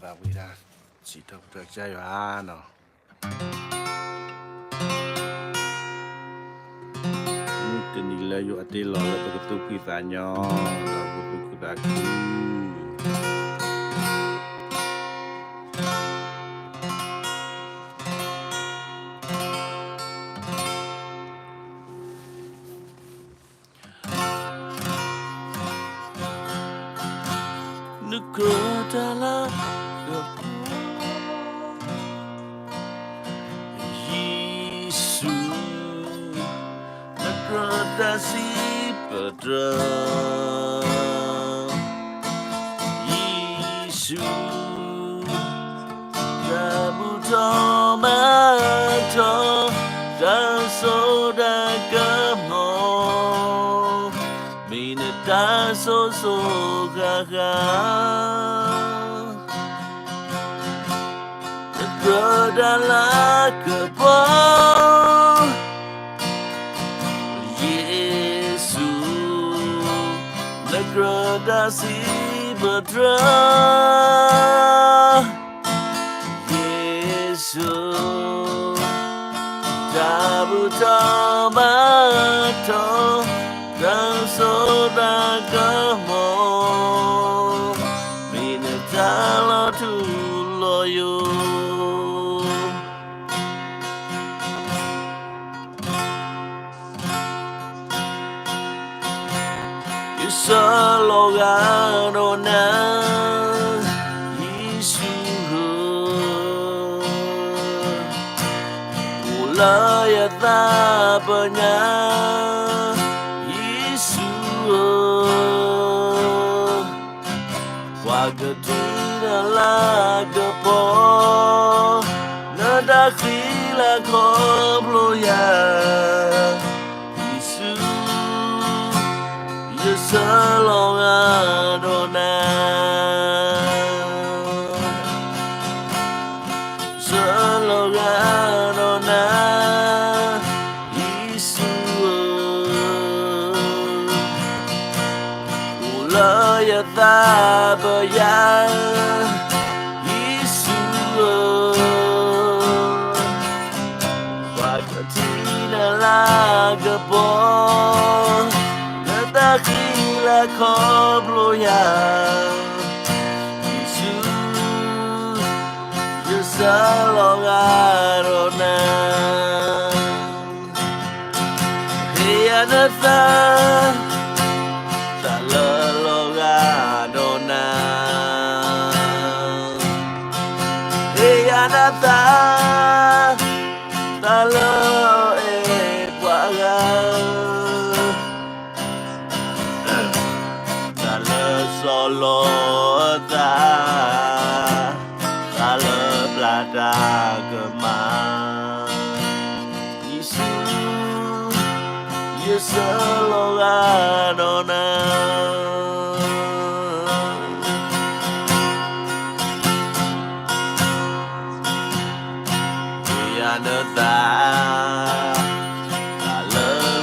သးဝံၣ်တၢ်စံးထီၣ်ပတြၢၤကစၢ်ယွၤနီၤ, မုၢ်တနံၤလၢယိၤအတ့လီၤလၢပကသူၣ်ဖှံသးညီ, ဒီးပကသူၣ်ခုသးခု နကြၢးတၢ်လၢ ယ့ၣ်ၡူး, နကြၢးတၢ်စံးပတြၢၤ, ယ့ၣ်ၡူး, တၢ်ဘူၣ်ထီၣ်မၤထီၣ်, တၢ်စိတၢ်ကမီၤ, မ့ၢ်နတၢ်စိစိဃၣ်ဃၣ် နကြၢးတၢ်လၢကပီၤ, ယ့ၣ်ၡူး, နကြၢးတၢ်စံးပတြၢၤ, ယ့ၣ်ၡူး, တၢ်ဘူၣ်ထီၣ်မၤထီၣ်, တၢ်စိတၢ်ကမီၤ, မ့ၢ်နတၢ်လီၤထူလီၤယိာ် ယဆၢလီၤဂာ်ဒီးနၤ, ယ့ၣ်ၡူးဧၢ, အိၣ်လၢယသးပညၣ်, ယ့ၣ်ၡူးဧၢ, ပှၤကထံၣ်နၤလၢကပီၤ, နတၢ်ဃံလၤခီဖျိယၤ, ယ့ၣ်ၡူး, ယဆၢလီၤဂာ်ဒီးနၤ ဆၢလီၤဂာ်ဒီးနၤ, ယ့ၣ်ၡူးဧၢ, အိၣ်လၢယသးပယၤ, ယ့ၣ်ၡူးဧၢ, ပှၤကထံၣ်နၤလၢကပီၤ, နတၢ်ဃံလၤခီဖျိယၤ, ယ့ၣ်ၡူး, ယဆၢလီၤဂာ်ဒီးနၤ, ဟ့ၣ်ယၤနသး, တၢ်လၢလီၤဂာ်ဒီးနၤ, ဟ့ၣ်ယၤနသး, တၢ်လၢအဲၣ်ပှၤဂၤ တၢ်လၢစီၤလီၤအသး, တၢ်လၢပျၢ်တၢ်ကမၣ်, ယ့ၣ်ၡူး, ယဆၢလီၤဂာ်ဒီးနၤ ဟ့ၣ်ယၤနသး, တၢ်လၢ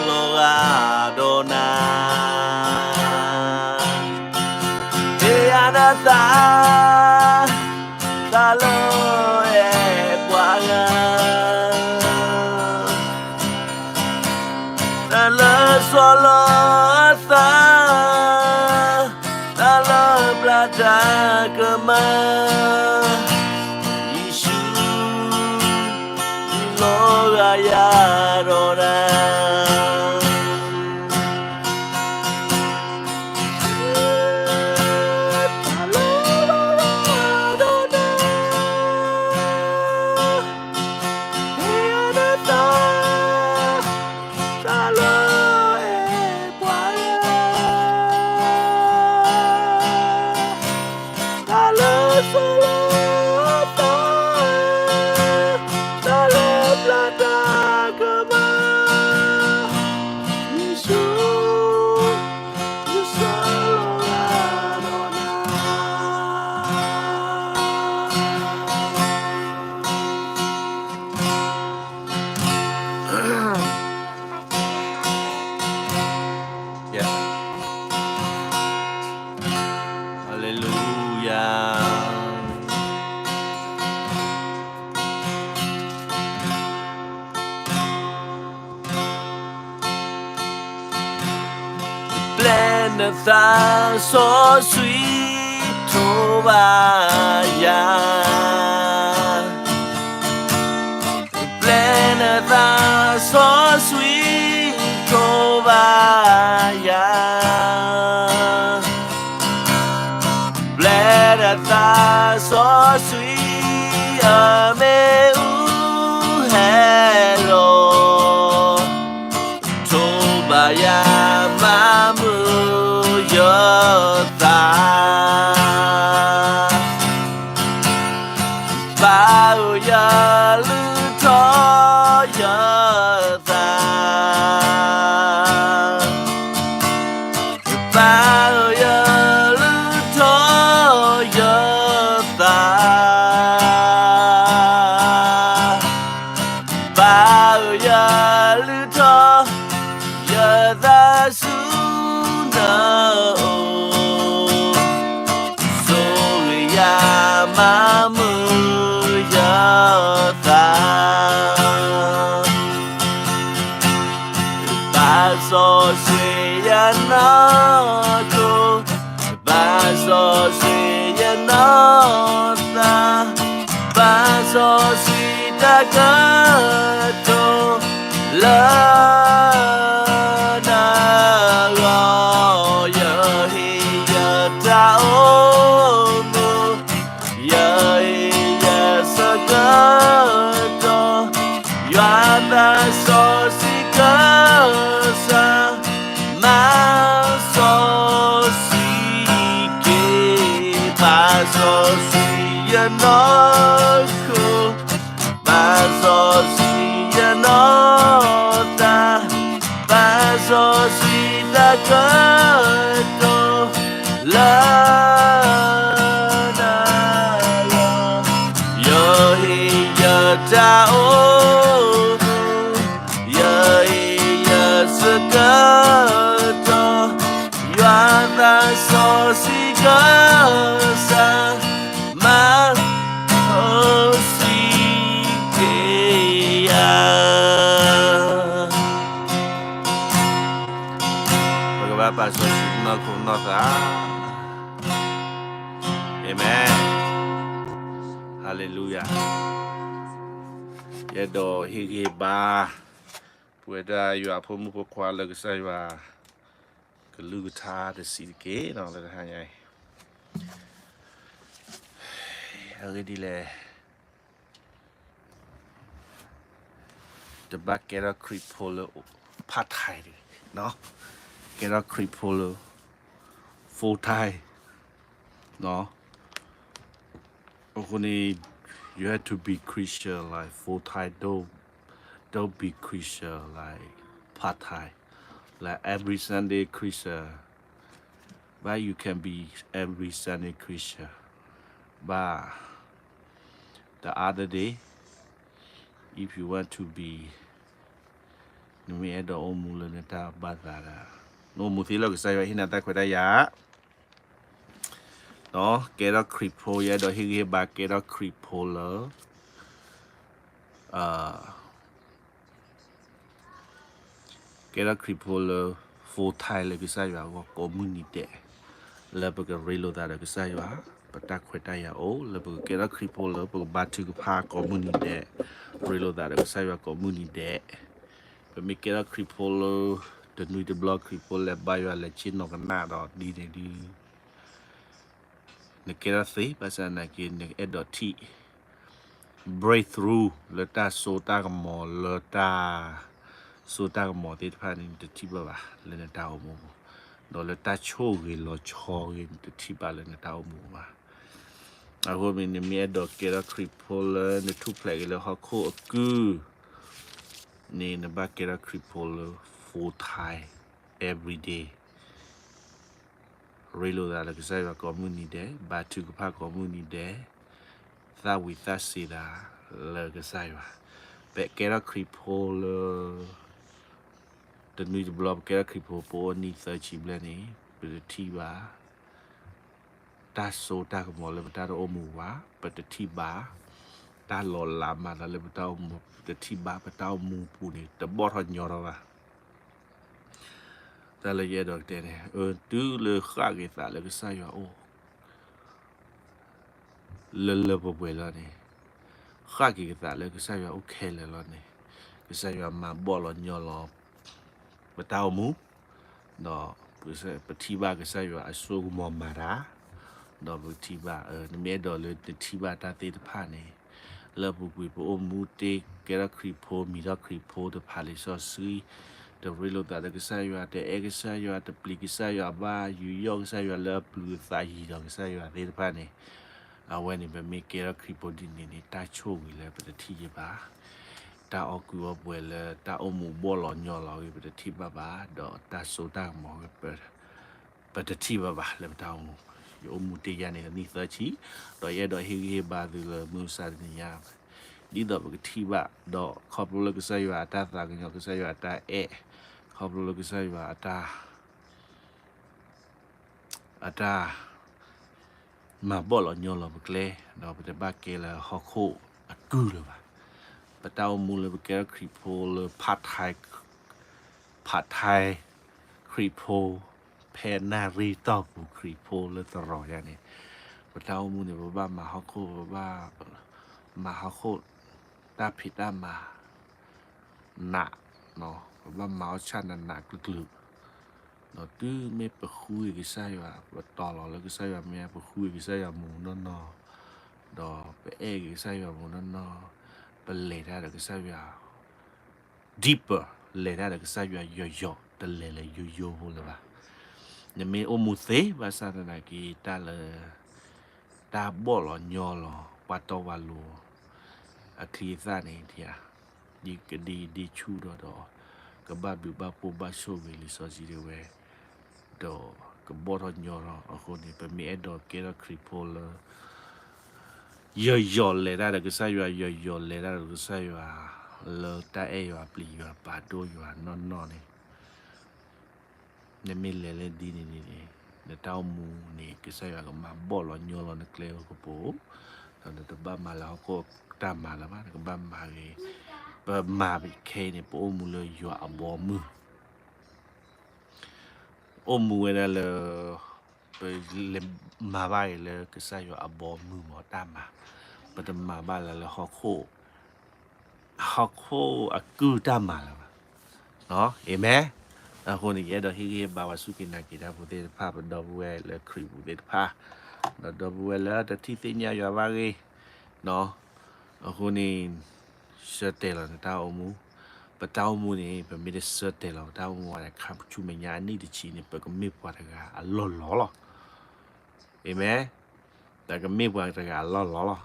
လီၤဂာ်ဒီးနၤ, ဟ့ၣ်ယၤနသး, တၢ်လၢအဲၣ်ပှၤဂၤ တၢ်လၢစီၤလီၤအသး, တၢ်လၢပျၢ်တၢ်ကမၣ်, ယ့ၣ်ၡူး, ဟ့ၣ်လီၤဂာ်ယၤဒီးနၤ တၢ်လၢအဲၣ်ပှၤဂၤ, တၢ်လၢစီၤလီၤအသး, တၢ်လၢပျၢ်တၢ်ကမၣ်, ယ့ၣ်ၡူး, ယဆၢလီၤဂာ်ဒီးနၤ Hallelujah. သးစီဆှံထိးဘၣ်ယၤ, ပျဲနသးစီဆှံထိးဘၣ်ယၤ, ပျဲနသးစီဆှံအမ့ၣ်အူဟဲလီၤ ထိးဘၣ်ယၤ မၤမုာ်ယသး, ဘၣ်ယလုၢ်ထီၣ်ယသး, ဘၣ်ယလုၢ်ထီၣ်ယသး, ဘၣ်ယလုၢ်ထီၣ်ယသး, ဆိၣ်ဂ့ၤယၤ မၤမုာ်ယသး, ဘၣ်စီဆှံယနီၢ်ခိ, ဘၣ်စီဆှံယနီၢ်သး, ဘၣ်စီဆှံတၢ်ကတိၤလၢနဂီၢ်, ယဟ့ၣ်ယတၢ်အိၣ်မူ, ယဟ့ၣ်ယဆၢကတီၢ်, ယွၤသးစီဆှံကစၢ်, မၤစီဆှံက့ၤ, ဘၣ်စီဆှံယနီၢ်ခိ, ဘၣ်စီဆှံယနီၢ်သး, ဘၣ်စီဆှံတၢ်ကတိၤလၢနဂီၢ်, ယဟ့ၣ်ယတၢ်အိၣ်မူ, ယဟ့ၣ်ယဆၢကတီၢ်, ယွၤသးစီဆှံကစၢ်, မၤစီဆှံက့ၤယၤ, ပကဘၣ်ပာ်စီဆှံနီၢ်ခိနီၢ်သး, အၤမ့ၣ်, ဟါလ့လူယၤ, ယအဲၣ်ဒိးဟ့ၣ်ဂံၢ်ဟ့ၣ်ဘါ ပဝဲဒၣ်ယွၤအဖိမုၣ်ဖိခွါလၢကစၢ်ယွၤ ကလုၢ်ကထါတဆံးတက့ၢ်နီၤ လၢတဟါညါအံၤ, အဂ့ၢ်ဒ်လဲၣ်, တဘၣ်ကဲထီၣ်ခရံာ်ဖိလၢ part time တဂ့ၤ, ကဲထီၣ်ခရံာ်ဖိလၢ full time အဃိန့ၣ် you have to be Christian like full time, don't, don't be Christian like part time, like every Sunday Christian, but you can be every Sunday Christian, but the other day, if you want to be, နမ့ၢ်အဲၣ်ဒိးအိၣ်မူလၢနတၢ်ဘၣ်သးဒီး နအိၣ်မူသ့လီၤကစၢ်ယွၤဟ့ၣ်နၤတၢ်ခွဲးတၢ်ယာ်, ကဲထီၣ်ခရံာ်ဖိ, ယအဲၣ်ဒိးဟ့ၣ်ဂံၢ်ဟ့ၣ်ဘါ ကဲထီၣ်ခရံာ်ဖိလၢ ကဲထီၣ်ခရံာ်ဖိလၢ full time လၢကစၢ်ယွၤအဂီၢ်ကိးမုၢ်နံၤဒဲး, လၢပကရ့လိာ်သးဒီးကစၢ်ယွၤ, ပတၢ်ခွဲးတၢ်ယာ်အိၣ် လၢပကကဲထီၣ်ခရံာ်ဖိလၢပကဘါထုကဖၣ်ကိးမုၢ်နံၤဒဲး, ရ့လိာ်သးဒီးကစၢ်ယွၤကိးမုၢ်နံၤဒဲး, ပမ့ၢ်ကဲထီၣ်ခရံာ်ဖိလၢ တနွံတဘျီခရံာ်ဖိလဲၤဘါယွၤလဲၤဆ့ၣ်နီၤကနၣ်ဒီးဒ်န့ၣ်ဒုး နကဲထီၣ်သ့ ဘၣ်ဆၣ်သနာ်က့ နအဲၣ်ဒိးထံၣ် breakthrough လၢတၢ်စိတၢ်ကမီၤ လၢတၢ်စိတၢ်ကမီၤသ့ၣ်တဖၣ်န့ၣ် နတထံၣ်ဘၣ်ဘၣ်လၢနတၢ်အိၣ်မူပူၤ, ဒီးလၢတၢ်ဆိၣ်ဂ့ၤလီၤဆီဂ့ၤ နတထံၣ်ဘၣ်လၢနတၢ်အိၣ်မူပူၤဘၣ်. အဃိန့ၣ် နမ့ၢ်အဲၣ်ဒိးကဲထီၣ်ခရံာ်ဖိလၢနထူၣ်ဖျဲးက့ၤလၢဟီၣ်ခိၣ်အကုၢ်န့ၣ် နဘၣ်ကဲထီၣ်ခရံာ်ဖိလၢ full time, every day ရ့လိာ်သးလၢကစၢ်ယွၤကိးမုၢ်နံၤဒဲး, ဘါထုကဖၣ်ကိးမုၢ်နံၤဒဲး, သၣ်ဝံၤသးစ့ၤသးလၢကစၢ်ယွၤ, ပကဲထီၣ်ခရံာ်ဖိလၢ တနွံတဘျီ ပကဲထီၣ်ခရံာ်ဖိ ပအိၣ်နံၣ်သၢဆံဘျဲၣ်န့ၣ် ပတထံၣ်ဘၣ် တၢ်စိတၢ်ကမီၤလၢပတၢ်တအိၣ်မူဘၣ်, ပတထံၣ်ဘၣ် တၢ်လီၤလးမၤသးလၢပတၢ်အိၣ်မူ, ပတထံၣ်ဘၣ်ပတၢ်အိၣ်မူပူၤန့ၣ် တဘီၣ်ထီၣ်ညီထီၣ်ဘၣ်. တၢ်လၢယအဲၣ်ဒိးတဲန့ၣ် အၢ တုၤလၢဃၣ်က့ၤသးလၢကစၢ်ယွၤအိၣ် လၢလၢပှဲၤပှဲၤလီၤန့ၣ်, ဃၣ်က့ၤကသးလၢကစၢ်ယွၤအိၣ်ခဲလၢာ်လီၤန့ၣ်, ကစၢ်ယွၤမၤဘီၣ်လီၤညီလီၤ ပတၢ်အိၣ်မူ, ဒီးပထံၣ်ဘၣ်ကစၢ်ယွၤအစိကမီၤမၤတၢ်, ဒီးပထံၣ်ဘၣ် နမ့ၢ်အဲၣ်ဒိးလၢနထံၣ်ဘၣ်တၢ်သ့ၣ်တဖၣ်န့ၣ်, လၢအပူၤကွံာ်ပအိၣ်မူတ့ၢ်ကဲထီၣ်ခရံာ်ဖိ မံၤထီၣ်ခရံာ်ဖိတဖၣ်လံာ်စီဆှံ, တရ့လိာ်သးဒီးကစၢ်ယွၤ တအဲၣ်ကစၢ်ယွၤ တပျံၤကစၢ်ယွၤဘၣ် ယူးယီၣ်ကစၢ်ယွၤလၢအပျုၤအသးယံၤဒီးကစၢ်ယွၤသ့ၣ်တဖၣ်န့ၣ်, အဝဲန့ၣ် ပမ့ၢ်ကဲထီၣ်ခရံာ်ဖိဒ်န့ၣ်န့ၣ် တၢ်ဆိၣ်ဂ့ၤလၢပတထံၣ်ယဘၣ် တၢ်အီၣ်ကုၢ်အီၣ်ပှဲၤလၢတၢ်အိၣ်မူဘီၣ်လီၤညီလီၤဂ့ၤ ပတထံၣ်ဘၣ်ဘၣ်, ဒီးတၢ်စိတၢ်ကမီၤဂ့ၤ ပတထံၣ်ဘၣ်ဘၣ်လၢပတၢ်အိၣ်မူ, ယအိၣ်မူတ့ၢ်ယၤန့ၣ်တနံၣ်သၢဆံ, ဒီးယအဲၣ်ဒိးဟ့ၣ်ဂံၢ်ဟ့ၣ်ဘါသုလၢမုၢ်မဆါတနံၤညါ, ဒ်သိးပကထံၣ်ဘၣ်, ဒီးခီဖျိလၢကစၢ်ယွၤအတၢ်သးကညီၤ ကစၢ်ယွၤအတၢ်အဲၣ်, ခီဖျိလၢကစၢ်ယွၤအတၢ် အတၢ် မၤဘီၣ်လီၤညီလီၤပကျဲ, ဒီးပတဘၣ်ကဲလၢဟီၣ်ခိၣ်အကုၢ်လၢၤဘၣ်. ပတၢ်အိၣ်မူလၢပကဲထီၣ်ခရံာ်ဖိလၢ part-time, part-time ခရံာ်ဖိ, ဖဲနၣ်ရံၣ်တီၢ်ပူၤခရံာ်ဖိလၢသရိာ်ယၤန့ၣ်, ပတၢ်အိၣ်မူန့ၣ် ပဘၣ်မၤဟီၣ်ခိၣ်, ပဘၣ်မၤဟီၣ်ခိၣ် တၢ်ဖံးတၢ်မၤ နး, ပဘၣ်မၤအီၣ်ဆၣ်နးနးကျုၤကျုၤ, ဒီးတုၤမ့ၢ်ပဃုက့ၤကစၢ်ယွၤ, ပတီၤလီၤလၢကစၢ်ယွၤမ့ၢ် ပဃုက့ၤကစၢ်ယွၤမူးနီၢ်နီၢ်, ဒီးပအဲၣ်က့ၤကစၢ်ယွၤမူးနီၢ်နီၢ်, ပလဲၤတၢ်ဒီးကစၢ်ယွၤ deeper, လဲၤတၢ်ဒီးကစၢ်ယွၤယိာ်ယိာ် တလဲၤလၢယိယိဖိလၢၤဘၣ်. နမ့ၢ်အိၣ်မူသ့ဘၣ်ဆၣ်သနာ်က့ တၢ်လၢ တၢ်ဘီၣ်လီၤညီလီၤ ပှၤတီပှၤလိၤ အချံအသၣ်န့ၣ် ဒ်ကဒံဒ်ဆူၣ်ဒီးဒီး ကဘၣ်ဘျုးဘၣ်ဖှိၣ်ဘၣ်ဆိၣ်ဂ့ၤလံာ်စီဆှံတဲဝဲ, ဒီးကဘီၣ်ထီၣ်ညီထီၣ်အဃိန့ၣ် ပမ့ၢ်အဲၣ်ဒိးကဲထီၣ်ခရံာ်ဖိလၢ ယိာ်ယိာ်လဲၤတၢ်ဒီးကစၢ်ယွၤ, ယိာ်ယိာ်လဲၤတၢ်ဒီးကစၢ်ယွၤ လၢတၢ်အဲၣ်ယွၤပျံၤယွၤပာ်ဒိၣ်ယွၤနီၢ်နီၢ်န့ၣ် နမ့ၢ်လဲၤလၢဒ်န့ၣ်န့ၣ်န့ၣ် နတၢ်အိၣ်မူန့ၣ် ကစၢ်ယွၤကမၤဘီၣ်လီၤညီလီၤနကျဲအကပူၤ, ဒီးနတဘၣ်မၤလၢဟီၣ်ခိၣ်တၢ်မၤလၢၤဘၣ်, နကဘၣ်မၤဂ့ၤ, ပမၤခဲအံၤန့ၣ် ပအိၣ်မူလၢယွၤအဘီအမုၢ် အိၣ်မူဝဲဒၣ်လၢ ပလဲၤမၤဘၣ်ဂ့ၤလၢကစၢ်ယွၤအဘီအမုၢ်မ့ၢ်တၢ်မၤ, ပတမၤဘၣ်လၢလၢဟီၣ်ခိၣ် ဟီၣ်ခိၣ်အကုၢ်တၢ်မၤလၢၤဘၣ်. အၤမ့ၣ်. အဃိန့ၣ် ယအဲၣ်ဒိးဟ့ၣ်ဂံၢ်ဟ့ၣ်ဘါပှၤစူၢ်က့ၤနာ်က့ၤတၢ်ဖိသ့ၣ်တဖၣ် ပဒီပုၢ်ဝဲၢ်လၢခရံာ်ပူၤသ့ၣ်တဖၣ်, ဒီးဒီပုၢ်ဝဲၢ်လၢတထံၣ်သ့ၣ်ညါယွၤဘၣ်ဂ့ၤ, အဃိန့ၣ် ဆၢတဲာ်လီၤနတၢ်အိၣ်မူ, ပတၢ်အိၣ်မူန့ၣ် ပမ့ၢ်တဆၢတဲာ်လီၤပတၢ်အိၣ်မူဘၣ်န့ၣ် ခါဆူမဲာ်ညါအနံၣ်တဆံန့ၣ် ပကမ့ၢ်ပှၤတဂၤအလီၢ်လီၤလီၤ. အၤမ့ၣ်. ပကမ့ၢ်ပှၤတဂၤအလီၢ်လီၤလီၤ.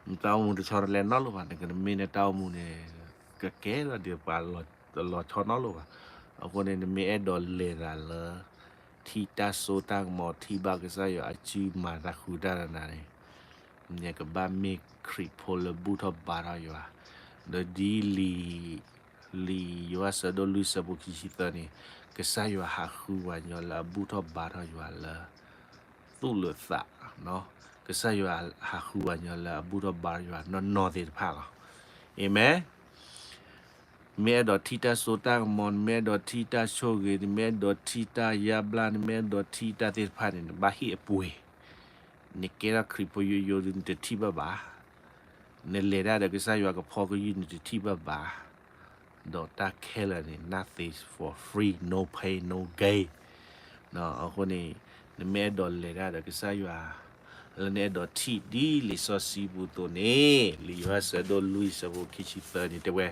နတၢ်အိၣ်မူတဆီတလဲနီတလိၤဘၣ်, နကမ့ၢ်နတၢ်အိၣ်မူန့ၣ် ကကဲထီၣ်ဒ်ပှၤလီၤဆီနီတလိၤဘၣ်. အဃိန့ၣ် နမ့ၢ်အဲၣ်ဒိးလဲၤသးလၢ ထံၣ်တၢ်စိတၢ်ကမီၤ ထံၣ်ဘၣ်ကစၢ်ယွၤအစုမၤသးဃုတၢ်တနၤန့ၣ်, နကဘၣ်မ့ၢ်ခရံာ်ဖိလၢဘူၣ်ထီၣ်ဘါထီၣ်ယွၤ, ဒီးဒ်လံာ် လံာ်ယိၤဟၣ်ဆၢဒိၣ်လွံၢ်ဆၢဖိခံဆံသၢန့ၣ်, ကစၢ်ယွၤဟးဃုပှၤကညီလၢအဘူၣ်ထီၣ်ဘါထီၣ်ယွၤလၢ သူၣ်လၢာ်သး, ကစၢ်ယွၤဟးဃုပှၤကညီလၢအဘူၣ်ထီၣ်ဘါထီၣ်ယွၤနီၢ်နီၢ်သ့ၣ်တဖၣ်လီၤ. အၤမ့ၣ်. နမ့ၢ်အဲၣ်ဒိးထံၣ်တၢ်စိတၢ်ကမီၤ, နမ့ၢ်အဲၣ်ဒိးထံၣ်တၢ်ဆိၣ်ဂ့ၤ, နမ့ၢ်အဲၣ်ဒိးထံၣ်တၢ်ယါဘျါ, နမ့ၢ်အဲၣ်ဒိးထံၣ်တၢ်သ့ၣ်တဖၣ်န့ၣ် နဘၣ်ဟ့ၣ်အပှ့ၤ, နကဲထီၣ်ခရံာ်ဖိယိယိဒုး နတထံၣ်ဘၣ်ဘၣ်, နလဲၤတၢ်ဒီးကစၢ်ယွၤကဖီကယုၢ် နတထံၣ်ဘၣ်ဘၣ်, ဒီးတၢ်ခဲလၢာ်န့ၣ် nothing for free, no pain, no gain. အဃိန့ၣ် နမ့ၢ်အဲၣ်ဒိးလဲၤတၢ်ဒီးကစၢ်ယွၤ လၢနအဲၣ်ဒိးထံၣ်ဒ်လံာ်စီဆှံပူၤအသိးန့ၣ်, လံာ်ယိၤဟၣ်ဆၢဒိၣ်လွံၢ်ဆၢဖိခံဆံသၢန့ၣ်တဲဝဲ,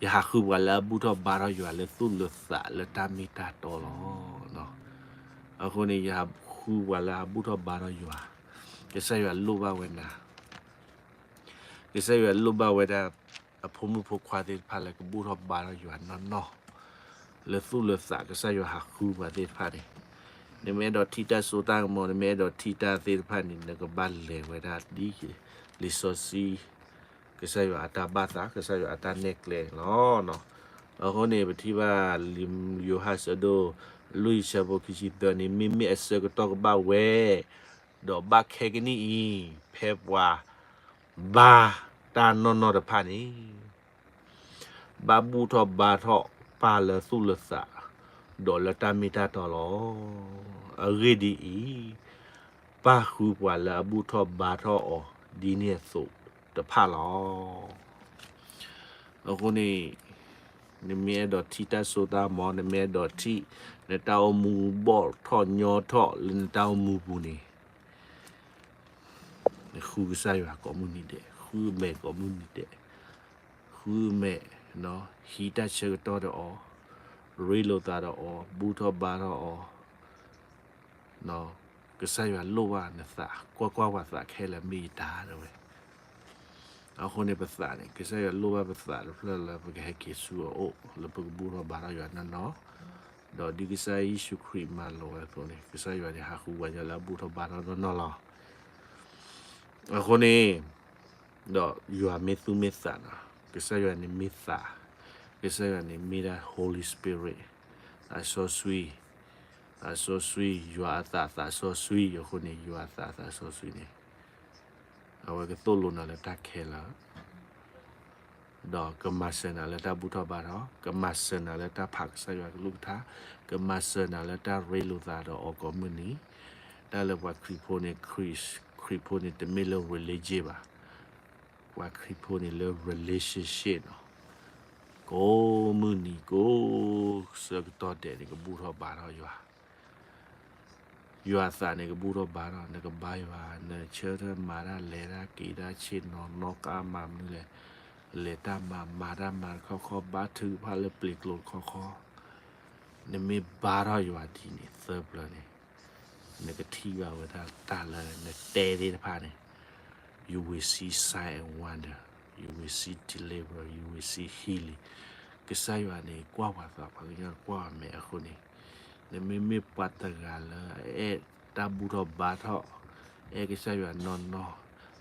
ယဟးဃုပှၤလၢအဘူၣ်ထီၣ်ဘါထီၣ်ယွၤလၢသူၣ်လၢာ်သးလၢတၢ်မ့ၢ်တၢ်တီလီၤ. အဃိန့ၣ် ယဟးဃုပှၤလၢအဘူၣ်ထီၣ်ဘါထီၣ်ယွၤ, ကစၢ်ယွၤလိၣ်ဘၣ်ဝဲနၤ ကစၢ်ယွၤလိၣ်ဘၣ်ဝဲဒၣ် အဖိမုၣ်ဖိခွါသ့ၣ်တဖၣ်လၢကဘူၣ်ထီၣ်ဘါထီၣ်ယွၤနီၢ်နီၢ်, လၢသူၣ်လၢာ်သးကစၢ်ယွၤဟးဃုပှၤသ့ၣ်တဖၣ်န့ၣ်, နမ့ၢ်အဲၣ်ဒိးထံၣ်တၢ်စိတၢ်ကမီၤ, နမ့ၢ်အဲၣ်ဒိးထံၣ်တၢ်သ့ၣ်တဖၣ်န့ၣ် နကဘၣ်လဲၤဝဲဒၣ်ဒ်လံာ်စီဆှံ ကစၢ်ယွၤအတၢ်ဘၣ်သး, ကစၢ်ယွၤအတၢ်နဲၣ်ကျဲန့ၣ်လီၤ. အဃိန့ၣ် ပထံၣ်ဘၣ်လံာ်ယိၤဟၣ်ဆၢဒိၣ်လွံၢ်ဆၢဖိခံဆံသၢန့ၣ်, မ့မ့ၢ်အဆၢကတီၢ်ကဘၣ်ဝဲ, ဒီးဘၣ်ခဲကနံၣ်အံၤ ဖဲပှၤဘါတၢ်နီၢ်နီၢ်တဖၣ်န့ၣ် ဘၣ်ဘူၣ်ထီၣ်ဘါထီၣ်ပၢ်လၢသူၣ်လၢာ်သး, ဒီးလၢတၢ်မ့ၢ်တၢ်တီလီၤ. အဂ့ၢ်ဒ်အံၤ, ပၣ်ဃုပှၤလၢအဘူၣ်ထီၣ်ဘါထီၣ်အီၤဒ်န့ၣ်အသိးတဖၣ်လီၤ. အဃိန့ၣ် နမ့ၢ်အဲၣ်ဒိးထံၣ်တၢ်စိတၢ်ကမီၤ, နမ့ၢ်အဲၣ်ဒိးထံၣ် နတၢ်အိၣ်မူဘီၣ်ထီၣ်ညီထီၣ်လၢနတၢ်အိၣ်မူပူၤန့ၣ်, နဃုကစၢ်ယွၤကိးမုၢ်နံၤဒဲး, ဃုအမဲာ်ကိးမုၢ်နံၤဒဲး, ဃုအမဲာ်, ဟံးတၢ်ဆၢကတီၢ်ဒီးအီၤ, ရ့လိာ်သးဒီးအီၤ, ဘူၣ်ထီၣ်ဘါထီၣ်အီၤ, ကစၢ်ယွၤလိၣ်ဘၣ်နသး, ကွၢ်ကွၢ်ပှၤသးခဲလၢာ်မ့ၢ်ယတၢ်တဲဝဲ. အဃိန့ၣ် ပသးန့ၣ် ကစၢ်ယွၤလိၣ်ဘၣ်ပသးတဖျၢၣ်လၢပကဟဲက့ၤဆူအအိၣ် လၢပကဘူၣ်ထီၣ်ဘါထီၣ်ယွၤနီၢ်နီၢ်, ဒီးဒ်ကစၢ်ယ့ၣ်ၡူးခရံာ်မၤလိာ်ဝဲအသိးန့ၣ် ကစၢ်ယွၤန့ၣ်ဟးဃုပှၤကညီလၢအဘူၣ်ထီၣ်ဘါထီၣ်နီၢ်နီၢ်လီၤ. အဃိန့ၣ် ဒီးယွၤမ့ၢ်သူၣ်မ့ၢ်သးနီၤ, ကစၢ်ယွၤန့ၣ်မ့ၢ်သး, ကစၢ်ယွၤန့ၣ်မ့ၢ်ဒၣ် Holy Spirit, သးစီဆှံ, သးစီဆှံ, ယွၤအသး သးစီဆှံအဃိန့ၣ် ယွၤအသး သးစီဆှံန့ၣ် အဝဲကသိၣ်လိနၤလၢတၢ်ခဲလၢာ် ဒီးကမၤစၢၤနၤလၢတၢ်ဘူၣ်ထီၣ်ဘါထီၣ်, ကမၤစၢၤနၤလၢတၢ်ဖးကစၢ်ယွၤကလုၢ်ကထါ, ကမၤစၢၤနၤလၢတၢ်ရ့လိာ်သးဒီးအီၤကိးမုၢ်နံၤ, တၢ်လၢပှၤခရံာ်ဖိန့ၣ်, ခရံာ်ဖိန့ၣ် တမ့ၢ်လၢ religion ဘၣ်, ပှၤခရံာ်ဖိန့ၣ်လၢ relationship နီၤ, ကိးမုၢ်နံၤ ကိးဆၢကတီၢ်ဒဲးန့ၣ် ကဘူၣ်ထီၣ်ဘါထီၣ်ယွၤ ယွၤအသးန့ၣ် ကဘူၣ်ထီၣ်ဘါထီၣ်, နကဘါယွၤ, နဆၢထၢၣ်မၤတၢ်လဲၤတၢ်က့ၤတၢ်ဆ့ၣ်နီၤနီၢ်ကါမၤမနုၤလဲၣ်, လဲၤတၢ်မၤ မၤတၢ်မၤတခီခီ, ဘါထုကဖၣ်လၢပျ့ၤကျိၤတခီခီ, နမ့ၢ်ဘါထီၣ်ယွၤဒ်န့ၣ် သၢပျၢၤန့ၣ် နကထံၣ်ဘၣ်ဝဲဒၣ်တၢ်လၢနတဲသ့ၣ်တဖၣ်န့ၣ်, you will see sign and wonder, you will see deliverance, you will see healing. ကစၢ်ယွၤန့ၣ် ကွၢ်ပှၤသး ပှၤကညီကွၢ်အမဲာ်အဃိန့ၣ်, နမ့မ့ၢ်ပှၤတဂၤလၢအအဲၣ်တၢ်ဘူၣ်ထီၣ်ဘါထီၣ်, အဲၣ်ကစၢ်ယွၤနီၢ်နီၢ်,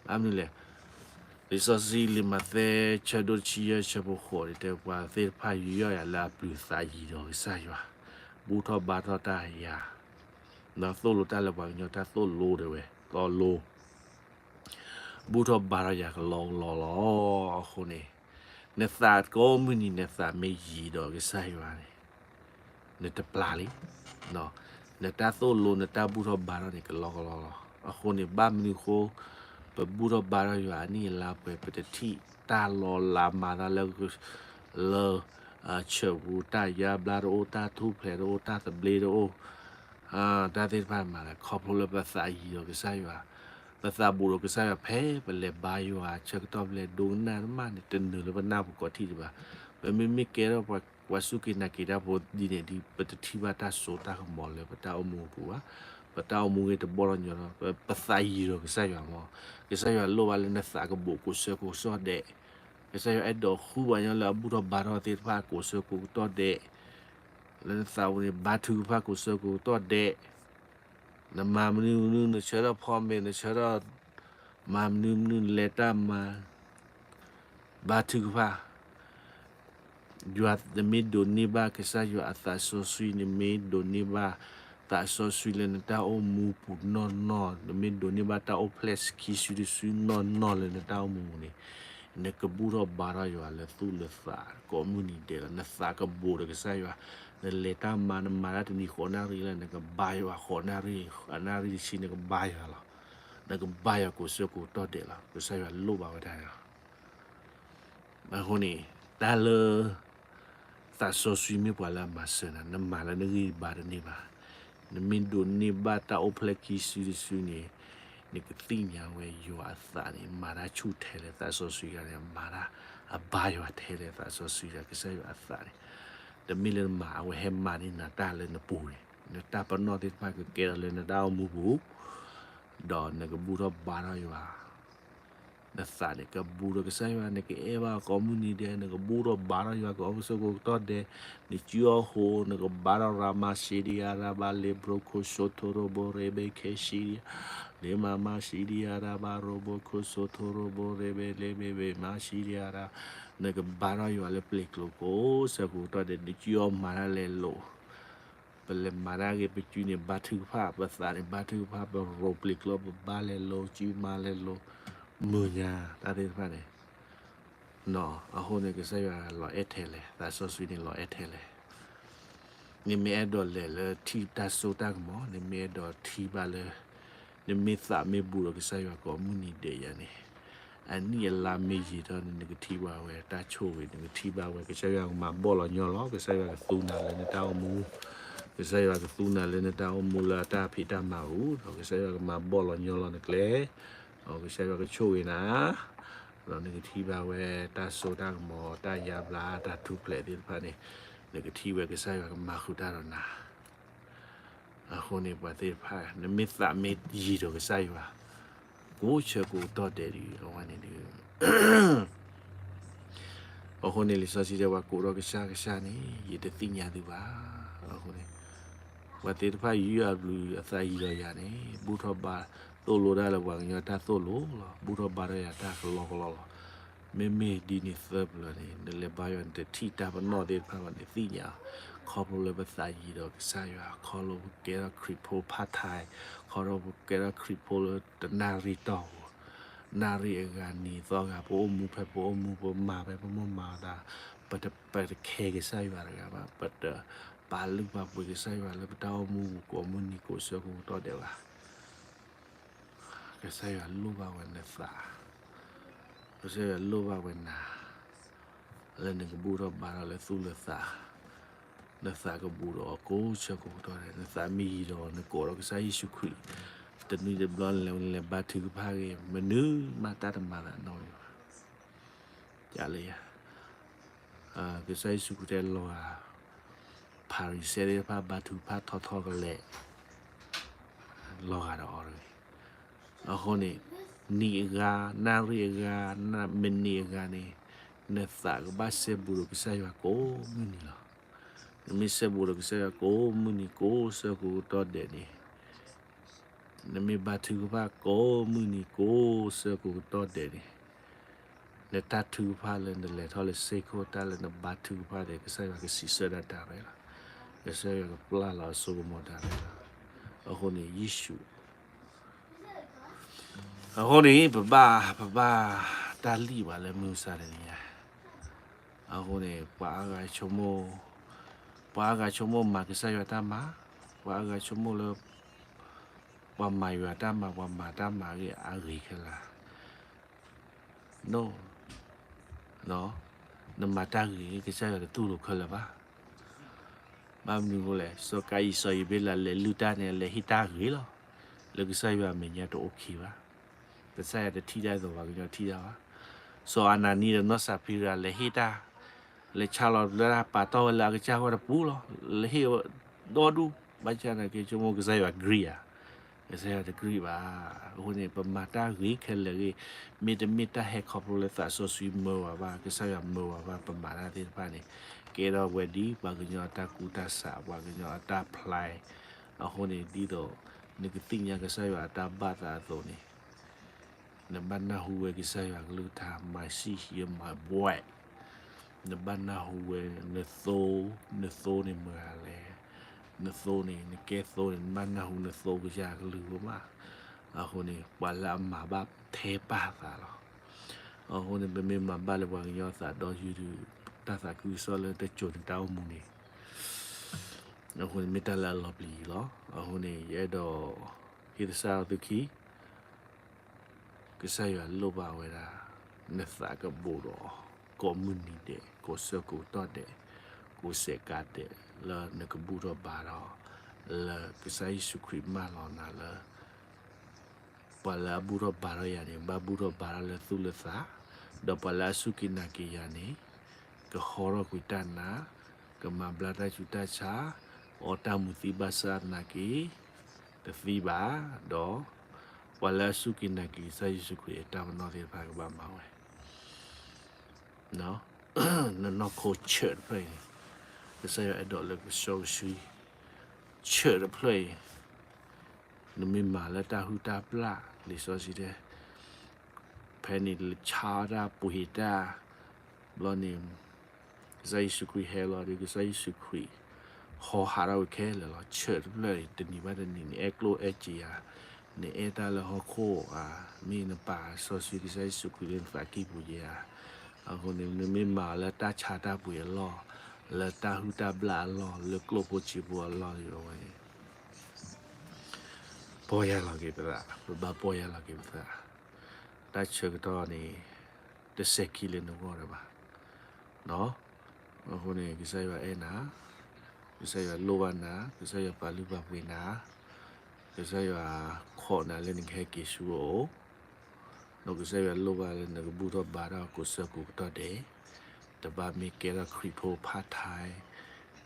ဘၣ်မနုၤလဲၣ်, လံာ်စီဆှံလံာ်မးသဲ ဆၢဒိၣ်တဆံယဲၢ် ဆၢဖိဃိးန့ၣ် တဲပှၤသ့ၣ်တဖၣ်ယူးယီၣ်ယၤလၢအပျုၤသးယံၤဒီးကစၢ်ယွၤ, ဘူၣ်ထီၣ်ဘါထီၣ်တၢ်ယၤ, ဒီးသိၣ်လိတၢ်လၢပှၤကညီတၢ်သိၣ်လိဒၣ်ဝဲ, သီလိ ဘူၣ်ထီၣ်ဘါထီၣ်ယၤကလီကလီလီၤ. အဃိန့ၣ် နသးကိးမုၢ်နံၤ နသးမ့ၢ်ယံၤဒီးကစၢ်ယွၤန့ၣ် နတပျၢ်လံ. နတၢ်သိၣ်လိ နတၢ်ဘူၣ်ထီၣ်ဘါထီၣ်န့ၣ် ကလီကလီလီၤ. အဃိန့ၣ် ဘၣ်မနုၤအဃိ ပဘူၣ်ထီၣ်ဘါထီၣ်ယွၤအနံၣ်အလါပှဲၤ ပတထံၣ်တၢ်လီၤလးမၤသးလၢ လၢ ဆၢပူၤ တၢ်ယါဘျါတအိၣ်, တၢ်ထူၣ်ဖျဲးတအိၣ်, တၢ်သဘျ့တအိၣ်, တၢ်သ့ၣ်တဖၣ်မၤလၢ ခီဖျိလၢပသးယံၤဒီးကစၢ်ယွၤ, ပသးဘူးဒီးကစၢ်ယွၤ ဖဲပလဲၤဘါယွၤဆၢကတီၢ် ပလဲၤဒိကနၣ်တမံၤန့ၣ် တနုာ်လၢပနၢ်ပူၤကိးထံၣ်ဒံးဘၣ်. ပမ့မ့ၢ်ကဲထီၣ်ပှၤစူၢ်က့ၤနာ်က့ၤတၢ်ဖိဒ်န့ၣ်ဒီး ပတထံၣ်ဘၣ်တၢ်စိတၢ်ကမီၤလၢပတၢ်အိၣ်မူအပူၤဘၣ်. ပတၢ်အိၣ်မူဂ့ၤတဘီၣ်ထီၣ်ညီထီၣ်, ပသးယံၤဒီးကစၢ်ယွၤမး. ကစၢ်ယွၤလိၣ်ဘၣ်လၢနသးကဘူးကိးဆၢကိးကတီၢ်ဒဲး. ကစၢ်ယွၤအဲၣ်ဒိးဃုပှၤကညီလၢအဘူၣ်ထီၣ်ဘါထီၣ်သ့ၣ်တဖၣ်ကိးဆၢကိးကတီၢ်ဒဲး, လၢနသးပူၤန့ၣ် ဘါထုကဖၣ်ကိးဆၢကိးကတီၢ်ဒဲး. နမၤမနုၤမနုၤ, နဆၢထၢၣ်ဖီမ့ၤ, နဆၢထၢၣ်မၤမနုၤမနုၤ, နလဲၤတၢ်မၤ ဘါထုကဖၣ် ယွၤ, နမ့ၢ်ဒိးန့ၢ်ဘၣ်ကစၢ်ယွၤအသးစီဆှံ, နမ့ၢ်ဒိးန့ၢ်ဘၣ်သးစီဆှံလၢနတၢ်အိၣ်မူပူၤနီၢ်နီၢ်, နမ့ၢ်ဒိးန့ၢ်ဘၣ်တၢ်အိၣ်ဖျဲၣ်ခံစုတစုနီၢ်နီၢ်လၢနတၢ်အိၣ်မူန့ၣ်, နကဘူၣ်ထီၣ်ဘါထီၣ်ယွၤလၢသူၣ်လၢသးကိးမုၢ်နံၤဒဲးလီၤ. နသးကဘူးဒီးကစၢ်ယွၤ, နလဲၤတၢ်မၤ, နမၤတၢ်တနံၤဃိးနၣ်ရံၣ်လၢ နကဘါယွၤဃိးနၣ်ရံၣ်, အနၣ်ရံၣ်တဆံ နကဘါယွၤလီၤ. နကဘါယွၤကိးဆၢကိးကတီၢ်ဒဲးလီၤ. ကစၢ်ယွၤလိၣ်ဘၣ်ဝဲဒၣ်န့ၣ်လီၤ. အဃိန့ၣ် တၢ်လၢ သးစီဆှံမ့ၢ်ပှၤလၢအမၤစၢၤနၤ, နမၤလၢနဂံၢ်ဘါတန့ၢ်ဘၣ်. နမ့ၢ်ဒိးန့ၢ်ဘၣ်တၢ်အိၣ်ဖျဲၣ်ခံစုတစုန့ၣ်, နကသ့ၣ်ညါဝဲယွၤအသးန့ၣ် မၤတၢ်ဆူၣ်ထဲလဲၣ်, သးစီဆှံဂၤန့ၣ် မၤတၢ် အဘါယွၤထဲလဲၣ်, သးစီဆှံဂၤ, ကစၢ်ယွၤအသးန့ၣ် တမ့ၢ်လၢနမၤ, အဝဲဟဲမၤန့ၢ်နၤတၢ်လၢနပူၤန့ၣ်, နတၢ်ပနီၣ်သ့ၣ်တဖၣ်ကကဲထီၣ်လၢနတၢ်အိၣ်မူပူၤ, ဒီးနကဘူၣ်ထီၣ်ဘါထီၣ်ယွၤ နသးန့ၣ် ကဘူးဒီးကစၢ်ယွၤ, နကအဲၣ်ဘၣ်ကိးမုၢ်နံၤဒဲး, နကဘူၣ်ထီၣ်ဘါထီၣ်ယွၤကိးဆၢကိးကတီၢ်ဒဲး, နစုအီၣ်ဃိ, နကဘါထီၣ်ရၤမၤစံဒံယၤရၤဘၣ် လ့ဘြိခိၣ်စိထိရိဘိရ့ဘ့ခဲစံဒံယၤ, လ့မၤမၤစံဒံယၤရၤဘၣ် ရိဘိခိၣ်စိထိရိဘိရ့ဘ့ လ့ဘ့ဘ့မၤစံဒံယၤရၤ, နကဘါထီၣ်ယွၤလၢပျ့ၤကျိၤကိးဆၢကိးကတီၢ်ဒဲး, နစုအီၣ်မၤတၢ်လဲၤလိာ် ပလဲၤမၤတၢ်ဂ့ၤ, ပစုန့ၣ် ဘါထုကဖၣ်, ပသးန့ၣ် ဘါထုကဖၣ်, ပရိးပျ့ၤကျိၤ ပဘါလဲၤလိာ်, စုမၤလဲၤလိာ်, မုာ်ညါတၢ်သ့ၣ်တဖၣ်န့ၣ်, အဃိန့ၣ် ကစၢ်ယွၤလီၤအဲၣ်ထဲလဲၣ်, သးစီဆှံန့ၣ်လီၤအဲၣ်ထဲလဲၣ်. နမ့ၢ်အဲၣ်ဒိးလဲၤလၢထံၣ်တၢ်စိတၢ်ကမီၤ, နမ့ၢ်အဲၣ်ဒိးထံၣ်ဘၣ်လၢ နမ့ၢ်သးမ့ၢ်ဘူးဒီးကစၢ်ယွၤကိးမုၢ်နံၤဒဲးယၤန့ၣ်, အနံၣ်အလါမ့ၢ်ယံာ်ထီၣ်န့ၣ် နကထံၣ်ဘၣ်ဝဲတၢ်ဆိၣ်ဂ့ၤ, နကထံၣ်ဘၣ်ဝဲ ကစၢ်ယွၤကမၤဘီၣ်လီၤညီလီၤ, ကစၢ်ယွၤကသူနၤလၢနတၢ်အိၣ်မူ, ကစၢ်ယွၤကသူနၤလၢနတၢ်အိၣ်မူလၢအတၢ်ဖံးတၢ်မၤအပူၤ, ဒီးကစၢ်ယွၤကမၤဘီၣ်လီၤညီလီၤနကျဲ, ဒီးကစၢ်ယွၤကဆိၣ်ဂ့ၤနၤ ဒီးနကထံၣ်ဘၣ်ဝဲတၢ်စိတၢ်ကမီၤ တၢ်ယါဘျါ တၢ်ထူၣ်ဖျဲးသ့ၣ်တဖၣ်န့ၣ်, နကထံၣ်ဝဲကစၢ်ယွၤကမၤဃုာ်တၢ်ဒီးနၤ. အဃိန့ၣ် ပှၤသ့ၣ်တဖၣ် နမ့ၢ်သးမ့ၢ်ယံၤဒီးကစၢ်ယွၤ ကိးဆၢကိးကတီၢ်ဒဲးဒ်အဝဲန့ၣ်ဒီး အဃိန့ၣ် လံာ်စီဆှံတဲ ပှၤကိးထီၣ်ကစၢ်ကစၢ်န့ၣ် ယတသ့ၣ်ညါသုဘၣ်. အဃိန့ၣ် ပှၤသ့ၣ်တဖၣ် ယုၢ်အဘျုးအသးယံၤဒီးယၤန့ၣ် ဘူၣ်ထီၣ်ဘါသိၣ်လိတၢ်လၢပှၤကညီတၢ်သိၣ်လိလီၤ. ဘူၣ်ထီၣ်ဘါထီၣ်ယၤတၢ်ကလီကလီလီၤ. မ့မ့ၢ်ဒ်န့ၣ်သၢပျၢၤန့ၣ် နလဲၤဘါယွၤန့ၣ် တထံၣ်တၢ်ပနီၣ်သ့ၣ်တဖၣ်ဘၣ်န့ၣ် သ့ၣ်ညါ, ခီဖျိလၢပသးယံၤဒီးကစၢ်ယွၤ, ခီဖျိပကဲထီၣ်ခရံာ်ဖိဖးထါ, ခီဖျိပကဲထီၣ်ခရံာ်ဖိလၢတနၣ်ရံၣ်တီၢ်ပူၤ, နၣ်ရံၣ်အဂၤနံၤသီဂၤ ပအိၣ်မူဖဲပအိၣ်မူ ပမၤဖဲပမိၢ်မၤအသး, ပတ ပတခဲကစၢ်ယွၤတဂၤဘၣ်, ပတပာ်လုၢ်ပာ်ပှ့ၤကစၢ်ယွၤလၢပတၢ်အိၣ်မူပူၤကိးမုၢ်နံၤကိးဆၢကိးကတီၢ်ဒဲးဘၣ်. ကစၢ်ယွၤလိၣ်ဘၣ်ဝဲနသး, ကစၢ်ယွၤလိၣ်ဘၣ်ဝဲနၤ, လၢနကဘူၣ်ထီၣ်ဘါထီၣ်လၢသူၣ်လၢသး, နသးကဘူးဒီးအီၤကိးဆၢကိးကတီၢ်ဒဲး, နသးမ့ၢ်ယံၤဒီးနကိးဒီးကစၢ်ယ့ၣ်ၡူးခရံာ်, တနွံတဘျီလဲၤလဲၤဘါထုကဖၣ်ဂ့ၤ, မနုၤမးတၢ်တမၤသးနီတမံၤဘၣ်. ကလၢယၤ ကစၢ်ယ့ၣ်ၡူးခရံာ်တဲလီၤဂာ် ဖၤရံၤၡဲသ့ၣ်တဖၣ် ဘါထုကဖၣ်ထီထီကလဲာ် လီၤဂာ်ဒီးအီၤတဂ့ၤ. အဃိန့ၣ် နံၤအဂၤ, နၣ်ရံၣ်အဂၤ, မနံၤအဂၤန့ၣ် နသးကဘၣ်စဲဘူးဒီးကစၢ်ယွၤကိးမုၢ်နံၤလီၤ. နမ့ၢ်စဲဘူးဒီးကစၢ်ယွၤကိးမုၢ်နံၤကိးဆၢကိးကတီၢ်ဒဲးန့ၣ် နမ့ၢ်ဘါထုကဖၣ်ကိးမုၢ်နံၤကိးဆၢကိးကတီၢ်ဒဲးန့ၣ် နတၢ်ထုကဖၣ်လၢနလဲၤထီၣ်လၢစ့ၢ်ခိၣ် တၢ်လၢနဘါထုကဖၣ်ဒီး ကစၢ်ယွၤကစံးဆၢဒၣ်တၢ်ရဲၣ်လီၤ. ကစၢ်ယွၤကပျၢ်လီၤအစိကမီၤတၢ်ရဲၣ်လီၤ. အဃိန့ၣ် ယ့ၣ်ၡူး အဃိန့ၣ် ပဘၣ် ပဘၣ်တၢ်လံၣ်ဘၣ်လၢမုၢ်မဆါတနံၤညါ အဃိန့ၣ် ပှၤအါဂၤဆိကမိၣ်, ပှၤအါဂၤဆိကမိၣ်မၤကစၢ်ယွၤတၢ်မၤ, ပှၤအါဂၤဆိကမိၣ်လၢ ပှၤမၤယွၤတၢ်မၤ, ပှၤမၤတၢ်မၤဂ့ၤအါဂ့ၤခဲလၢာ်. နမၤတၢ်ဂ့ၤ ကစၢ်ယွၤတတူၢ်လိာ်ခဲလၢာ်ဘၣ်. ဘၣ်မနုၤအဃိလဲၣ်, စီၤကၤယံၣ်စီၤအ့ၤဘ့လး လဲၤလုၢ်တၢ်န့ၣ် လဲၤဟ့ၣ်တၢ်ဂ့ၤလီၤ. လၢကစၢ်ယွၤအမဲာ်ညါတအိၣ်ခံဘၣ်. ကစၢ်ယွၤတထံၣ်တၢ်အသိး ပှၤကညီထံၣ်တၢ်ဘၣ်. စီၤအနၤနံဒီးနီၢ်စၤဖံရၤ လဲၤဟ့ၣ်တၢ်, လဲၤဆါလီၤလၢတၢ်ပာ်တီၢ်ဝဲလၢအကစၢ်ဂီၢ်တပူၤလီၤ. လဲၤဟ့ၣ်ဒီဒူၣ်, ဘၣ်ဆၣ်သနာ်က့ ဆိကမိၣ်ကစၢ်ယွၤ agree ဧါ. ကစၢ်ယွၤတ agree ဘၣ်. အဃိန့ၣ် ပမၤတၢ်ဂ့ၤခဲလၢာ်ဂ့ၤ, မ့တမ့ၢ်တၢ်ဟဲခီဖျိလၢသးစီဆှံမၢဝဲဘၣ်, ကစၢ်ယွၤမၢဝဲဘၣ်, ပမၤတၢ်သ့ၣ်တဖၣ်န့ၣ် ကဲထီၣ်ဝဲဒ်ပှၤကညီအတၢ်ကူတၢ်ဆး, ပှၤကညီအတၢ် plan. အဃိန့ၣ် ဒ်သိး နကသ့ၣ်ညါကစၢ်ယွၤအတၢ်ဘၣ်သးအသိးန့ၣ် နဘၣ်နၢ်ဟူဝဲကစၢ်ယွၤကလုၢ်ကထါ my sheep hear my voice. နဘၣ်နၢ်ဟူဝဲ နသိ, နသိန့ၣ်မတၤလဲၣ်. နသိန့ၣ် နကဲသိန့ၣ် နဘၣ်နၢ်ဟူနသိကစၢ်ယွၤကလုၢ်ကထါမး. အဃိန့ၣ် ပှၤလၢအမၤဘၣ်ထဲပၢ်သးလီၤ. အဃိန့ၣ် ပမ့ၢ်မၤဘၣ်လၢပှၤကညီသးဒီးယုၢ်ဒီး တၢ်သးခုကစီၣ်လၢတစိၤန့ၣ်တၢ်အိၣ်မူန့ၣ် အဃိန့ၣ် မ့ၢ်တၢ်လၢအလီၤပျံၤလီၤ. အဃိန့ၣ် ယအဲၣ်ဒိး ဟ့ၣ်သဆၣ်အီၤသုခံ, ကစၢ်ယွၤလိၣ်ဘၣ်ဝဲဒၣ် နသးကဘူးဒီး ကိးမုၢ်နံၤဒဲး, ကိးဆၢကိးကတီၢ်ဒဲး, ကိးစဲးကါဒဲး, လၢနကဘူၣ်ထီၣ်ဘါထီၣ်, လၢကစၢ်ယ့ၣ်ၡူးခရံာ်မၢလီၤနၤလၢ ပှၤလၢအဘူၣ်ထီၣ်ဘါထီၣ်ယၤန့ၣ် ဘၣ်ဘူၣ်ထီၣ်ဘါထီၣ်လၢသူၣ်လၢသး, ဒီးပှၤလၢအစူၢ်က့ၤနာ်က့ၤယၤန့ၣ် ကဟီထီၣ်ကွံာ်တၢ်နး, ကမၤဘျါတၢ်ဆူးတၢ်ဆါ, အီၣ်တၢ်မူၤသံဘၣ်ဆၣ်သနာ်က့ တသံဘၣ်, ဒီးပှၤလၢအစူၢ်က့ၤနာ်က့ၤကစၢ်ယ့ၣ်ၡူးခရံာ်အတၢ်ပနီၣ်သ့ၣ်တဖၣ်ကဘၣ်မၤဝဲ နနီၢ်ခိဆၢၣ်တဖျၢၣ်အံၤ, ကစၢ်ယွၤအဲၣ်ဒိးလၢကဆှီကဆှံ, ဆၢၣ်တဖျၢၣ်အံၤ, နမ့ၢ်မၤလၢတၢ်ဟုၣ်တၢ်ဘျၣ် လံာ်စီဆှံတဲ, ဖဲန့ၣ်လၢဆါတၢ်ပှ့ၤတၢ်, ဘျီန့ၣ် ကစၢ်ယ့ၣ်ၡူးခရံာ်ဟဲလီၤဒီး ကစၢ်ယ့ၣ်ၡူးခရံာ် ဟီဟးထီၣ်ဝဲခဲလၢာ်လီၤ. ဆၢၣ်တဖျၢၣ်အံၤ တနံၤဘၣ်တနံၤန့ၣ် အဲၣ်ကျိၣ်အဲၣ်စ့ဧါ, နအဲၣ်တၢ်လၢဟီၣ်ခိၣ်ဧါ, မ့ၢ်နပာ်စီဆှံကစၢ်ယ့ၣ်ၡူးခရံာ်လၢနသးကံၢ်ပူၤယဲဧါ. အဃိန့ၣ် နမ့ၢ်မၤလၢတၢ်ဆါတၢ်ပှ့ၤအလီၢ်, လၢတၢ်ဟုၣ်တၢ်ဘျၣ်အလီၢ် လၢကျိၣ်ဖိစ့ဖိအလီၢ်အဝဲန့ၣ် ပီၢ်ယၢ်လီၤက့ၤပသး, ပဘၣ်ပီၢ်ယၢ်လီၤက့ၤပသး. တၢ်ဆၢကတီၢ်န့ၣ် တစဲးခံလၢနဂီၢ်လၢၤဘၣ်. အဃိန့ၣ် ကစၢ်ယွၤအဲၣ်နၤ, ကစၢ်ယွၤလိၣ်ဘၣ်နၤ, ကစၢ်ယွၤပာ်လုၢ်ပာ်ပှ့ၤနၤ, ကစၢ်ယွၤခိးနၤလၢနကဟဲက့ၤဆူအအိၣ်, ဒီးကစၢ်ယွၤလိၣ်ဘၣ်လၢနကဘူၣ်ထီၣ်ဘါထီၣ်ကိးဆၢကိးကတီၢ်ဒဲး, တဘၣ်မ့ၢ်ကဲထီၣ်ခရံာ်ဖိဖးထါ,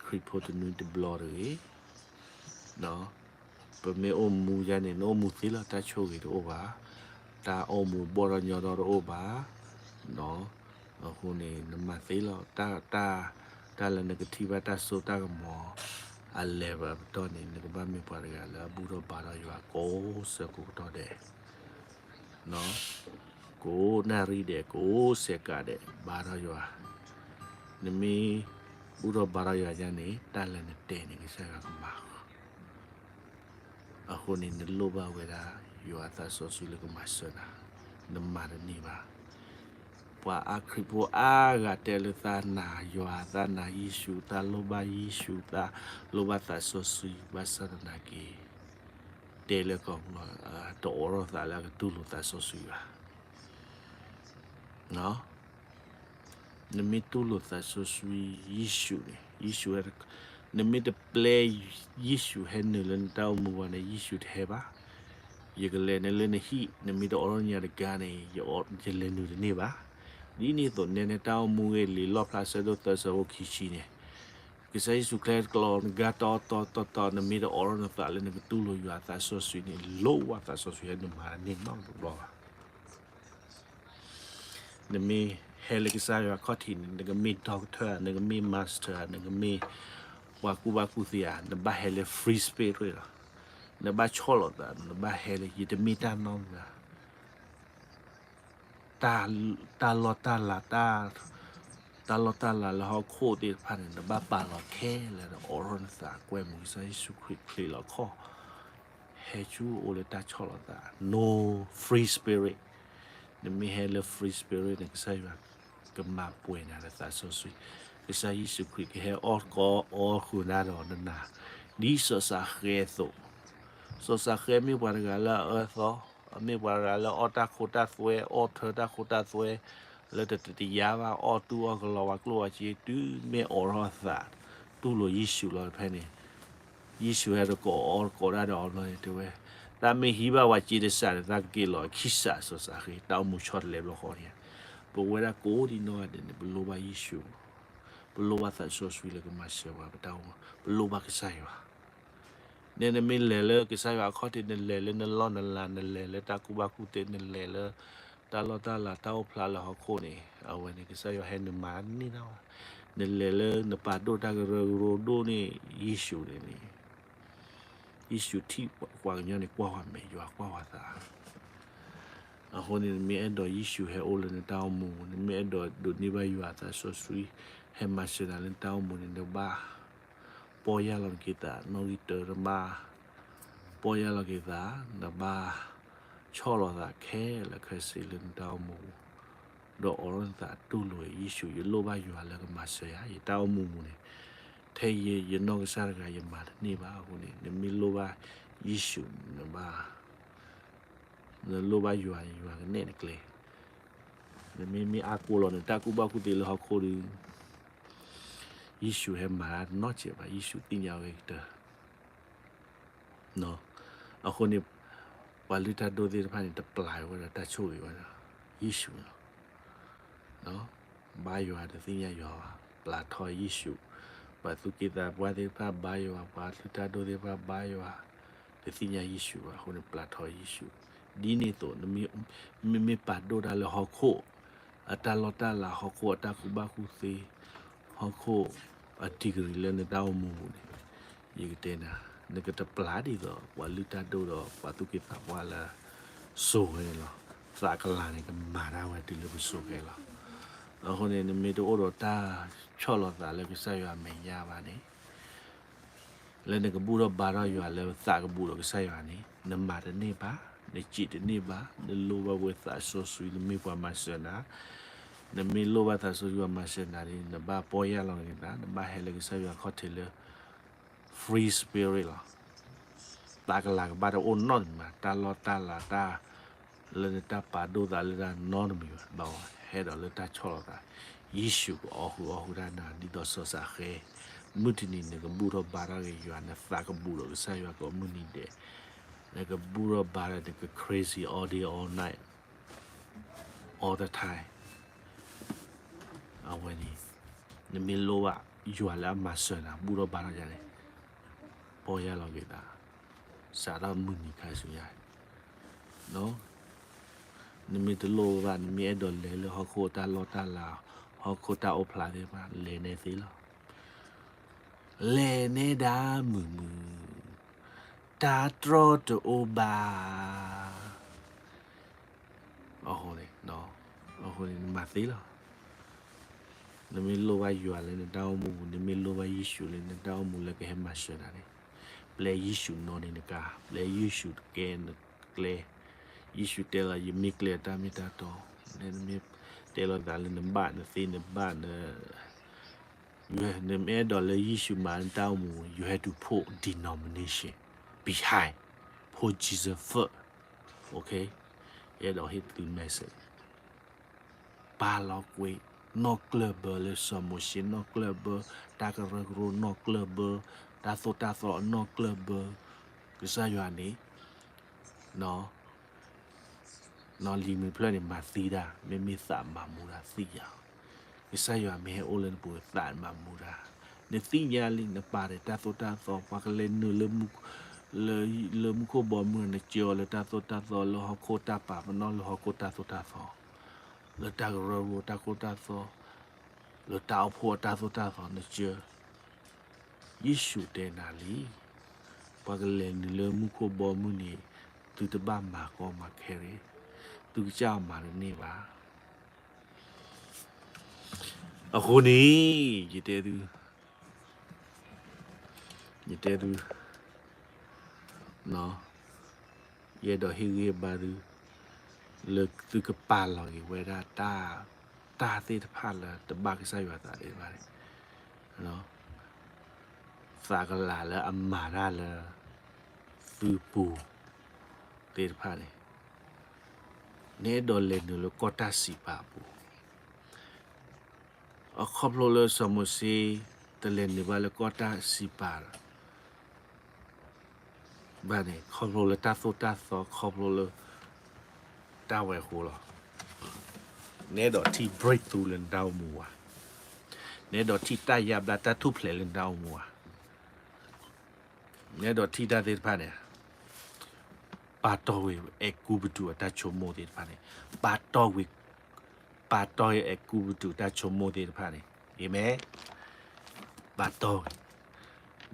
ခရံာ်ဖိတနွံတဘျီတဂ့ၤ. ပမ့ၢ်အိၣ်မူယါန့ၣ် နအိၣ်မူသ့လီၤ, တၢ်ဆိၣ်ဂ့ၤတအိၣ်ဘၣ်, တၢ်အိၣ်မူဘီၣ်ထီၣ်ညီထီၣ်တအိၣ်ဘၣ်. အဃိန့ၣ် နမၤသ့လီၤ, တၢ် တၢ်လၢနကထံၣ်ဘၣ်တၢ်စိတၢ်ကမီၤ အလဲၤဘၣ်ပတီၢ်န့ၣ် နကဘၣ်မ့ၢ်ပှၤတဂၤလၢအဘူၣ်ထီၣ်ဘါထီၣ်ယွၤကိးဆၢကိးကတီၢ်ဒဲး, ကိးနၣ်ရံၣ်ဒဲး ကိးစဲးကးဒဲး ဘါထီၣ်ယွၤ. နမ့ၢ်ဘူၣ်ထီၣ်ဘါထီၣ်ယွၤယါန့ၣ် တၢ်လၢနတဲန့ၣ် ကစၢ်ယွၤကမၤ အဃိန့ၣ် နလိၣ်ဘၣ်ဝဲဒၣ် ယွၤအသးစီဆှံလၢကမၤစၢၤနၤ, နမၤတန့ၢ်ဘၣ်. ပှၤအါခရံာ်ဖိအါဂၤတဲလၢသးနာ်ယွၤ, သးနာ်ယ့ၣ်ၡူး, သးလိၣ်ဘၣ်ယ့ၣ်ၡူး, သးလိၣ်ဘၣ်သးစီဆှံ, ဘၣ်ဆၣ်သနာ်က့ တဲလၢကီၢ်ပူၤလီၤ, တအိးထီၣ်သးလၢအကတူၢ်လိာ်သးစီဆှံဘၣ်. နမ့ၢ်တူၢ်လိာ်သးစီဆှံ ယ့ၣ်ၡူးန့ၣ်, ယ့ၣ်ၡူး, နမ့ၢ်တပျဲယ့ၣ်ၡူးဟဲနုာ်လၢနတၢ်အိၣ်မူဘၣ်န့ၣ် ယ့ၣ်ၡူးတဟဲဘၣ်. ယကလဲၤနုာ်လၢနဟံၣ်, နမ့ၢ်တအိးထီၣ်ညါတဂၤန့ၣ် ယလဲၤနုာ်တန့ၢ်ဘၣ်. ဒ်န့ၣ်အသိး နဲနတၢ်အိၣ်မူဂ့ၤ လံာ်လီၣ်ဖျါဆၢဒိၣ်သၢဆၢဖိခံဆံန့ၣ်, ကစၢ်ယ့ၣ်ၡူးခရံာ်ကျီနဂၤတီတီတီတီ နမ့ၢ်တအိးထီၣ်နသးလၢနကတူၢ်လိာ်ယွၤအသးစီဆှံန့ၣ် လိၣ်ဘၣ်သးစီဆှံ ဟဲနုာ်မၤတန့ၢ်နီတဘျီဘၣ်. နမ့ၢ်ဟဲလၢကစၢ်ယွၤခီၣ်ထံးန့ၣ် နကမ့ၢ် doctor, နကမ့ၢ် master, နကမ့ၢ်ပှၤကူၣ်ဘၣ်ကူၣ်သ့ဧါ, နဘၣ်ဟဲလၢ free spirit လီၤ. နဘၣ်ဆီၣ်လီၤသး, နဘၣ်ဟဲလၢ ယတမ့ၢ်တၢ်နီတမံၤဘၣ်. တၢ်လီၢ်တၢ်လၤ, တၢ်လီၢ်တၢ်လၤလၢဟီၣ်ခိၣ်သ့ၣ်တဖၣ်န့ၣ် နဘၣ်ပာ်လီၤခဲလၢာ်ဒီး အိးထီၣ်နသးကွဲမုာ်ကစၢ်ယ့ၣ်ၡူးခရံာ်ချ့လီၤခီၣ်, ဟဲဆူအိၣ်လၢတၢ်ဆီၣ်လီၤသး, no free spirit. နမ့ၢ်ဟဲလၢ free spirit န့ၣ် ကစၢ်ယွၤကမၤပှဲၤနၤဒီးသးစီဆှံ, ကစၢ်ယ့ၣ်ၡူးခရံာ်ကဟဲအီၣ်ကီအီဃုာ်နၤဒီးနနၤ, ဒ်စီၤစးဃဲအသိး. စီၤစးဃဲမ့ၢ်ပှၤတဂၤလၢအအၢအသီ, မ့ၢ်ပှၤတဂၤလၢအအီၣ်တၢ်ခိတၢ်သွဲ, အီၣ်ထၢတၢ်ခိတၢ်သွဲ, လၢတတယါဘၣ်, အီၣ်တူၢ်အီၣ်ကလီ ပှၤကျိၣ်ပှၤစ့, တုၤမ့ၢ်အိးထီၣ်အသး တူၢ်လိာ်ယ့ၣ်ၡူးလီၤတဖဲန့ၣ်, ယ့ၣ်ၡူးဟဲတကိးအီၣ်တကိးတၢ်ဒီးအီၤဘျီန့ၣ် တဲဝဲ, သးမ့ၢ်ဟံးဘၣ်ပှၤစ့တစးဒီး သးကက့ၤလီၤခံစး. စီၤစးဃဲ တၢ်အိၣ်မူဆီတလဲဘျီဃီန့ၣ်, ပဝဲဒၣ်ကိးဒံနီၢ်ဂၤဒဲးန့ၣ် ပလိၣ်ဘၣ်ယ့ၣ်ၡူး, ပလိၣ်ဘၣ်သးစီဆှံလၢကမၤစၢၤပှၤ, ပတၢ်အိၣ်မူ, ပလိၣ်ဘၣ်ကစၢ်ယွၤ. န နမ့ၢ်လဲၤလၢကစၢ်ယွၤအခီၣ်ထံး, နလဲၤလၢနလီၢ်နလၤ, နလဲၤလၢတၢ်ကူၣ်ဘၣ်ကူၣ်သ့, နလဲၤလၢတၢ်လီၢ်တၢ်လၤတၢ်အိၣ်ဖျါလၢဟီၣ်ခိၣ်န့ၣ်, အဝဲန့ၣ် ကစၢ်ယွၤဟဲနုာ်မၤန့ၢ်နၤဘၣ်. နလဲၤလၢနပာ်ဒိၣ်တၢ်ကရၢကရိဒိၣ်န့ၣ်, ယ့ၣ်ၡူးန့ၣ်န့ၣ် ယ့ၣ်ၡူးထံၣ်ပှၤကညီန့ၣ် ကွၢ်ဝဲမဲာ်, ယွၤကွၢ်ဝဲသး. အဃိန့ၣ် နမ့ၢ်အဲၣ်ဒိးယ့ၣ်ၡူးဟဲအိၣ်လၢနတၢ်အိၣ်မူ, နမ့ၢ်အဲၣ်ဒိးဒိးန့ၢ်ဘၣ်ယွၤအသးစီဆှံ ဟဲမၤစၢၤနၤလၢနတၢ်အိၣ်မူန့ၣ် နဘၣ်ပီၢ်ယၢ်လီၤက့ၤသး, နီၣ်ဂံၢ်တၢ, နဘၣ်ပီၢ်ယၢ်လီၤက့ၤသး, နဘၣ်ဆီၣ်လီၤသးခဲလၢာ်ခဲဆ့လၢနတၢ်အိၣ်မူ ဒီးအိးထီၣ်နသးတူၢ်လိာ်ယ့ၣ်ၡူး, ယလိၣ်ဘၣ်ယွၤလၢကမၤစၢၤယၤ, ယတၢ်အိၣ်မူပူၤန့ၣ် ထဲယနီၢ်ကစၢ်တဂၤယမၤတန့ၢ်ဘၣ်အဃိန့ၣ်, နမ့ၢ်လိၣ်ဘၣ်ယ့ၣ်ၡူး, နဘၣ်, နလိၣ်ဘၣ်ယွၤ, ယွၤကနဲၣ်နကျဲ. နမ့မ့ၢ်အါကိးလီၤနတၢ်ကူၣ်ဘၣ်ကူၣ်သ့လၢဟီၣ်ခိၣ်ဒီး, ယ့ၣ်ၡူးဟဲမၤတၢ်နီတစဲးဘၣ်, ယ့ၣ်ၡူးသ့ၣ်ညါဝဲကတၢၢ် အဃိန့ၣ် ပှၤလုၢ်တၢ်ဒိၣ်သ့ၣ်တဖၣ်န့ၣ် တပျၢ်ဝဲဒီးတၢ်ဆိၣ်ဂ့ၤဝဲဒီး ယ့ၣ်ၡူးလီၤ. ဘါယွၤတသ့ၣ်ညါယွၤဘၣ်, ပျၢ်ထီၣ်ယ့ၣ်ၡူး, ပှၤသူၣ်က့သးပှၢ်သ့ၣ်တဖၣ်ဘါယွၤ, ပှၤလုၢ်တၢ်ဒိၣ်သ့ၣ်တဖၣ်ဘါယွၤ, တသ့ၣ်ညါယ့ၣ်ၡူးဘၣ်အဃိန့ၣ် ပျၢ်ထီၣ်ယ့ၣ်ၡူး. ဒ်န့ၣ်အသိး မ့မ့ၢ်ပာ်ဒိၣ်တၢ်လၢဟီၣ်ခိၣ် အတၢ်လီၢ်တၢ်လၤ, ဟီၣ်ခိၣ်အတၢ်ကူၣ်ဘၣ်ကူၣ်သ့, ဟီၣ်ခိၣ်အ degree လၢနတၢ်အိၣ်မူပူၤန့ၣ်, ယကတဲနၤ, နကတပျၢ်ဒ်သိး ပှၤလုၢ်တၢ်ဒိၣ်ဒီးပှၤသူၣ်က့သးပှၢ်လၢ စိၤဝဲန့ၣ်လီၤ. သးကလၤန့ၣ် ကမၤတၢ်ဝဲတုၤလၢပစိၤဝဲလီၤ. အဃိန့ၣ် နမ့ၢ်တအိၣ်ဒီးတၢ်ဆီၣ်လီၤသးလၢကစၢ်ယွၤအမဲာ်ညါဘၣ်န့ၣ် လၢနကဘူၣ်ထီၣ်ဘါထီၣ်ယွၤလၢသးကဘူၣ်ဒီးကစၢ်ယွၤန့ၣ် နမၤတန့ၢ်ဘၣ်, နစံးတန့ၢ်ဘၣ်, နလိၣ်ဘၣ်ဝဲသးစီဆှံ, နမ့ၢ်ပှၤမၤစၢၤနၤ, နမ့ၢ်လိၣ်ဘၣ်သးဆူယွၤမၤစၢၤနၤဒီး နဘၣ်ပီၢ်ယၢ်လီၤက့ၤနသး, နဘၣ်ဟဲလၢကစၢ်ယွၤခီၣ်ထံးလၢ free spirit လီၤ. သးကလၤကဘၣ်တအိၣ်နီတမံၤဘၣ်, တၢ်လီၢ်တၢ်လၤတၢ် လၢနတၢ်ပာ်ဒိၣ်သးလၢတၢ်နီတမံၤဘၣ်, ဘၣ်ဝဲဟဲဒီးလၢတၢ်ဆီၣ်လီၤသး, ယ့ၣ်ၡူးကအီၣ်ဃုာ်အီၣ်ဃုာ်တၢ်နၤ ဒ်သိးစီၤစးဃဲ, မုၢ်တနံၤနကဘူၣ်ထီၣ်ဘါထီၣ်က့ၤယွၤ, နသးကဘူၣ်ဒီးကစၢ်ယွၤကိးမုၢ်နံၤဒဲး, နကဘူၣ်ထီၣ်ဘါထီၣ် နက crazy all day all night all the time. အဝဲန့ၣ် နမ့ၢ်လိၣ်ဘၣ်ယွၤလၢအမၤစၢၤနၤ ဘူၣ်ထီၣ်ဘါထီၣ်ယၤန့ၣ်, ပီၢ်ယၢ်လီၤက့ၤသး, စးထီၣ်မုၢ်နံၤခါဆူညါ, နမ့ၢ်တလိၣ်ဘၣ် နမ့ၢ်အဲၣ်ဒိးလဲၤလၢဟီၣ်ခိၣ်တၢ်လီၢ်တၢ်လၤ, ဟီၣ်ခိၣ်တၢ်အိၣ်ဖျါသ့ၣ်တဖၣ် လဲၤန့ၣ်သ့လီၤ. လဲၤန့ၢ်ဒၣ်မုာ်မုာ်, တၢ်တြီတအိၣ်ဘၣ်. အဃိန့ၣ်, အဃိန့ၣ်နမၤသ့လီၤ. နမ့ၢ်လိၣ်ဘၣ်ယွၤလၢနတၢ်အိၣ်မူပူၤ, နမ့ၢ်လိၣ်ဘၣ်ယ့ၣ်ၡူးလၢနတၢ်အိၣ်မူလၢကဟဲမၤစၢၤနၤန့ၣ်, ပျဲယ့ၣ်ၡူးနီၣ်န့ၢ်နကါ, ပျဲယ့ၣ်ၡူးတကဲနကျဲ, ယ့ၣ်ၡူးတဲလီၤ ယမ့ၢ်ကျဲတၢ်မ့ၢ်တၢ်တီ, နမ့ၢ်တဲလီၤသးလၢနဘၣ်နသ့နဘၣ်န နမ့ၢ်အဲၣ်ဒိးလၢယ့ၣ်ၡူးမၤနတၢ်အိၣ်မူ, you have to put denomination behind, put Jesus first, okay? ယအဲၣ်ဒိးဟ့ၣ်သု message, ပာ်လီၤကွံာ်, နီၣ်ကျၢၢ်ဘၢလၢစီၤမိၤၡ့, နီၣ်ကျၢၢ်ဘၢ, တၢ်ကရၢကရိနီၣ်ကျၢၢ်ဘၢ, တၢ်သိၣ်တၢ်သီနီၣ်ကျၢၢ်ဘၢ, ကစၢ်ယွၤန့ၣ် နီၣ်လံၤမုၢ်ဖျၢၣ်န့ၣ် မၤသံတၢ်, မ့မ့ၢ်သးမၤမူတၢ်သ့ၣ်ညါ, ကစၢ်ယွၤမ့ၢ်ဟဲအိၣ်လၢနပူၤသးမၤမူတၢ်, နသ့ၣ်ညါလံ နပာ်ဒီးတၢ်သိၣ်တၢ်သီ, ပှၤကလဲၤနုာ်လၢ လၢမူခိၣ်ဘီမုၢ် နစၢၤအီၤလၢတၢ်သိၣ်တၢ်သီ, လၢဟီၣ်ခိၣ်တၢ်ပာ်ပနီၣ် လၢဟီၣ်ခိၣ်တၢ်သိၣ်တၢ်သီ, လၢတၢ်ကရၢကရိတၢ်သိၣ်တၢ်သီ, လၢတၢ်အိၣ်ဖှိၣ်အတၢ်သိၣ်တၢ်သီ နစၢၤ ယ့ၣ်ၡူးတဲနၤလံ, ပှၤကလဲၤနုာ်လၢမူခိၣ်ဘီမုၢ်န့ၣ် သုတဘၣ်မၤကီမၤခဲရ့, သုကစၢ်မၤတန့ၢ်ဘၣ်. အဃိန့ၣ် ယတဲသု, ယတဲသု, ယအဲၣ်ဒိးဟ့ၣ်ဂံၢ်ဘါသု လၢသုကပာ်လီၤက့ၤဝဲဒၣ် တၢ်သ့ၣ်တဖၣ်လၢတဘၣ်ကစၢ်ယွၤသးသ့ၣ်တဖၣ်န့ၣ်, သးကလၤလၢအမၤတၢ်လၢ သုပူၤသ့ၣ်တဖၣ်န့ၣ်, နအဲၣ်ဒိးလဲၤနုာ်လၢကီၢ်တၢ်စံးပာ်အပူၤ, အခီဖျိလၢစီၤမိၤၡ့ တလဲၤနုာ်ဘၣ်လၢကီၢ်တၢ်စံးပာ် ဘၣ်န့ၣ် ခီဖျိလၢတၢ်သိၣ်တၢ်သီ ခီဖျိလၢ တၢ်ဝဲအဃိလီၤ. နအဲၣ်ဒိးထံၣ် breakthrough လၢနတၢ်အိၣ်မူဧါ, နအဲၣ်ဒိးထံၣ်တၢ်ယါဘျါတၢ်ထူၣ်ဖျဲးလၢနတၢ်အိၣ်မူဧါ, နအဲၣ်ဒိးထံၣ်တၢ်သ့ၣ်တဖၣ်န့ၣ် ပာ်တီၢ်ဝံၤ အဲၤကူပတူးအတၢ်ဆိကမိၣ်သ့ၣ်တဖၣ်န့ၣ်, ပာ်တီၢ်ဝံၤ ပာ်တီၢ်ဝံၤ အဲၤကူပတူးတၢ်ဆိကမိၣ်သ့ၣ်တဖၣ်န့ၣ်, အၤမ့ၣ်, ပာ်တီၢ်ဝံၤ,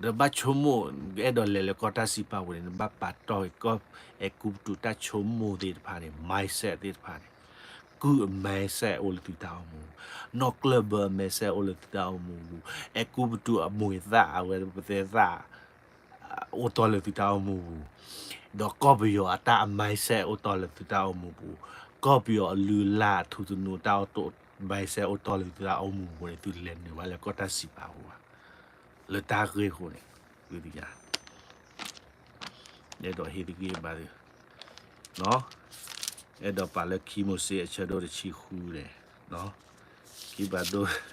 ဒီးဘၣ်ဆိကမိၣ် အဲၣ်ဒိးလဲၤလၢကီၢ်တၢ်စံးပာ်ပူၤန့ၣ် နဘၣ်ပာ်တီၢ်ဝံၤ ကီၢ်အဲၤကူပတူးတၢ်ဆိကမိၣ်သ့ၣ်တဖၣ်န့ၣ် mindset သ့ၣ်တဖၣ်န့ၣ်, ကုၢ်အ mindset အိၣ်လၢသုတၢ်အိၣ်မူ, နီၣ်ကျၢၢ်ဘၢအ mindset အိၣ်လၢသုတၢ်အိၣ်မူပူၤ, အဲၤကူပတူးအမိၢ်သၣ် အဝဲပသဲသၣ် အိၣ်တီၢ်လၢသုတၢ်အိၣ်မူပူၤ, ဒီးကီၢ်ပယီၤအတၢ်အ mindset အိၣ်တီၢ်လၢသုတၢ်အိၣ်မူပူၤ, ကီၢ်ပယီၤအလုၢ်အလၢ်အထူသနူတၢ်အိၣ်တီၢ် mindset အိၣ်တီၢ်လၢသုတၢ်အိၣ်မူပူၤန့ၣ် သုလဲၤနုာ်ဘၣ်လၢကီၢ်တၢ်စံးပာ်ပူၤဘၣ်, လၢတၢ်ဂ့ၢ်အဃိန့ၣ်, သုသ့ၣ်ညါ, အဲၣ်ဒိးဟ့ၣ်သုဂံၢ်ဘါသု, အဲၣ်ဒိးပာ်လၢခံမိၤၡ့အဆၢဒိၣ်တဆံဃုန့ၣ်, ခံဘၣ်ဒ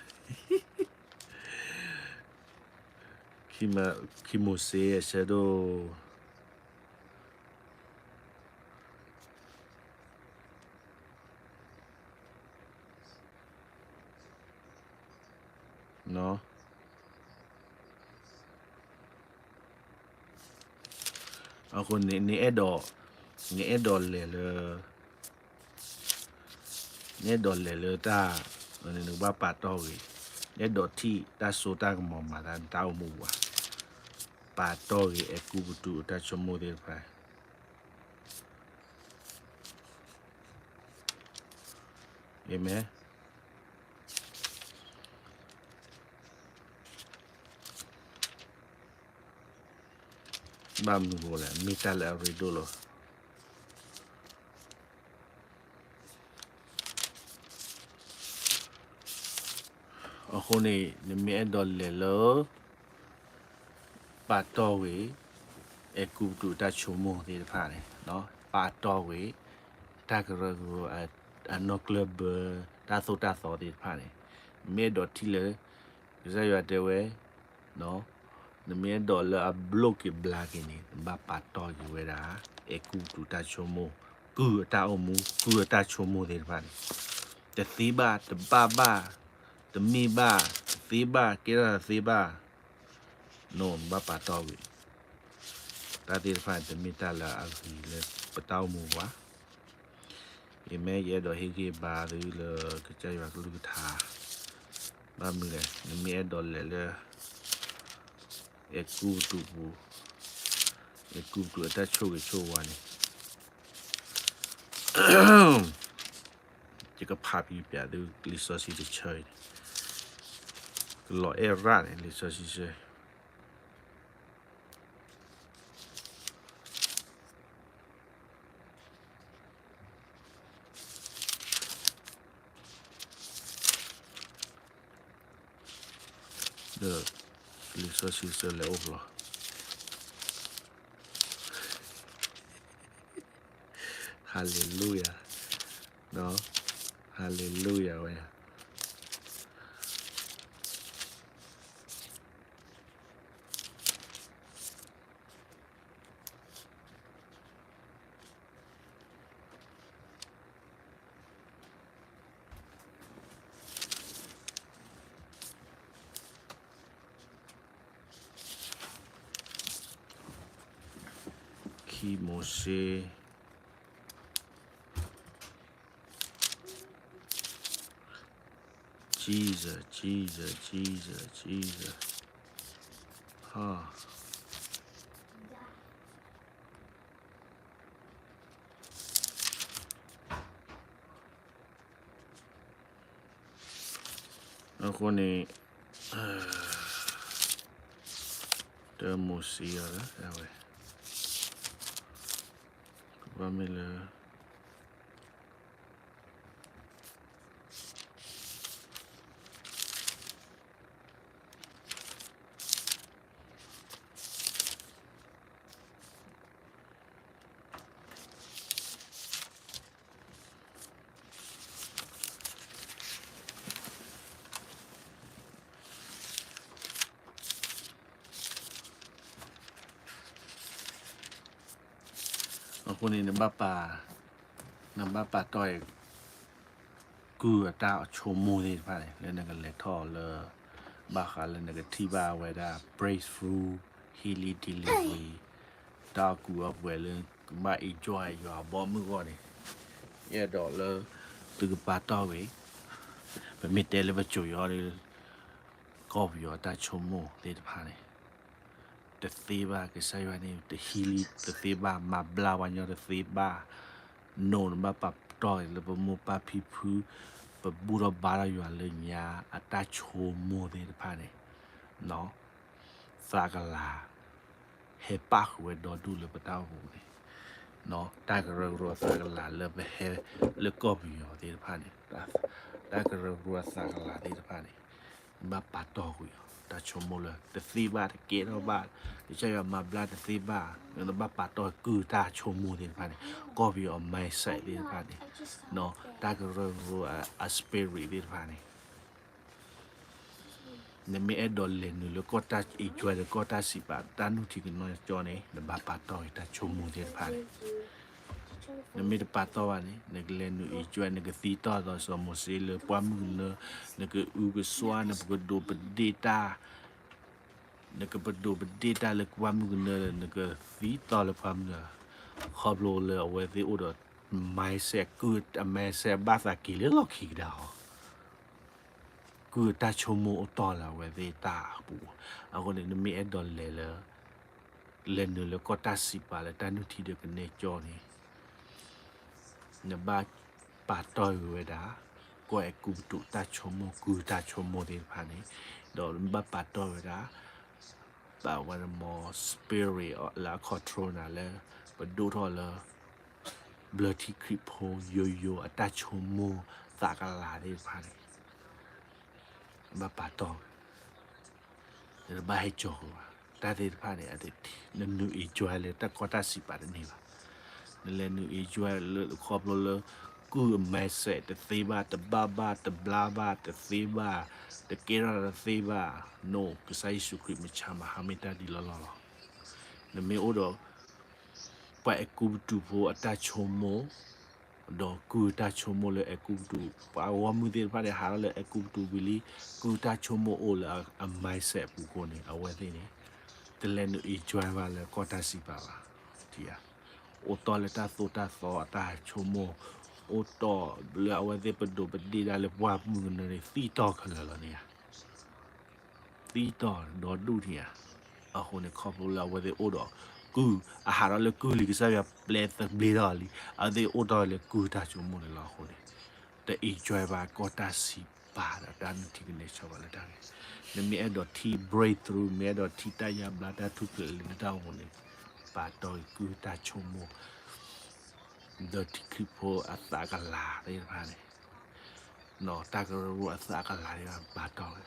ိ, ခံမိၤၡ့အဆၢဒိၣ် အဃိန့ၣ် နအဲၣ်ဒိး, နအဲၣ်ဒိးလဲၤလၢ, နအဲၣ်ဒိးလဲၤလၢတၢ်, နကဘၣ်ပာ်တီၢ်ဂ့ၤ, နအဲၣ်ဒိးထံၣ်တၢ်စိတၢ်ကမီၤမၤသးနတၢ်အိၣ်မူပူၤဧါ, ပာ်တီၢ်ဂ့ၤ အဲၤကူပတူးအတၢ်ဆိကမိၣ်သ့ၣ်တဖၣ် အၤမ့ၣ်. ဘၣ်မနုၤအဃိလဲၣ်, မ့ၢ်တၢ်လၢအရ့ဒိၣ်လီၤ. အဃိန့ၣ် နမ့ၢ်အဲၣ်ဒိးလဲၤလၢ ပာ်တီၢ်ဝံၤ အဲၤကူပတူးအတၢ်ဆိကမိၣ်သ့ၣ်တဖၣ်န့ၣ်, ပာ်တီၢ်ဝံၤ တၢ်ကရၢကရိ အနီၢ်ကျၢၢ်ဘၢ တၢ်သိၣ်တၢ်သီသ့ၣ်တဖၣ်န့ၣ်, နမ့ၢ်အဲၣ်ဒိးထံၣ်လၢ ကစၢ်ယွၤတဲဝဲ နမ့ၢ်အဲၣ်ဒိးလၢအဘျိၣ်က့ၤဘျါက့ၤန့ၣ် နဘၣ်ပာ်တီၢ်က့ၤဝဲဒၣ် အဲၤကူပတူးတၢ်ဆိကမိၣ်, ကုၢ်အတၢ်အိၣ်မူ, ကုၢ်အတၢ်ဆိကမိၣ်သ့ၣ်တဖၣ်န့ၣ်, တသ့ဘၣ်, တဘၣ်ဘၣ်, တမ့ၢ်ဘၣ်, တသ့ဘၣ်, ကဲထီၣ်တသ့ဘၣ်, နဘၣ်ပာ်တီၢ်ဝံၤ, တၢ်သ့ၣ်တဖၣ်န့ၣ် တမ့ၢ်တၢ်လၢအဂ့ၤလၢပတၢ်အိၣ်မူဘၣ်. အၤမ့ၣ်, ယအဲၣ်ဒိးဟ့ၣ်ဂံၢ်ဘါသုလၢကစၢ်ယွၤကလုၢ်ကထါ, ဘၣ်မနုၤလဲၣ်, နမ့ၢ်အဲၣ်ဒိးလဲၤလၢ အဲၤကူပတူးပူၤ, အဲၤကူပတူးအတၢ်ဆိၣ်ဂ့ၤဆိၣ်ဝါန့ၣ်, ယကဖးဖံးပျးသုလံာ်စီဆှံတဆၢအံၤ, ကလီၤအဲၣ်ရၣ်န့ၣ် လံာ်စီဆှံဆၢ ဒီးလံာ်စီဆှံစၢလဲၤအိၣ်ဖျီ, Hallelujah, Hallelujah ဝဲ ခံမိၤၡ့, Jesus, Jesus, Jesus, Jesus, ဟါ အဃိန့ၣ် တၢ်မိၤၡ့အီၤလၢအဝဲ ကဘၣ်မ့ၢ်လၢ အဃိန့ၣ် နဘၣ်ပာ်, နဘၣ်ပာ်တီၢ်အံၤ ကုၢ်အတၢ်ဆိကမိၣ်သ့ၣ်တဖၣ်န့ၣ် လၢနကလဲၤထီၣ်လၢ ဘၣ်ဃးလၢနကထံၣ်ဘၣ်ဝဲဒၣ် breakthrough, healing, delivery, တၢ်ကူၣ်အီၤပှဲၤလၢ ကဘၣ် enjoy ယွၤအဘီအမုၢ်အဂီၢ်န့ၣ်, ယအဲၣ်ဒိးလၢ သုကပာ်တီၢ်ဝံၤ, ပမ့ၢ်တဲလၢပစိၤယီၤဒီး ကီၢ်ပယီၤအတၢ်ဆိကမိၣ်သ့ၣ်တဖၣ်န့ၣ် တသ့ဘၣ်, ကစၢ်ယွၤန့ၣ် တ healing တသ့ဘၣ်, မၤဘျါပှၤညီတသ့ဘၣ်, နအိၣ် နဘၣ်ပာ်တီၢ်လၢပမိၢ်ပၢ်ဖံဖု, ပဘူၣ်ထီၣ်ဘါထီၣ်ယွၤလၢညါအတၢ်ဆိကမိၣ်သ့ၣ်တဖၣ်န့ၣ်, သးကလၤ ဟဲပၣ်ဃုာ်ဝဲဒီဒူၣ်လၢပတၢ်အိၣ်မူန့ၣ်, တၢ်ကရၢကရိအသးကလၤလၢပဟဲလၢကီၢ်ပယီၤသ့ၣ်တဖၣ်န့ၣ်, တၢ်ကရၢကရိအသးကလၤသ့ၣ်တဖၣ်န့ၣ်, နဘၣ်ပာ်တီၢ်ကွံာ်အီၤ, တၢ်ဆိကမိၣ်လၢ တသ့ဘၣ်တကဲထီၣ်ဘၣ်, ကစၢ်ယွၤမၤဘျါတသ့ဘၣ်, နဘၣ်ပာ်တီၢ်ကုၢ်တၢ်ဆိကမိၣ်သ့ၣ်တဖၣ်န့ၣ်, ကီၢ်ပယီၤအ mindset သ့ၣ်တဖၣ်န့ၣ်, တၢ်ကရၢကရိအ spirit သ့ၣ်တဖၣ်န့ၣ် နမ့ၢ်အဲၣ်ဒိးလဲၤနုာ်လၢကီၢ်တၢ် enjoy ဒီးကီၢ်တၢ်စံးပာ် တၢ်နုၢ်ထံကနီၢ်ကၠီန့ၣ် နဘၣ်ပာ်တီၢ်က့ၤတၢ်ဆိကမိၣ်သ့ၣ်တဖၣ်န့ၣ်, နမ့ၢ်တပာ်တီၢ်ဘၣ်န့ၣ် နကလဲၤနုာ် enjoy နကသံတီၢ်ဒီးစီၤမိၤၡ့လၢပှၢ်မုၢ်ကနၢ, နကအုကစွါ နပကဒိးပဒ့ၣ်တၢ် နကပဒိးပဒ့ၣ်တၢ်လၢပှၢ်မုၢ်ကနၢဒီး နကသံတီၢ်လၢပှၢ်မုၢ်ကနၢ, ခီဖျိလၢအဝဲသ့ၣ်အိၣ်ဒီး mindset ကုၢ်အ mindset ဘၣ်သးက့ၤလၢလီၢ်ခံကဒါအီၤ, ကုၢ်အတၢ်ဆိကမိၣ်အိၣ်တီၢ်လၢအဝဲသ့ၣ်တၢ်အပူၤ, အဃိန့ၣ် နမ့ၢ်အဲၣ်ဒိးလဲၤလၢ လဲၤနုာ်လၢကီၢ်တၢ်စံးပာ်လၢတၢ်နုၢ်ထံဒီးကနဲကၠီန့ၣ် နဘၣ်ပာ်တီၢ်ဝဲဒၣ် ကီၢ်အဲၤကူပတူးတၢ်ဆိကမိၣ် ကုၢ်တၢ်ဆိကမိၣ်သ့ၣ်တဖၣ်န့ၣ်, ဒီးနဘၣ်ပာ်တီၢ်ဝဲဒၣ် ဘၣ်ဝဲဒၣ်မ့ၢ် spirit လၢအ control နၤလၢ ပဒိၣ်ထီၣ်လၢ ဘျၢထံခရံာ်ဖိယိယိအတၢ်ဆိကမိၣ်သးကလၤသ့ၣ်တဖၣ်န့ၣ် ဘၣ်ပာ်တီၢ်ဝဲ, နတဘၣ်ဟဲကၠီၤဃုာ်ဘၣ်. တၢ်သ့ၣ်တဖၣ်န့ၣ် နနုာ် enjoy လၢတၢ်ကီတၢ်စံးပာ်တန့ၢ်ဘၣ်. နလဲၤနုာ် enjoy လၢခီဖျိလၢ ကုၢ်အ mindset တသ့ဘၣ်, တဘၣ်ဘၣ်, တဘျါဘၣ်, တသ့ဘၣ်, တကဲထီၣ်တသ့ဘၣ်, no, ကစၢ်ယ့ၣ်ၡူးခရံာ်မ့ၢ်ဆါမၤဟါမ့ၢ်တၢ်ဒ်လီၢ်လီၢ်လီၤ. နမ့ၢ်အိၣ်ဒီး ပှၤအဲၤကူပတူးဖိအတၢ်ဆိကမိၣ်, ဒီးကုၢ်တၢ်ဆိကမိၣ်လၢအဲၤကူပတူး, ပှၤဂီၢ်မုၢ်သ့ၣ်တဖၣ်န့ၣ် ဟးထီၣ်လၢအဲၤကူပတူးဝံၤလံ, ကုၢ်တၢ်ဆိကမိၣ်အိၣ်လၢအ mindset အပူၤအဃိန့ၣ် အဝဲသ့ၣ်န့ၣ် တလဲၤနုာ် enjoy ဘၣ်လၢကီၢ်တၢ်စံးပာ်ဘၣ်. အိၣ်တီၢ်လၢတၢ်သိၣ်တၢ်သီအတၢ်ဆိကမိၣ်, အိၣ်တီၢ်လၢအဝဲသ့ၣ်ပဒိးပဒ့ၣ်ဒၣ်လၢပှၢ်မုၢ်ကနၢန့ၣ် သံတီၢ်ခဲလၢာ်လီၤန့ၣ်ဧါ. သံတီၢ်ဒီဒူၣ်န့ၣ်ဧါ. အဃိန့ၣ် ခီဖျိလၢအဝဲသ့ၣ်အိၣ်ဒီးကုၢ်, အဟးထီၣ်လၢကုၢ်လံ ကစၢ်ယွၤပျဲသဘျ့ထီၣ်လံ, အဝဲသ့ၣ်အိၣ်တီၢ်လၢကုၢ်တၢ်ဆိကမိၣ်န့ၣ်လီၤ. အဃိန့ၣ် တ enjoy ဘၣ်ကီၢ်တၢ်စံးပာ်ဒီးတၢ်နုၢ်ထံကနဲၣ်ဆီဘၣ်လၢတၢ်ဂ့ၤ. နမ့ၢ်အဲၣ်ဒိးထံၣ် breakthrough, မ့ၢ်အဲၣ်ဒိးထံၣ်တၢ်ယါဘျါတၢ်ထူၣ်ဖျဲးလၢနတၢ်အိၣ်မူန့ၣ်, ပာ်တီၢ်ဂ့ၤကုၢ်တၢ်ဆိကမိၣ် ဒီးထံခရံာ်ဖိအသးကလၤသ့ၣ်တဖၣ်န့ၣ်, တၢ်ကရၢကရိအသးကလၤသ့ၣ်တဖၣ်ပာ်တီၢ်ဝဲ,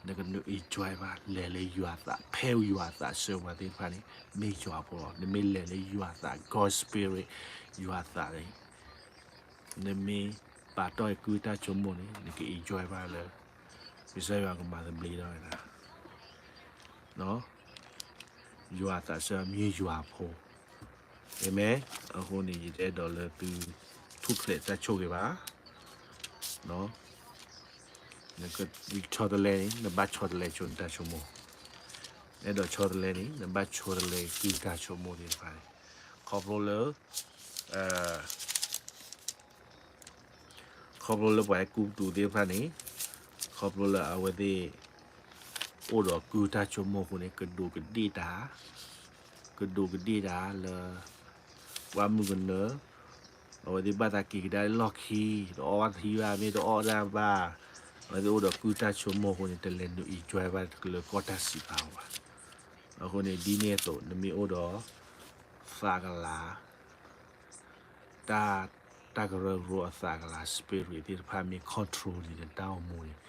နကနုာ် enjoy ဘၣ် လဲၤလၢယွၤအသး, ဖဲယွၤအသးဆှၢပှၤသ့ၣ်တဖၣ်န့ၣ် မ့ၢ်ယွၤဖိလီၤ. နမ့ၢ်လဲၤလၢယွၤအသး God Spirit, ယွၤအသးန့ၣ်, နမ့ၢ်ပာ်တီၢ်ကုၢ်တၢ်ဆိကမိၣ်န့ၣ် နက enjoy ဘၣ်လၢ ကစၢ်ယွၤကမၤသဘျ့ထီၣ်ဝဲဒၣ် ယွၤအသးဆှၢမ့ၢ်ယွၤအဖိ. Amen. အဃိန့ၣ် ယတအဲၣ်ဒိးလၢသုထူၣ်ဖျဲးတၢ်ဆိၣ်ဂ့ၤဘၣ်. နကဆီတလဲန့ၣ် နဘၣ်ဆီတလဲဆိနတၢ်ဆိကမိၣ်, အဲၣ်ဒိးဆီတလဲန့ၣ် နဘၣ်ဆီတလဲကုၢ်တၢ်ဆိကမိၣ်သ့ၣ်တဖၣ်န့ၣ်, ခီဖျိလၢ ခီဖျိလၢပှၤဟဲကူပတူးသ့ၣ်တဖၣ်န့ၣ်, ခီဖျိလၢအဝဲသ့ၣ် အိၣ်ဒီးကုၢ်တၢ်ဆိကမိၣ်အဃိန့ၣ် ကဒူးကဒ့ၣ်တၢ်, ကဒူးကဒ့ၣ်တၢ်လၢ ပှၢ်မုၢ်ကနၢ, အဝဲသ့ၣ်ဘၣ်သးက့ၤကဒါလၢလီၢ်ခံ, တအီၣ်ထံဘၣ် မ့ၢ်တအီၣ်ဒၣ်ဘၣ်, အဝဲသ့ၣ်အိၣ်ဒီးကုၢ်တၢ်ဆိကမိၣ်အဃိန့ၣ် တလဲၤနုာ် enjoy ဘၣ်လၢကီၢ်တၢ်စံးပာ်ဘၣ်. အဃိန့ၣ် ဒ်န့ၣ်အသိး နမ့ၢ်အိၣ်ဒီး သးကလၤ တၢ်, တၢ်ကရၢကရိအသးကလၤ spirit သ့ၣ်တဖၣ်မ့ၢ် control န့ၣ် နတၢ်အိၣ်မူန့ၣ်,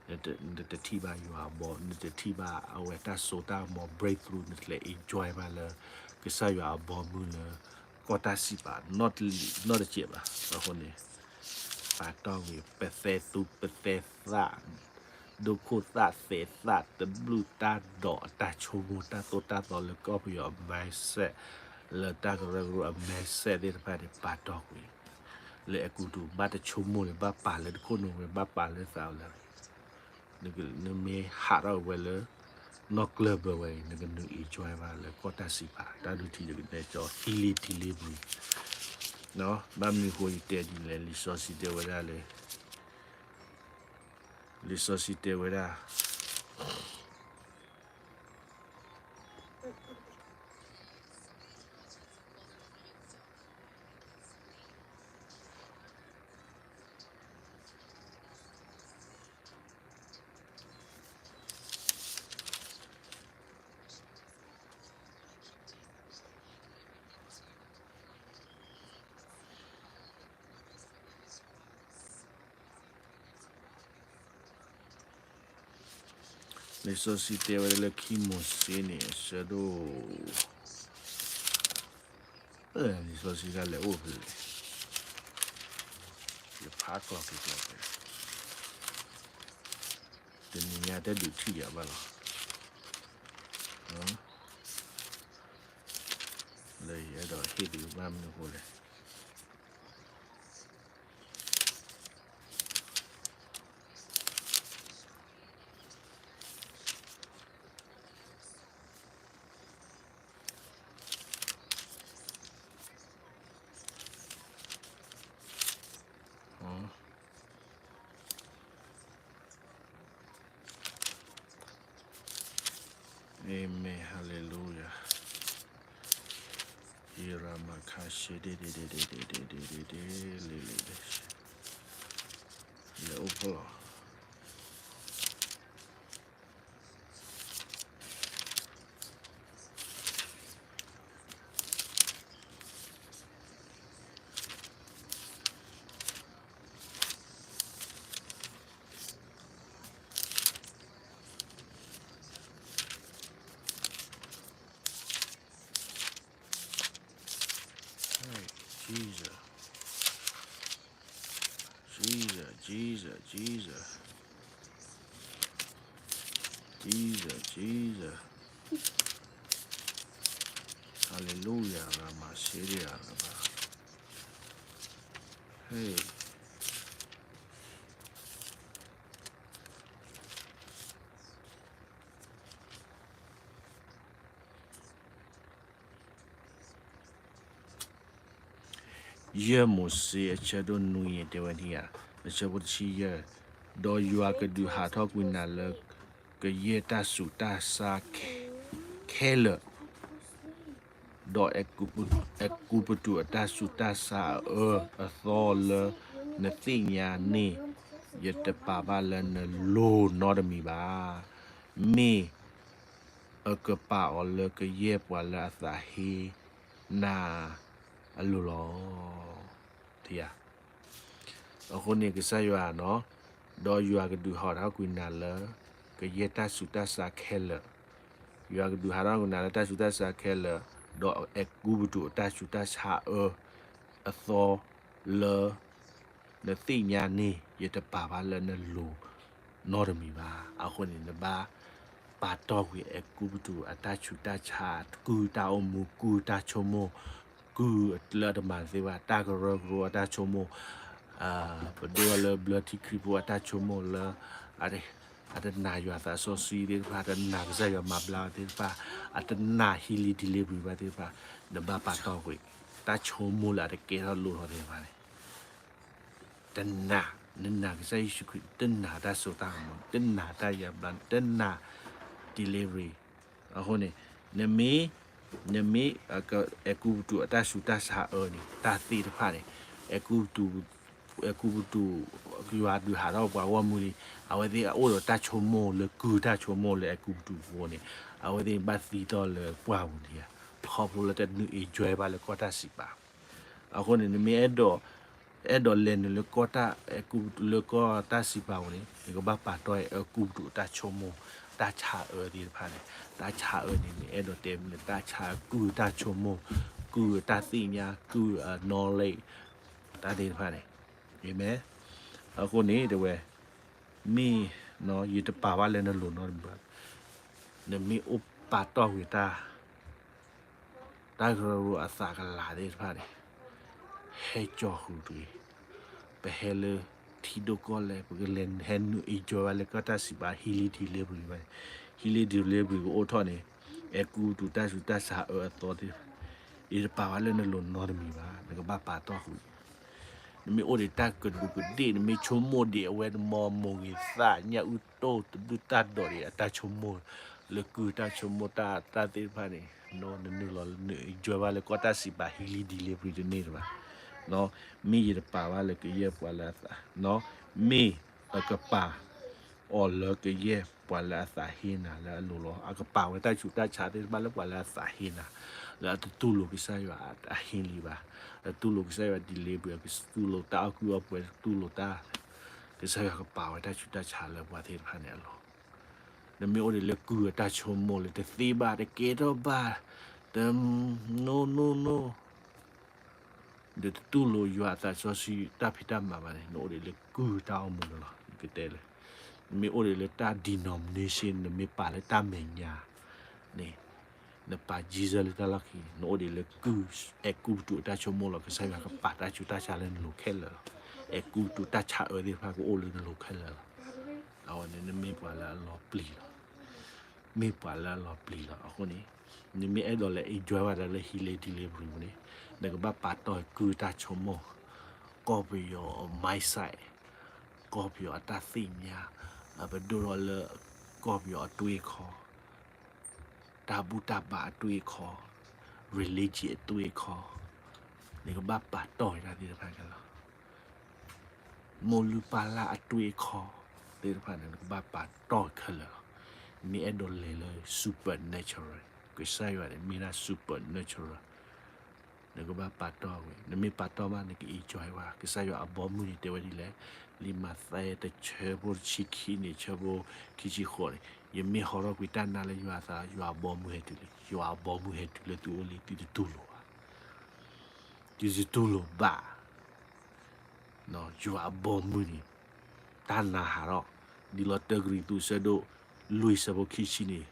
နတထံၣ်ဘၣ်ယွၤအဘီ, နတထံၣ်ဘၣ်အဝဲတၢ်စိတၢ်ကမီၤ breakthrough, နတလဲၤ enjoy ဘၣ်လၢ ကစၢ်ယွၤအဘီမုၢ်လၢ ကီၢ်တၢ်စံးပာ် နီတစဲးဘၣ်. အဃိန့ၣ် ပာ်တီၢ်ဝံၤ ပသဲသူ ပသဲသၣ် ဒိခိၣ်သၣ်သဲးသၣ် တဘျုးတၢ်ဒိးအတၢ်ဆိကမိၣ် တၢ်သိၣ်တၢ်သီလၢကီၢ်ပယီၤအ mindset လၢတၢ်ကရၢကရိအ mindset သ့ၣ်တဖၣ်န့ၣ် ပာ်တီၢ်ကွံာ်, လၢအဲၤကူပတူး ဘၣ်တဆိကမိၣ်န့ၣ် ဘၣ်ပာ်လၢတခိၣ်နူာ်ဝဲ ဘၣ်ပာ်လၢသးလၢ နမ့ၢ်ဟးထီၣ်ဝဲလၢ နီၢ်ကျၢၢ်ဘၢဝဲအံၤ နကနုာ် enjoy ဘၣ်လၢကီၢ်တၢ်စံးပာ် တၢ်ဒုးထံဒုးကနဲကၠီ သံလံထံလံပူၤ, ဘၣ်မနုၤအဃိယတဲဒ်လဲၣ် လံာ်စီဆှံတဲဝဲဒၣ်လၢ လံာ်စီဆှံတဲဝဲဒၣ် လံာ်စီဆှံတဲဝဲဒၣ်လၢခံမိၤၡ့န့ၣ် အဆၢဒိၣ် လံာ်စီဆှံဒၣ်လဲာ်အိၣ်ဖဲလဲၣ်, ယဖးကျီၢ်က့ၤကျီၢ်ဖဲ, တနံၤညါတဒုးထံၣ်ယၤဘၣ်လီၤ, လၢယအဲၣ်ဒိးဟ့ၣ်သုဘၣ်မနုၤအဃိလဲၣ်. Amen, hallelujah. ယရမခါရှ့ဒ့ဒ့ဒ့ဒ့ဒ့ဒ့ဒ့လ့လ့, လဲၤအိၣ်ဖှိၣ်လီၤ. Jesus, Jesus, Jesus. Jesus, Jesus. Hallelujah, Rama Syria, Rama. Hey. ယဲၢ်မိၤၡ့အဆၢဒိၣ်နွံ တဲဝဲဒ်အံၤ, အဆၢဖိတဆံယဲၢ်, ဒီးယွၤကဒုးဟးထီၣ်ကွံာ်နၤလၢ ကယဲၢ်တၢ်ဆူးတၢ်ဆါခဲလၢာ်, ဒီးအဲၤကူပတူးအတၢ်ဆူးတၢ်ဆါအအၢအသီလၢနသ့ၣ်ညါန့ၣ်, ယတပာ်ဘၣ်လၢနလိၤနီတမံၤဘၣ်. မ့ၢ်အကပာ်အီၤလၢကယဲၢ်ပှၤလၢအသးဟ့နၤအလိၤလီၤ. အဃိန့ၣ်ကစၢ်ယွၤနီၤ, ဒီးယွၤကဒုးဟးထီၣ်ကွံာ်နၤလၢ ကယဲၢ်တၢ်ဆူးတၢ်ဆါခဲလၢာ်, ယွၤကဒုးဟးထီၣ်ကွံာ်နၤလၢတၢ်ဆူးတၢ်ဆါခဲလၢာ်, ဒီးအဲၤကူပတူးအတၢ်ဆူးတၢ်ဆါအအၢအသီလၢ နသ့ၣ်ညါန့ၣ် ယတပာ်ဘၣ်လၢနလိၤနီတမံၤဘၣ်. အဃိန့ၣ် နဘၣ်ပာ်တီၢ်ကွံာ်အဲၤကူပတူးအတၢ်ဆူးတၢ်ဆါ, ကုၢ်တၢ်အိၣ်မူ, ကုၢ်တၢ်ဆိကမိၣ်, ကုၢ်လၢအတမၤသ့ဘၣ်, တၢ်ကရၢကရိအတၢ်ဆိကမိၣ်, ပဒိၣ်လၢဘျၢထံခရံာ်ဖိအတၢ်ဆိကမိၣ်လၢ အတနာ်ယွၤသးစီဆှံသ့ၣ်တဖၣ်, အတနာ်ကစၢ်ယွၤမၤဘျါသ့ၣ်တဖၣ်, အတနာ် healing delivery ဘၣ်သ့ၣ်တဖၣ်, နဘၣ်ပာ်တီၢ်ကွံာ် တၢ်ဆိကမိၣ်လၢအတကဲထီၣ်လိၣ်ထီၣ်သ့ၣ်တဖၣ်န့ၣ် တနာ်, နနာ်ကစၢ်ယ့ၣ်ၡူးခရံာ်, တနာ်တၢ်စိတၢ်ကမီၤ, တနာ်တၢ်ယါဘျါ, တနာ် delivery. အဃိန့ၣ် နမ့ၢ်, နမ့ၢ် အဲၤကူပတူးအတၢ်ဆူးတၢ်ဆါအၢန့ၣ် တၢ်သ့ၣ်တဖၣ်န့ၣ် အဲၤကူပတူး, အဲၤကူပတူး ယွၤဒုးဟးထီၣ်ပှၤဂီၢ်မုၢ်န့ၣ် အဝဲသ့ၣ်အအိၣ်ဒီးတၢ်ဆိကမိၣ်လၢကုၢ်တၢ်ဆိကမိၣ်လၢအဲၤကူပတူးအဃိန့ၣ် အဝဲသ့ၣ်ဘၣ်သံတီၢ်လၢပှၢ်ပူၤန့ၣ်ဧါ, ခီဖျိလၢတနုာ် enjoy ဘၣ်လၢကီၢ်တၢ်စံးပာ် အဃိန့ၣ် နမ့ၢ်အဲၣ်ဒိး, အဲၣ်ဒိးလဲၤနုာ်လၢကီၢ်တၢ်, အဲၤကူပတူး လၢကီၢ်တၢ်စံးပာ်ပူၤန့ၣ် နကဘၣ်ပာ်တီၢ်အဲၤကူပတူးအတၢ်ဆိကမိၣ်, တၢ်ဆါအၢသ့ၣ်တဖၣ်န့ၣ်, တၢ်ဆါအၢန့ၣ် နအဲၣ်ဒိးတဲမ့ၢ်လၢတၢ်ဆါအၢ ကုၢ်တၢ်ဆိကမိၣ်, ကုၢ်တၢ်သ့ၣ်ညါ, ကုၢ် knowledge တၢ်သ့ၣ်တဖၣ်န့ၣ်, အၤမ့ၣ်. အဃိန့ၣ် တဲဝဲ, မ့ၢ်, ယတပာ်ဘၣ်လၢနလိၤနီတမံၤဘၣ်. နမ့ၢ်အိၣ်ပာ်တီၢ်ကွံာ်တၢ် တၢ်ကရၢကရိအသးကလၤသ့ၣ်တဖၣ်န့ၣ် ဟဲကၠီဃုာ်တဂ့ၤ. ပဟဲလၢထံဒိၣ်ကီၢ်လဲၢ် ပကလဲၤဟဲနုာ် enjoy ဘၣ်လၢကီၢ်တၢ်စံးပာ် healing delivery ဘၣ်န့ၣ်, healing delivery ကအိၣ်ထီၣ်န့ၣ် အဲၤကူပတူးတၢ်ဆူးတၢ်ဆါအၢအသီသ့ၣ်တဖၣ် ယတပာ်ဘၣ်လၢနလိၤနီတမံၤဘၣ်, နကဘၣ်ပာ်တီၢ်ဃုာ် နမ့ၢ်အိၣ်ဒံးတၢ်ကဒူးကဒ့ၣ်, နမ့ၢ်ဆိကမိၣ်ဒံးအဝဲတမီမိၢ်ဂ့ၤသးညၣ်အူတိၢ်တဒုၣ်တၢ်ဒိးဒံးအတၢ်ဆိကမိၣ်, လၢကုၢ်တၢ်ဆိကမိၣ်တၢ်သ့ၣ်တဖၣ်န့ၣ်, နနုာ်လီၤ န enjoy ဘၣ်လၢကီၢ်တၢ်စံးပာ် healing delivery တန့ၢ်တဘၣ်. မ့ၢ်ယတပာ်ဘၣ်လၢကယဲၢ်ပှၤလၢအသး, မ့ၢ်အကပာ် အီၤလၢကယဲၢ်ပှၤလၢအသးဟ့နၤလၢအလိၤလီၤ. အကပာ်ဝဲတၢ်ဆူးတၢ်ဆါသ့ၣ်တဖၣ်လၢပှၤလၢအသးဟ့နၤ, လၢအတတူၢ်လိာ်ကစၢ်ယွၤအ healing ဘၣ်, အတတူၢ်လိာ်ကစၢ်ယွၤ delivery, အတတူၢ်လိာ်တၢ်အီၣ်ကုၢ်အီၣ်ပှဲၤ, တတူၢ်လိာ်တၢ်, ကစၢ်ယွၤကပာ်ဝဲတၢ်ဆူးတၢ်ဆါလၢပှၤသ့ၣ်တဖၣ်န့ၣ်အလိၤ. နမ့ၢ်အိၣ်ဒံးလၢကုၢ်အတၢ်ဆိကမိၣ်လၢတသ့ဘၣ်, တကဲထီၣ်ဘၣ်, တ no, no, no ဒီးတတူၢ်လိာ်ယွၤအသးစီဆှံတၢ်ဖံးတၢ်မၤဘၣ်န့ၣ်, နအိၣ်ဒံးလၢကုၢ်တၢ်အိၣ်မူန့ၣ်လီၤ. နကတဲလၢ နမ့ၢ်အိၣ်ဒံးလၢတၢ် denomination, နမ့ၢ်ပာ်လၢတၢ်မဲာ်ညါန့ၣ်, နပာ် Jesus လၢတၢ်လီၢ်ခံ, နအိၣ်ဒံးလၢကုၢ်, အဲၤကူပတူးအတၢ်ဆိကမိၣ်လီၤ. ကစၢ်ယွၤကပာ်တၢ်ဆူးတၢ်ဆါလၢနလိၤခဲလၢာ်လီၤ. အဲၤကူပတူးတၢ်ဆါအၢသ့ၣ်တဖၣ်ကအိၣ်လၢနလိၤခဲလၢာ်လီၤ. အဝဲန့ၣ် နမ့ၢ်ပှၤလၢအလီၤပျံၤလီၤ. မ့ၢ်ပှၤလၢအလီၤပျံၤလီၤ. အဃိန့ၣ် နမ့ၢ်အဲၣ်ဒိးလဲၤ enjoy ဘၣ်တၢ်လၢ healing delivery န့ၣ်, နကဘၣ်ပာ်တီၢ်ကုၢ်တၢ်ဆိကမိၣ်, ကီၢ်ပယီၤအ mindset, ကီၢ်ပယီၤအတၢ်သ့ၣ်ညါ, ပဒိၣ်ထီၣ်လၢ ကီၢ်ပယီၤအတွေးခီ, တၢ်ဘူၣ်တၢ်ဘါအတွေးခီ, religion အတွေးခီ, နကဘၣ်ပာ်တီၢ်ဝဲဒၣ်သ့ၣ်တဖၣ်ခဲလၢာ်လီၤ. မိၢ်လုၢ်ပၢ်လၢ်အတွေးခီသ့ၣ်တဖၣ်န့ၣ် နကဘၣ်ပာ်တီၢ်ခဲလၢာ်လီၤ. နမ့ၢ်အဲၣ်ဒိးလဲၤလၢ supernatural, ကစၢ်ယွၤန့ၣ်မ့ၢ်ဒၣ် supernatural, နကဘၣ်ပာ်တီၢ်ဝဲ, နမ့ၢ်ပာ်တီၢ်ဘၣ် နက enjoy ဘၣ်. ကစၢ်ယွၤအဘီမုၢ်န့ၣ်တဲဝဲဒ်လဲၣ်, လံာ်မးသဲတဆၢဖိတဆံခံန့ၣ် ဆၢဖိခံဆံဃိးန့ၣ်, ယမ့ၢ်ဟီထီၣ်ကွံာ်တၢ်နါလၢယွၤအသး, ယွၤအဘီမုၢ်ဟဲတုၤလံ, ယွၤအဘီမုၢ်ဟဲတုၤလၢသုအိၣ်လံ သုတတူၢ်လိာ်ဘၣ်, သုတတူၢ်လိာ်ဘၣ်. ယွၤအဘီမုၢ်န့ၣ် တၢ်နၤဟးထီၣ်, ဒ်လီၤတၢကရံၣ်သူး ဆၢဒိၣ်လွံၢ် ဆၢဖိခံဆံန့ၣ်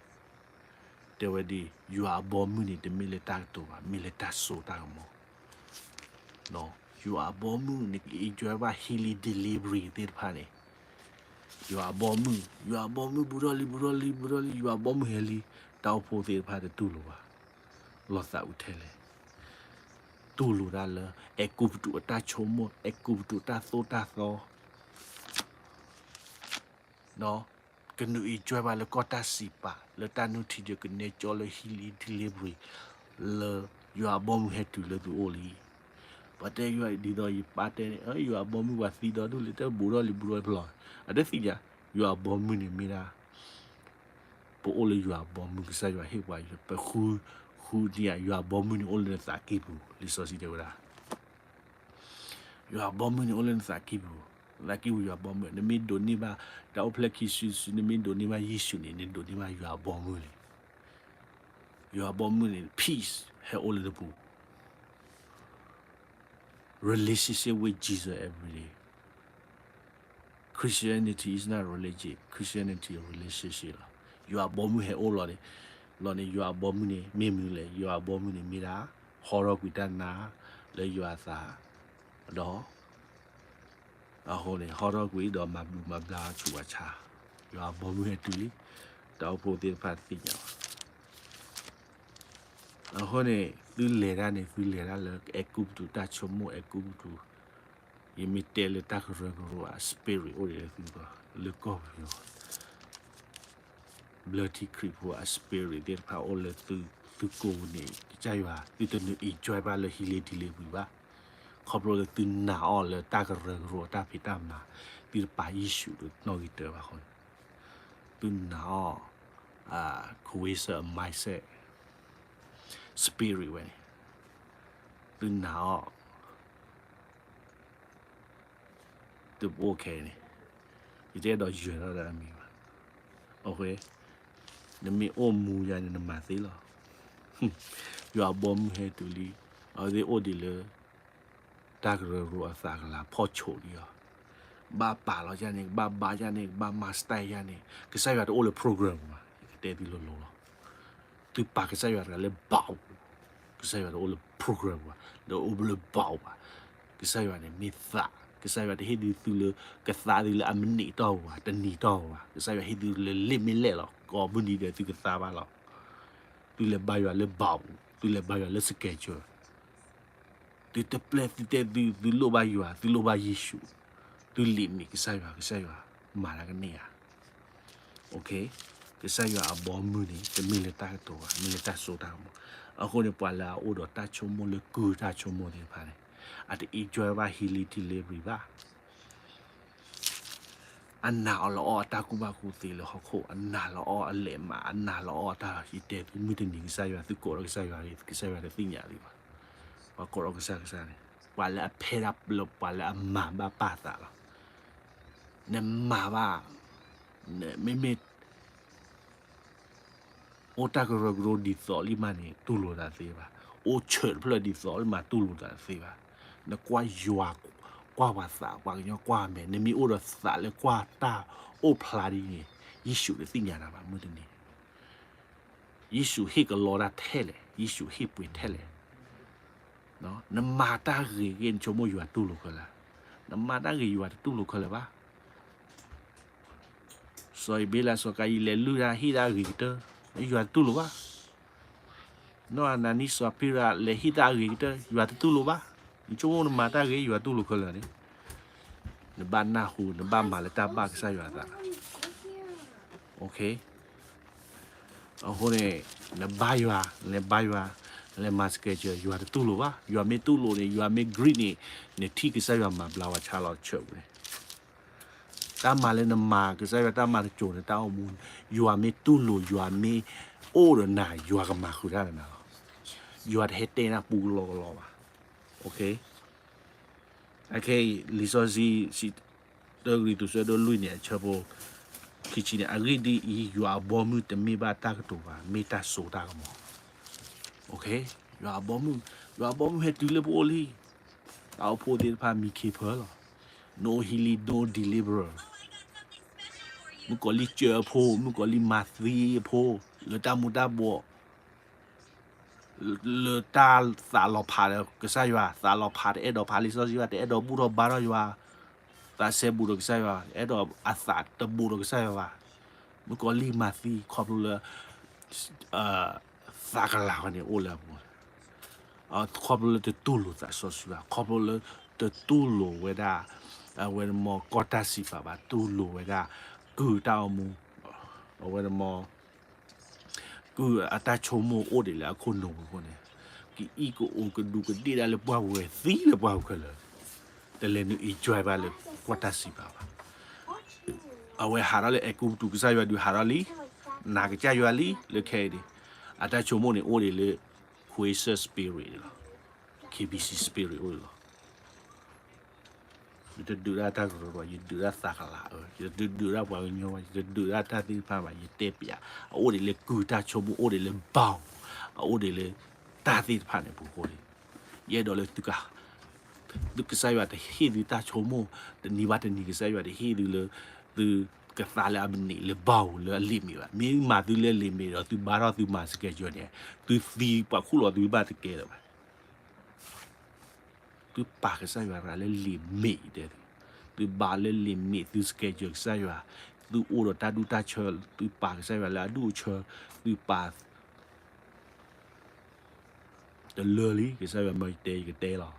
တဲဝဲဒ် ယွၤအဘီမုၢ်န့ၣ် တမ့ၢ်လၢတၢ်ကတိၤဘၣ်, မ့ၢ်လၢတၢ်စိတၢ်ကမီၤ. ယွၤအဘီမုၢ်န့ၣ် က enjoy ဘၣ် healing delivery သ့ၣ်တဖၣ်န့ၣ်, ယွၤအဘီမုၢ်, ယွၤအဘီမုၢ် ဘူးထီၣ်လံ ဘူးထီၣ်လံ ဘူးထီၣ်လံ ယွၤအဘီမုၢ်ဟဲလံ, တၢ်အိၣ်ဖှိၣ်သ့ၣ်တဖၣ်တတူၢ်လိာ်ဘၣ်, လီၤသးအုးထဲလဲၣ်, တူၢ်လိာ်တၢ်လၢ အဲၤကူပတူးအတၢ်ဆိကမိၣ်, အဲၤကူပတူးတၢ်သိၣ်တၢ်သီ ကနုာ် enjoy ဘၣ်လၢကီၢ်တၢ်စံးပာ် လၢတၢ်နုၢ်ထံဒုးကနဲကၠီလၢ healing delivery လၢ ယွၤအဘီမုၢ်ဟဲတုၤလၢသုအိၣ်လံ. ပှၤတဲယွၤဒ်သိးယပၢ်တဲန့ၣ် ယွၤအဘီမုၢ်ပှၤသံဒီဒူၣ်လၢတၢ်ဘူးထီၣ်လံဘူးထီၣ်ဖျီ, အတသ့ၣ်ညါ, ယွၤအဘီမုၢ်န့ၣ်မ့ၢ်ဒၣ် ပအိၣ်လၢယွၤအဘီမုၢ် ကစၢ်ယွၤဟ့ၣ်ပှၤ ပဃု, ဃုဒံးဧါ ယွၤအဘီမုၢ်န့ၣ်အိၣ်လၢနသးကံၢ်ပူၤ လံာ်စီဆှံတဲဝဲဒၣ် ယွၤအဘီမုၢ်န့ၣ်အိၣ်လၢနသးကံၢ်ပူၤ, နသးကံၢ်ပူၤယွၤအဘီမုၢ်, နမ့ၢ်ဒိးန့ၢ်ဘၣ် တၢ်အိၣ်ဖျဲၣ်ခံစုစု နမ့ၢ်ဒိးန့ၢ်ဘၣ်ယ့ၣ်ၡူးန့ၣ် နဒိးန့ၢ်ဘၣ်ယွၤအဘီမုၢ်န့ၣ်, ယွၤအဘီမုၢ်န့ၣ် peace ဟဲအိၣ်လၢနပူၤ relationship with Jesus every day. Christianity is not religion, Christianity is relationship လီၤ. ယွၤအဘီမုၢ်ဟဲအိၣ်လီၤန့ၣ်, လီၤန့ၣ် ယွၤအဘီမုၢ်န့ၣ် မ့ၢ်မနုၤလဲၣ်, ယွၤအဘီမုၢ်န့ၣ်မ့ၢ်ဒၣ် ဟီထီၣ်ကွံာ်တၢ်နာ်လၢယွၤအသး, ဒီး အဃိန့ၣ် ဟီထီၣ်ကွံာ်ဒီးမၤဘျုးမၤဘျါဆူးဝဲဆါ, ယွၤအဘီမုၢ်ဟဲတုၤလံ, တၢ်အိၣ်ဖှိၣ်သ့ၣ်တဖၣ်သ့ၣ်ညါဘၣ်. အဃိန့ၣ် သုလဲၤတၢ်န့ၣ် သုလဲၤတၢ်လၢအဲၤကူပတူးတၢ်ဆိကမိၣ် အဲၤကူပတူး, ယမ့ၢ်တဲလၢတၢ်ကရၢကရိအ spirit အိၣ်ဒံးလၢသုဂီၢ် လၢကီၢ်ပယီၤ ဘျၢထံခရံာ်ဖိအ spirit သ့ၣ်တဖၣ်အိၣ်လၢသု, သုကိးပူၤန့ၣ် ကစၢ်ယွၤ သုတနုာ် enjoy ဘၣ်လၢ healing delivery ဘၣ်, ခီဖျိလၢသုနာ်အီၤလၢတၢ်ကရၢကရိအတၢ်ဖံးတၢ်မၤ, သုတပာ်ယ့ၣ်ၡူးလၢနီၣ်ဂံၢ်တၢဘၣ်အဃိန့ၣ်, သုနာ်အီၤ ခဝ့စၢၣ် mindset, spirit ဝဲန့ၣ်, သုနာ်အီၤ သုပအိၣ်ခဲအံၤန့ၣ်, ယတအဲၣ်ဒိးယၢၤထီၣ်ဒီးအမံၤဘၣ်. နမ့ၢ်အိၣ်မူယါန့ၣ် နမၤသ့လီၤ. ယွၤအဘီမုၢ်ဟဲတုၤလံ, အဝဲသ့ၣ်အိၣ်ဒံးလၢ တၢ်ကရၢကရိအသးကလၤဖီၣ်ဆိးဒံးအီၤ, ဘၣ်ပာ်လီၤယါန့ၣ် ကဘၣ်ဘါယါန့ၣ် ကဘၣ်မၤ style ယါန့ၣ် ကစၢ်ယွၤတအိၣ်လၢ program ပူၤဘၣ်, ယကတဲသုလိၤလိၤလီၤ. သုပာ်ကစၢ်ယွၤတဂၤလၢ box ပူၤ, ကစၢ်ယွၤတအိၣ်လၢ program ပူၤဘၣ်, တအိၣ်လၢ box ပူၤဘၣ်. ကစၢ်ယွၤန့ၣ်မ့ၢ်သး, ကစၢ်ယွၤတဟ့ၣ်သုလၢ ကသါသုလၢအမံးနံးတီၢ်ပူၤဘၣ်, တနံၤတီၢ်ပူၤဘၣ်, ကစၢ်ယွၤဟ့ၣ်သုလၢလ့ၣ်မ့ၢ်လဲၣ်လီၤ, ကိးမုၢ်နံၤဒီးသုကသါဘၣ်လီၤ. သုလဲၤဘါယွၤလၢ box ပူၤ, သုလဲၤဘါယွၤလၢ schedule သုတပျဲၢ်သုတဲသု, သုလိၣ်ဘၣ်ယွၤ, သုလိၣ်ဘၣ်ယ့ၣ်ၡူး, သုလံာ်မံၤကစၢ်ယွၤ, ကစၢ်ယွၤမၤတၢ်ကန့ၢ်ဧါ. ကစၢ်ယွၤအဘီမုၢ်န့ၣ် တမ့ၢ်လၢတၢ်ကတိၤဘၣ်, မ့ၢ်လၢတၢ်စိတၢ်ကမီၤ. အဃိန့ၣ် ပှၤလၢအအိၣ်ဒီးတၢ်ဆိကမိၣ်လၢကုၢ်တၢ်ဆိကမိၣ်သ့ၣ်တဖၣ်န့ၣ် အတ enjoy ဘၣ် healing delivery ဘၣ်. အနာ်အီၤလီၤအီၣ်အတၢ်ကူၣ်ဘၣ်ကူၣ်သ့လၢဟီၣ်ခိၣ်, အနာ်လီၤအီၣ်အလဲးမး, အနာ်လီၤအီၣ်တၢ်ယတဲသုမုၢ်တနံၤကစၢ်ယွၤ, သုကိးဒီးကစၢ်ယွၤ, ကစၢ်ယွၤတသ့ၣ်ညါလံဘၣ်. ပှၤကိးဒီးကစၢ်ကစၢ်န့ၣ် ပှၤလၢအဖဲဒၣ်ပျၢၤ, ပှၤလၢအမၤဘၣ်ပာ်သးလီၤ. နမၤဘၣ်, မ့မ့ၢ် အိၣ်တၢ်ကရၢကရိဒ်သိးလံမးန့ၣ် တူၢ်လိာ်သးတသ့ဘၣ်. အိၣ်ဆၢၣ်တဖျၢၣ်ဒ်သိးလံမး တူၢ်လိာ်သးတသ့ဘၣ်. နကွၢ်ယွၤ, ကွၢ်ပှၤသး, ပှၤကညီကွၢ်မဲာ်, နမ့ၢ်အိၣ်ဒီးသးလၢကွၢ်တၢ်အိၣ်ဖျါဒ်န့ၣ် ယ့ၣ်ၡူးတသ့ၣ်ညါနၤဘၣ် မုၢ်တနံၤ. ယ့ၣ်ၡူးဟ့ၣ်ကလီတၢ်ထဲလဲၣ်, ယ့ၣ်ၡူးဟ့ၣ်ပှ့ၤထဲလဲၣ်. နမၤတၢ်ဂ့ၤဂ့ၤ နဆိကမိၣ်ယွၤတူၢ်လိာ်ခဲလၢာ်, နမၤတၢ်ဂ့ၤယွၤတတူၢ်လိာ်ခဲလၢာ်ဘၣ်. စီၤအ့ၤဘ့လး စီၤကၤယံၤ လဲၤလုၢ်တၢ်ဟ့ၣ်တၢ်အဂ့ၤကတၢၢ်, ယွၤတတူၢ်လိာ်ဘၣ်. နီၢ်အနၤနံ စီၤစဖံရၤ လဲၤဟ့ၣ်တၢ်အဂ့ၤကတၢၢ်, ယွၤတတူၢ်လိာ်ဘၣ်. နဆိကမိၣ်နမၤတၢ်ဂ့ၤ ယွၤတူၢ်လိာ်ခဲလၢာ်န့ၣ်, နဘၣ်နၢ်ဟူ, နဘၣ်မၤလၢတၢ်ဘၣ်ကစၢ်ယွၤအသး. အဃိန့ၣ် နဘါယွၤ, နလဲၤဘါယွၤ, နလဲၤမၤ schedule ယွၤတတူၢ်လိာ်ဘၣ်. ယွၤမ့ၢ်တူၢ်လိာ်န့ၣ်, ယွၤမ့ၢ် agree န့ၣ်, နထံၣ်ကစၢ်ယွၤမၤဘျါဝဲဆါလီၤဆၢပူၤန့ၣ်. တၢ်မၤလၢနမၤ ကစၢ်ယွၤတၢ်မၤတစိၤန့ၣ် တၢ်အိၣ်မူ, ယွၤမ့ၢ်တူၢ်လိာ်, ယွၤမ့ၢ်အိၣ်ဒီးနၤ, ယွၤကမၤဃုာ်တၢ်ဒီးနၤလီၤ. ယွၤတဟဲတဲနၤပူကလီကလီဘၣ်. အခဲအံၤ လံာ်စီဆှံ တၢကရံၣ်သူး ဆၢဒိၣ်လွံၢ်န့ၣ် အဆၢဖိခံဆံန့ၣ်, အဂ့ၢ်ဒ်အံၤ, ယွၤအဘီမုၢ်တမ့ၢ်ဘၣ်တၢ်ကတိၤဘၣ်, မ့ၢ်တၢ်စိတၢ်ကမီၤ. ယွၤအဘီမုၢ်, ယွၤအဘီမုၢ်ဟဲတုၤလၢပအိၣ်လံ. တၢ်အိၣ်ဖှိၣ်သ့ၣ်တဖၣ်မံခ့ဖၢလီၤ. no healing, no deliverance. မုၣ်ကီၤလံၢ်စၢအဖိ, မုၣ်ကီၤလံၢ်မၤသံအဖိ, လၢတၢ်မူၤတၢ်ဘှီး, လၢတၢ်သးလီၤဖးဒီးကစၢ်ယွၤ, သးလီၤဖးတအဲၣ်ဒိးဖးလံာ်စီဆှံဘၣ်, တအဲၣ်ဒိးဘူၣ်ထီၣ်ဘါထီၣ်ယွၤ, သးစဲဘူးဒီးကစၢ်ယွၤ, အဲၣ်ဒိးအသးတဘူးဒီးကစၢ်ယွၤဘၣ်. မုၣ်ကီၤလံၢ်မၤသံခီဖျိလၢ သးကလၤဝဲန့ၣ်အိၣ်လၢအပူၤ, ခီဖျိလၢတတူၢ်လိာ်သးစီဆှံဘၣ်, ခီဖျိလၢတတူၢ်လိာ်ဝဲဒၣ် အဝဲန့ၣ်မ့ၢ်ကီၢ်တၢ်စံးပာ်ဘၣ်, တူၢ်လိာ်ဝဲဒၣ် ကုၢ်တၢ်အိၣ်မူ, အဝဲန့ၣ်မ့ၢ် ကုၢ်အတၢ်ဆိကမိၣ်အိၣ်ဒံးလၢအခိၣ်နူာ်ပူၤအဃိန့ၣ်, ကအံၣ်ကအိၣ်ကဒူးကဒ့ၣ်ဒၣ်လၢပှၢ်ပူၤဝဲသံလၢပှၢ်ပူၤခဲလၢာ်, တလဲၤနုာ် enjoy ဘၣ်လၢကီၢ်တၢ်စံးပာ်ဘၣ်. အဝဲဟးထီၣ်လၢအဲၤကူပတူး ကစၢ်ယွၤဒုးဟးထီၣ်လံ, နာ်ကစၢ်ယွၤလံလၢခဲအံၤန့ၣ်, အတၢ်ဆိကမိၣ်န့ၣ်အိၣ်ဒံးလၢ ခွ့စၢၣ် spirit န့ၣ်လီၤ, ခ့ဘံစံ spirit အိၣ်ဒံးလီၤ. ယတဒုးဒၣ်တၢ်ကရၢဘၣ်, ယဒုးဒၣ်သးကလၤအၢ, ယတဒုးဒၣ်ပှၤကညီဘၣ်, ယတဒုးဒၣ်တၢ်သ့ၣ်တဖၣ်ဘၣ်, ယတဲပျး, အအိၣ်ဒံးလၢကုၢ်တၢ်ဆိကမိၣ်, အိၣ်ဒံးလၢ bound, အအိၣ်ဒံးလၢတၢ်သ့ၣ်တဖၣ်န့ၣ်ပူၤအဃိန့ၣ်, ယအဲၣ်ဒိးလၢသုက သုကစၢ်ယွၤတဟ့ၣ်သုတၢ်ဆိကမိၣ်, တနံၤဘၣ်တနံၤကစၢ်ယွၤတဟ့ၣ်သုလၢ သုကသးလၢအမနံၤလၢ bound လၢအ limit ဘၣ်. မ့ၢ်မၤသုလၢ limit ဒီး သုဘါထီၣ်သုမၤ schedule န့ၣ်, သုသံပှၤခူၣ်လီၤသုဘၣ်တကဲလၢၤဘၣ်. သုပာ်ကစၢ်ယွၤရၤလၢ limit တဲသု, သုဘါလၢ limit သု schedule ကစၢ်ယွၤ, သုအိၣ်ဒီးတၢ်ဒူၣ်တၢ်ဆၢ, သုပာ်ကစၢ်ယွၤလၢအဒူၣ်အဆၢ, သုပာ် တလၢလံ, ကစၢ်ယွၤမၢယတဲယကတဲလီ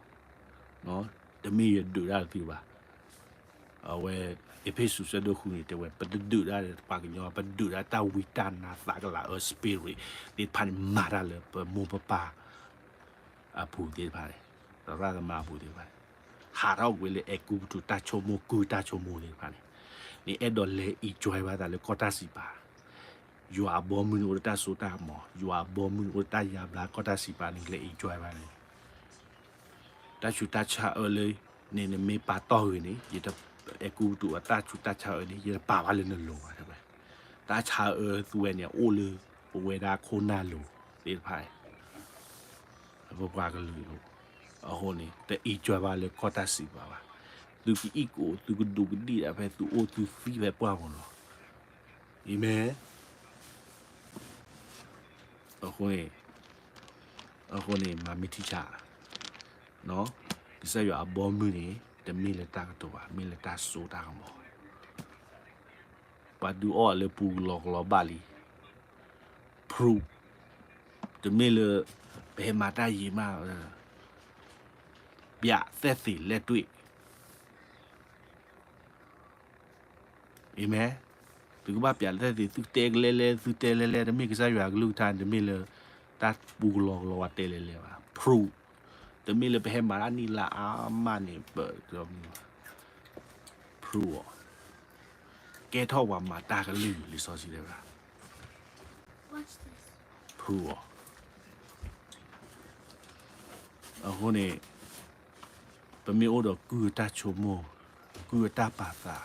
ၤ. တမ့ၢ်ယဒုးဒၣ်သုဘၣ်. အဝဲ အ့းဖ့းစူး ဆၢဒိၣ်ဃုန့ၣ်တဲဝဲ ပတဒုးဒၣ်ပှၤကညီ, ပဒုးဒၣ်တၢ်ဝံတၢ်နါသးကလၤအၢ spirit သ့ၣ်တဖၣ်န့ၣ် မၤတၢ်လၢပမိၢ်ပပၢ်အပူၤသ့ၣ်တဖၣ်န့ၣ်, သရၣ်သမါအပူၤသ့ၣ်တဖၣ်န့ၣ်, ဟးထီၣ်ကွံာ်လၢအဲၤကူပတူးတၢ်ဆိကမိၣ် ကုၢ်တၢ်ဆိကမိၣ်သ့ၣ်တဖၣ်န့ၣ်, နအဲၣ်ဒိးလဲၤ enjoy ဘၣ်သးလၢကီၢ်တၢ်စံးပာ် ယွၤအဘီမုၢ်န့ၣ်အိၣ်ဒီးတၢ်စိတၢ်ကမီၤ, ယွၤအဘီမုၢ်န့ၣ်အိၣ်ဒီးတၢ်ယါဘျါ, ကီၢ်တၢ်စံးပာ်န့ၣ် ကလဲၤ enjoy ဘၣ်န့ၣ်, တၢ်ဆူးတၢ်ဆါအၢလၢ န့ၣ်နမ့ၢ်ပာ်တီၢ်ဂ့ၤန့ၣ်, ယတ အဲၤကူပတူးအတၢ်ဆူးတၢ်ဆါအၢန့ၣ် ယတပာ်ဘၣ်လၢနလိၤဘၣ်, တဲဝဲ. တၢ်ဆါအၢသုဝဲန့ၣ် အိၣ်လၢပဝဲဒၣ်ခိၣ်နၢ်လိၤသ့ၣ်တဖၣ် ပပှၤကလုာ်လိၤ, အဃိန့ၣ် တ enjoy ဘၣ်လၢကီၢ်တၢ်စံးပာ်ဘၣ်. သုကအံၣ်ကအိၣ် သုကဒူးကဒ့ၣ်ဒၣ်ဖဲသုအိၣ်သုသံဖဲပှၢ်ပူၤလီၤ. အၤမ့ၣ်. အဃိန့ၣ်, အဃိန့ၣ် မၤမ့ၢ်ထံဆး, ကစၢ်ယွၤအဘီမုၢ်န့ၣ် တမ့ၢ်လၢတၢ်ကတိၤဘၣ်, မ့ၢ်လၢတၢ်စိတၢ်ကမီၤ. ပှၤဒုးအီၣ်လၢပူၤကလီကလီဘၣ်လံ. Proof, တမ့ၢ်လၢ ပဟဲမၤတၢ်ယံာ်မး, ပျးသက်သေလက်တွေ့. အၤမ့ၣ်. သုကဘၣ်ပျးသက်သေ, သုတဲကလဲလဲ, သုတဲလဲလဲ, တမ့ၢ်ကစၢ်ယွၤအကလုၢ်ကထါ, တမ့ၢ်လၢ တၢ်ပူၤကလီကလီပှၤတဲလဲလဲဘၣ်. Proof, တမ့ၢ်လၢပဟဲမၤတၢ်နံၣ်လါအါမးန့ၣ်, proof အီၤ, ကဲထီၣ်ပှၤမၤတၢ်ကလုၢ် လံာ်စီဆှံတဲဝဲဒၣ်. Proof အီၤ. အဃိန့ၣ် ပမ့ၢ်အိၣ်ဒီးကုၢ်အတၢ်ဆိကမိၣ်, ကုၢ်အတၢ်ပာ်သး,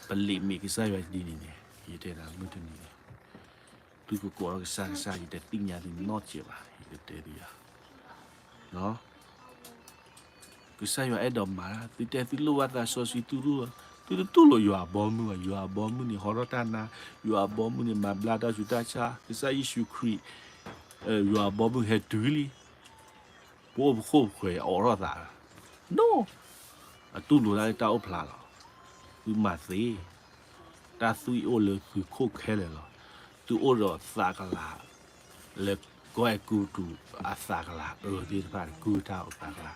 ပ limit ကစၢ်ယွၤဒ်န့ၣ်န့ၣ်, ယတဲဒၣ်မုၢ်တနံၤန့ၣ်, သုကကိးထီၣ်ကစၢ်, ကစၢ်ယတသ့ၣ်ညါသုနီတစဲးဘၣ်, ယကတဲသုယၤ. ကစၢ်ယွၤအဲၣ်ဒိးမၤ, သုတဲသုလိၣ်ဘၣ်သးစီဆှံ, သုတတူၢ်လိာ်ယွၤအဘီမုၢ်ဘၣ်. ယွၤအဘီမုၢ်န့ၣ်ဟီထီၣ်တၢ်နါ, ယွၤအဘီမုၢ်န့ၣ်မၤဘျါတၢ်ဆူးတၢ်ဆါ, ကစၢ်ယ့ၣ်ၡူးခရံာ်, ယွၤအဘီမုၢ်ဟဲတုၤလံ, ပအိၣ်ပခိၣ်ပဃဲၤအိးထီၣ်သး, no, အတူၢ်လိာ်တၢ်လၢတၢ်အိၣ်ဖျါလီၤ. သုမၤသ့, တၢ်သွံၣ်အိၣ်လၢသုခိၣ်ခဲလၢာ်လီၤ. သုအိၣ်ဒီးသးကလၤ လၢကီၢ်အဲၤကူပတူးအသးကလၤအၢသ့ၣ်တဖၣ်န့ၣ်, ကုၢ်တၢ်အသးကလၤ,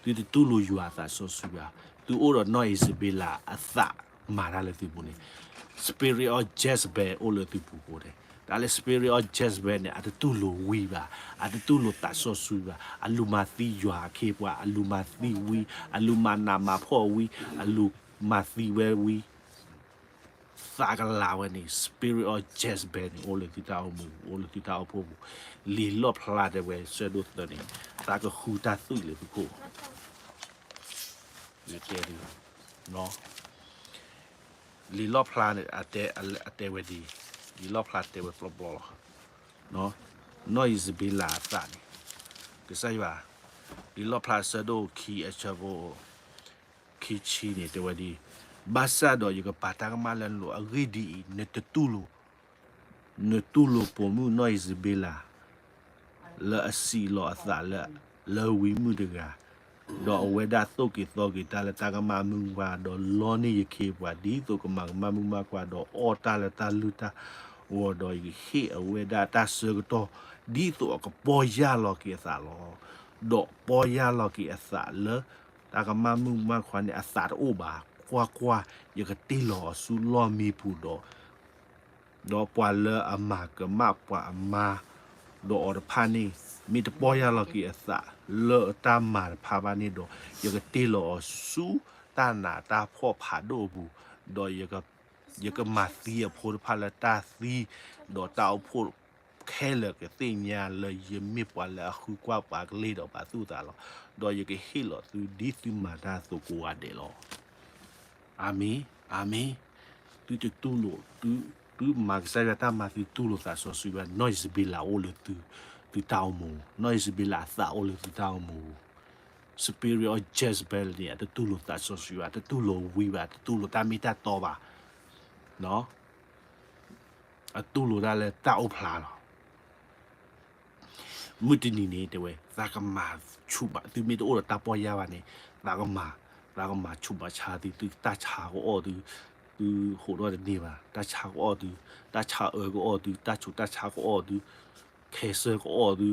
သုတတူၢ်လိာ်ယွၤအသးစီဆှံဘၣ်. သုအိၣ်ဒီးနီၢ်အံၤစဘ့လးအသးမၤတၢ်လၢသုပူၤန့ၣ်, spirit of Jezebel အိၣ်လၢသုပူၤဃိန့ၣ်, တၢ်လၢ spirit of Jezebel န့ၣ် အတတူၢ်လိာ်ဝံဘၣ်, အတတူၢ်လိာ်သးစီဆှံဘၣ်, အလူၤမၤသံယွၤအခ့အပှၤ, အလူၤမၤသံဝံ, အလူၤမၤနးမၤဖှီၣ်ဝံ, အလူၤမၤသံဝဲဝံ သးကလၤဝဲန့ၣ်, spirit of Jezebel န့ၣ် အိၣ်လၢသုတၢ်အိၣ်မူ, အိၣ်လၢသုတၢ်အိၣ်ဖှိၣ်ပူၤ, လံာ်လီၣ်ဖျါတဲဝဲဆၢဒိၣ်သၢန့ၣ်, သးကဃုတၢ်သွံၣ်လၢသုခိၣ်, ယတဲသု, လံာ်လီၣ်ဖျါန့ၣ် အတဲဝဲဒ်အံၤ, လံာ်လီၣ်ဖျါတဲဝဲပျီပျီလီၤ. နီၢ်အံၤစဘ့လးအသးန့ၣ်, ကစၢ်ယွၤ, လံာ်လီၣ်ဖျါဆၢဒိၣ်ခံအဆၢဖိ ခံဆံန့ၣ် တဲဝဲဒ်အံၤ, ဘၣ်ဆၣ်ဒီးယကပာ်တၢ်ကမၣ်လၢနလိၤ, အဂ့ၢ်ဒ်အံၤ, နတတူၢ်လိာ်, နတူၢ်လိာ်ပိာ်မုၣ်နီၢ်အံၣ်စဘ့လး လၢအစံးလီၤအသးလၢ လၢဝံမုၣ်တဂၤ, ဒီးအဝဲဒၣ်သိၣ်က့ၤသီက့ၤတၢ်လၢတၢ်ကမၣ်မုၣ်မုၣ်ခွါ, ဒီးလီန့ၢ်ယခ့ပှၤ ဒ်သိးကမၤကမၣ်မုၣ်မုၣ်ခွါ, ဒီးအီၣ်တၢ်လၢတၢ်လုၢ်တၢ်အီၣ်ဒီး ယကဟ့ၣ်အဝဲဒၣ်တၢ်ဆၢကတီၢ် ဒ်သိးအကပီၢ်ယၢ်လီၤက့ၤအသးလီၤ. ဒီးပီၢ်ယၢ်လီၤက့ၤအသးလၢ တၢ်ကမၣ်မုၣ်မုၣ်ခွါန့ၣ် အသးတအိၣ်ဘၣ်. ကွၢ်ကွၢ်, ယကတ့ၢ်လီၤအီၤဆူလီၢ်မံပူၤဒီး ဒီးပှၤလၢအမၤကမၣ်ပှၤအမါ ဒီးအီၤတဖၣ်န့ၣ် မ့ၢ်တပီၢ်ယၢ်လီၤက့ၤအသးလၢတၢ်မၤတဖၣ်ဘၣ်န့ၣ်ဒီး ယကတ့ၢ်လီၤအီၤဆူတၢ်နးတၢ်ဖှီၣ်ဖးဒိၣ်အပူၤ, ဒီး ယကမၤသံအဖိတဖၣ်လၢတၢ်သံ, ဒီးတၢ်အိၣ်ဖှိၣ်ခဲလၢာ်ကသ့ၣ်ညါလၢယမ့ၢ်ပှၤလၢအဃုကွၢ်ပှၤကလ့ၢ်ဒီးပာ်သူၣ်သးလီၤ. ဒီးယကဟ့ၣ်လီၤသုဒ်သုမၤတၢ်အသိးကိးဂၤဒဲးလီၤ. အၤမ့ၣ်, အၤမ့ၣ်. သုတတူၢ်လိာ်, သုမၤကစၢ်ယွၤတၢ်မၤသုတူၢ်လိာ်သးစီဆှံဘၣ်, နီၢ်အံၣ်စဘ့လးအိၣ်လၢသု, သုတၢ်အိၣ်မူ, နီၢ်အံၣ်စဘ့လးအသးအိၣ်လၢသုတၢ်အိၣ်မူ. Spirit of Jezebel န့ၣ် အတတူၢ်လိာ်သးစီဆှံဘၣ်, တတူၢ်လိာ်ဝံဘၣ်, တတူၢ်လိာ်တၢ်မ့ၢ်တၢ်တီဘၣ်. အတူၢ်လိာ်တၢ်လၢတၢ်အိၣ်ဖျါလီၤ. မုၢ်တနံၤန့ၣ် တဲဝဲ, သးကမၤဆူၣ်ဘၣ်, သုမ့ၢ်တအိၣ်ဒီးတၢ်ပီၢ်ယၢ်ဘၣ်န့ၣ်, သးကမၤ, သးကမၤဆူၣ်ဘၣ်ဆါသု, သုတၢ်ဆါကအီၣ်သု, သုဟိးထီၣ်တန့ၢ်ဘၣ်, တၢ်ဆါကအီၣ်သု, တၢ်ဆါအၢကအီၣ်သု, တၢ်ဆူးတၢ်ဆါကအီၣ်သု, cancer ကအီၣ်သု,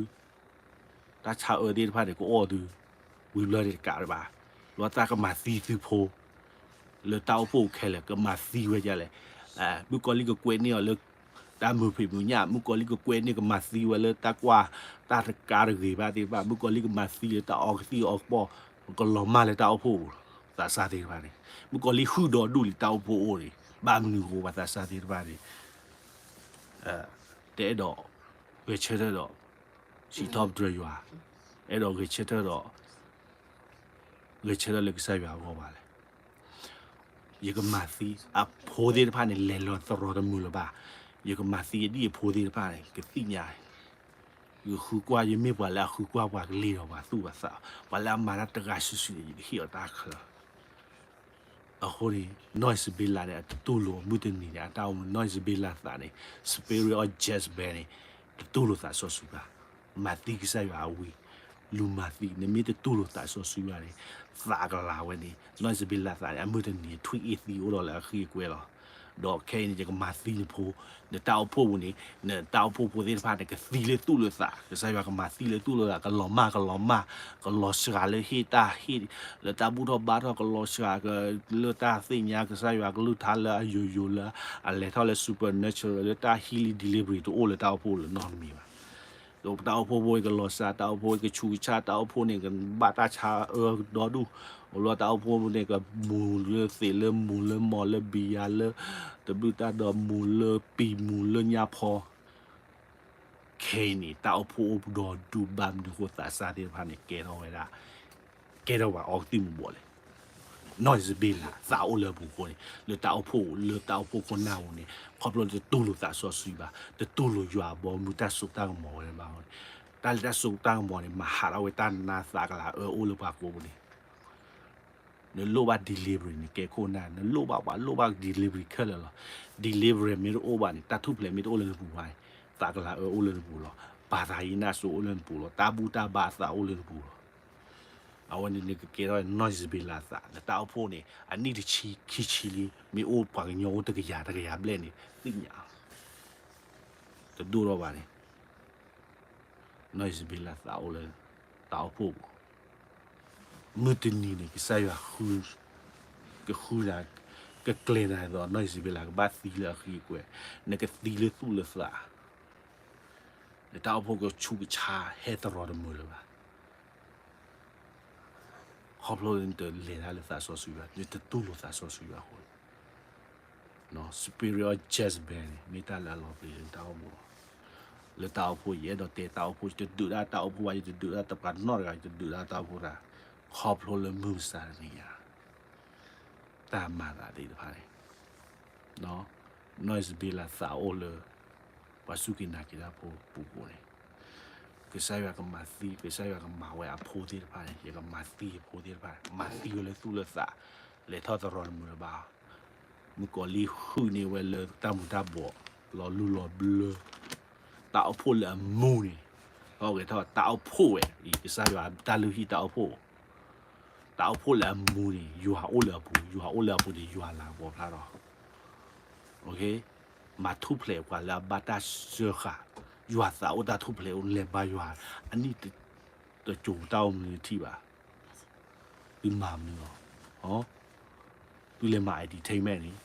တၢ်ဆါအၢသ့ၣ်တဖၣ်န့ၣ် ကအီၣ်သု, ဝံၤဘျီန့ၣ်တကးဘၣ်, လီၤသးကမၤသံသုဖိ လၢတၢ်အိၣ်ဖှိၣ်ခဲလၢာ် ကမၤသံဝဲဒ်လဲၣ်. မုၣ်ကီၤလံၢ်ကကွဲန့ၢ်အီၤလၢ တၢ်မုာ်ဖံးမုာ်ညၣ်, မုၣ်ကီၤလံၢ်ကကွဲန့ၢ် ကမၤသံဝဲလၢတၢ်ကွၢ်တၢ်တကါတဂ့ၤဘၣ်သ့ၣ်တဖၣ်, မုၣ်ကီၤလံၢ်ကမၤသံလၢတၢ်အီကသံၣ်အီကပီၢ်, ကလီၤမၢ်လၢတၢ်အိၣ်ဖှိၣ်, သးစၢ်သ့ၣ်တဖၣ်န့ၣ်, မုၣ်ကီၤလံၢ်ဟုၣ်ဒီးဒူၣ်လံတၢ်အိၣ်ဖှိၣ်အိၣ်န့ၣ်, ဘၣ်မနုၤအဃိဘၣ်သးစၢ်သ့ၣ်တဖၣ်န့ၣ် တအဲၣ်ဒိးဂဲၤဆၢထၢၣ်ဒီး စံးထီၣ်ပတြၢၤယွၤ, အဲၣ်ဒိးဂဲၤဆၢထၢၣ်ဒီး ဂဲၤဆၢထၢၣ်လၢကစၢ်ယွၤအဂီၢ်ဘၣ်လဲၣ်. ယကမၤသံအဖိသ့ၣ်တဖၣ်န့ၣ် လဲၤလီၤသရီတမုာ်လၢၤဘၣ်. ယကမၤသံအဒံၣ်အဖိသ့ၣ်တဖၣ်န့ၣ် ကသ့ၣ်ညါ, ယဃုကွၢ် ယမ့ၢ်ပှၤလၢအဃုကွၢ်ပှၤကလ့ၢ်ဒီးပှၤသူၣ်ပှၤသး, ပှၤလၢအမၤတၢ်တဂၤစုာ်စုာ်န့ၣ် ယကဟ့ၣ်အီၤတၢ်ချၢ အဃိန့ၣ် နီၢ်အံၣ်စဘ့လးန့ၣ် အတတူၢ်လိာ်မုၢ်တနံၤန့ၣ် အတၢ်အိၣ်မူ နီၢ်အံၣ်စဘ့လးသးန့ၣ် spirit of Jezebel န့ၣ် တတူၢ်လိာ်သးစီဆှံဘၣ်. မၤသံကစၢ်ယွၤအဝံ, လူၤမၤသံ, နမ့ၢ်တတူၢ်လိာ်သးစီဆှံဘၣ်န့ၣ် သးကလၤဝဲန့ၣ် နီၢ်အံၣ်စဘ့လးသးန့ၣ် အမုၢ်တနံၤန့ၣ် ထွံၣ်အ့ၣ်သံအိၣ်ဒီးလၢအဃံအကွဲလီၤ. ဒီးခဲအံၤန့ၣ် ယကမၤသံနဖိ, နတၢ်အိၣ်ဖှိၣ်ပူၤန့ၣ် နတၢ်အိၣ်ဖှိၣ်ဖိသ့ၣ်တဖၣ်န့ၣ် ကသံလၢသူၣ်လၢသး, ကစၢ်ယွၤကမၤသံလၢသူၣ်လၢသး, ကလီၤမၢ် ကလီၤမၢ်, ကလီၤစှၤလၢဟ့ၣ်တၢ်ဟ့ၣ် လၢတၢ်ဘူၣ်ထီၣ်ဘါထီၣ်, ကလီၤစှၤလၢတၢ်သ့ၣ်ညါကစၢ်ယွၤကလုၢ်ကထါလၢအယိာ်ယိာ်လၢ အလဲၤထီၣ်လၢ supernatural လၢတၢ် healing delivery တအိၣ်လၢတၢ်အိၣ်ဖှိၣ်လၢနီတမံၤဘၣ်. ဒီးတၢ်အိၣ်ဖှိၣ်ဖိကလီၤစှၤ, တၢ်အိၣ်ဖှိၣ်ကဆူးကဆါ, တၢ်အိၣ်ဖှိၣ်န့ၣ် ကဘၣ်တၢ်ဆါအၢဒီဒူၣ်, အိၣ်လီၤတၢ်အိၣ်ဖှိၣ်န့ၣ် ကမူၤလၢသံးလၢမူၤလၢမီၤလၢဘံယၤလၢ တဘျုးတၢ်ဒီးမူၤလၢပံၤမူၤလၢညါဖီ ခဲအံၤန့ၣ် တၢ်အိၣ်ဖှိၣ်အိၣ်ဒီဒူၣ်ဘၣ်မနုၤအဃိသးစၢ်သ့ၣ်တဖၣ်န့ၣ် ကဲထီၣ်ဝဲဒၣ်, ကဲထီၣ်ပှၤအီကသံၣ်မူၤဘှီးလဲၣ်. နီၢ်အံၣ်စဘ့လးသးအိၣ်လၢအပူၤအဃိန့ၣ် လၢတၢ်အိၣ်ဖှိၣ်, လၢတၢ်အိၣ်ဖှိၣ်ခိၣ်နၢ်အပူၤန့ၣ် ခီဖျိတတူၢ်လိာ်သးစီဆှံဘၣ်, တတူၢ်လိာ်ယွၤအဘီအမုၢ်တၢ်စိတၢ်ကမီၤဝဲဘၣ်အဃိန့ၣ် တၢ်လၢတၢ်စိတၢ်ကမီၤန့ၣ် မၤဟးထီၣ်ဝဲတၢ်နးသးကလၤအၢအိၣ်လၢပှၤကိးပူၤန့ၣ် နလိၣ်ဘၣ် delivery န့ၣ် ကဲခိၣ်နၢ်, နလိၣ်ဘၣ်ပှၤလိၣ်ဘၣ် delivery ခဲလၢာ်လီၤ. delivery မ့ၢ်တအိၣ်ဘၣ်န့ၣ် တၢ်ထူၣ်ဖျဲးမ့ၢ်တအိၣ်လၢနပူၤဘၣ်န့ၣ် သးကလၤအၢအိၣ်လၢနပူၤလီၤ. ပၢ်သးဟံးနၢ်စိအိၣ်လၢနပူၤလီၤ. တၢ်ဘူၣ်တၢ်ဘါအသးအိၣ်လၢနပူၤလီၤ. အဝဲန့ၣ်နကကဲထီၣ်နီၢ်အံၣ်စဘ့လးသး, နတၢ်အိၣ်ဖှိၣ်န့ၣ် အနံၣ်တဆံခံဆံလံ, မ့ၢ်အိၣ်ပှၤကညီအိၣ်တကယၤတကယၤဘျဲၣ်န့ၣ် သ့ၣ်ညါ, တဒိၣ်ထီၣ်ဘၣ်န့ၣ် နီၢ်အံၣ်စဘ့လးသးအိၣ်လၢ တၢ်အိၣ်ဖှိၣ်ပူၤ, မုၢ်တနံၤန့ၣ် ကစၢ်ယွၤ ကဃုနၤ, ကကျဲၤနၤဒ်သိး နီၢ်အံၣ်စဘ့လးကဘၣ်သံလၢအဃံအကွဲ, နကသံလၢသူၣ်လၢသး, နတၢ်အိၣ်ဖှိၣ်ကဆူးကဆါဟဲသရီတမုာ်လၢၤဘၣ်. ခီဖျိနတလဲၤတၢ်လၢသးစီဆှံဘၣ်, နတတူၢ်လိာ်သးစီဆှံဘၣ်အဃိန့ၣ် spirit of Jezebel န့ၣ် မ့ၢ်တၢ်လၢအလီၤပျံၤလၢနတၢ်အိၣ်မူလီၤ. လၢတၢ်အိၣ်ဖှိၣ် ယအဲၣ်ဒိးတဲတၢ်အိၣ်ဖှိၣ်, ယတဒုးတၢ်တၢ်အိၣ်ဖှိၣ်ဘၣ်, ယတဒုးတၢ်တပှၤနီတဂၤ, ယတဒုးတၢ်တၢ်အိၣ်ဖှိၣ်တၢ်, ခီဖျိလၢမုၢ်မဆါတနံၤညါ တၢ်မၤသးသ့ၣ်တဖၣ်န့ၣ် နီၢ်အံၣ်စဘ့လးသးအိၣ်လၢ ပှၤစူၢ်က့ၤနာ်က့ၤတၢ်ဖိပူၤပူၤန့ၣ်, ကစၢ်ယွၤကမၤသံ, ကစၢ်ယွၤကမၤဝဲအဖိသ့ၣ်တဖၣ်န့ၣ်, ယကမၤသံအဖိသ့ၣ်တဖၣ်, မၤသံဝဲလၢသူၣ်လၢသး, လဲၤထီၣ်သရီတမုာ်တဘၣ်. မုၣ်ကီၤလံၢ်ဟုၣ်န့ၢ်ဝဲလၢတၢ်မူၤတၢ်ဘှီး, လီၤလူလီၤဘျၢ, တၢ်အိၣ်ဖှိၣ်လၢအမူန့ၣ်, ထီၣ်ဂဲၤထီၣ်တၢ်အိၣ်ဖှိၣ်ဝဲအံၤ, ကစၢ်ယွၤတၢ်လုၢ်ဟံၣ်တၢ်အိၣ်ဖှိၣ်, တၢ်အိၣ်ဖှိၣ်လၢအမူန့ၣ် ယွၤအိၣ်လၢအပူၤ, ယွၤအိၣ်လၢအပူၤန့ၣ် ယွၤလၤကပီၤဖျါထီၣ် မၤထူၣ်ဖျဲးပှၤလၢအဘၣ်တၢ်စၢဃာ်, ယွၤသးအိၣ်တၢ်ထူၣ်ဖျဲးအိၣ်လဲၤဘါယွၤ, အနံၣ်တစိၤတၢ်အိၣ်မူတထံၣ်ဘၣ်. သုမၤမနုၤလီၤ. သုလဲၤမၤ entertainment န့ၣ်,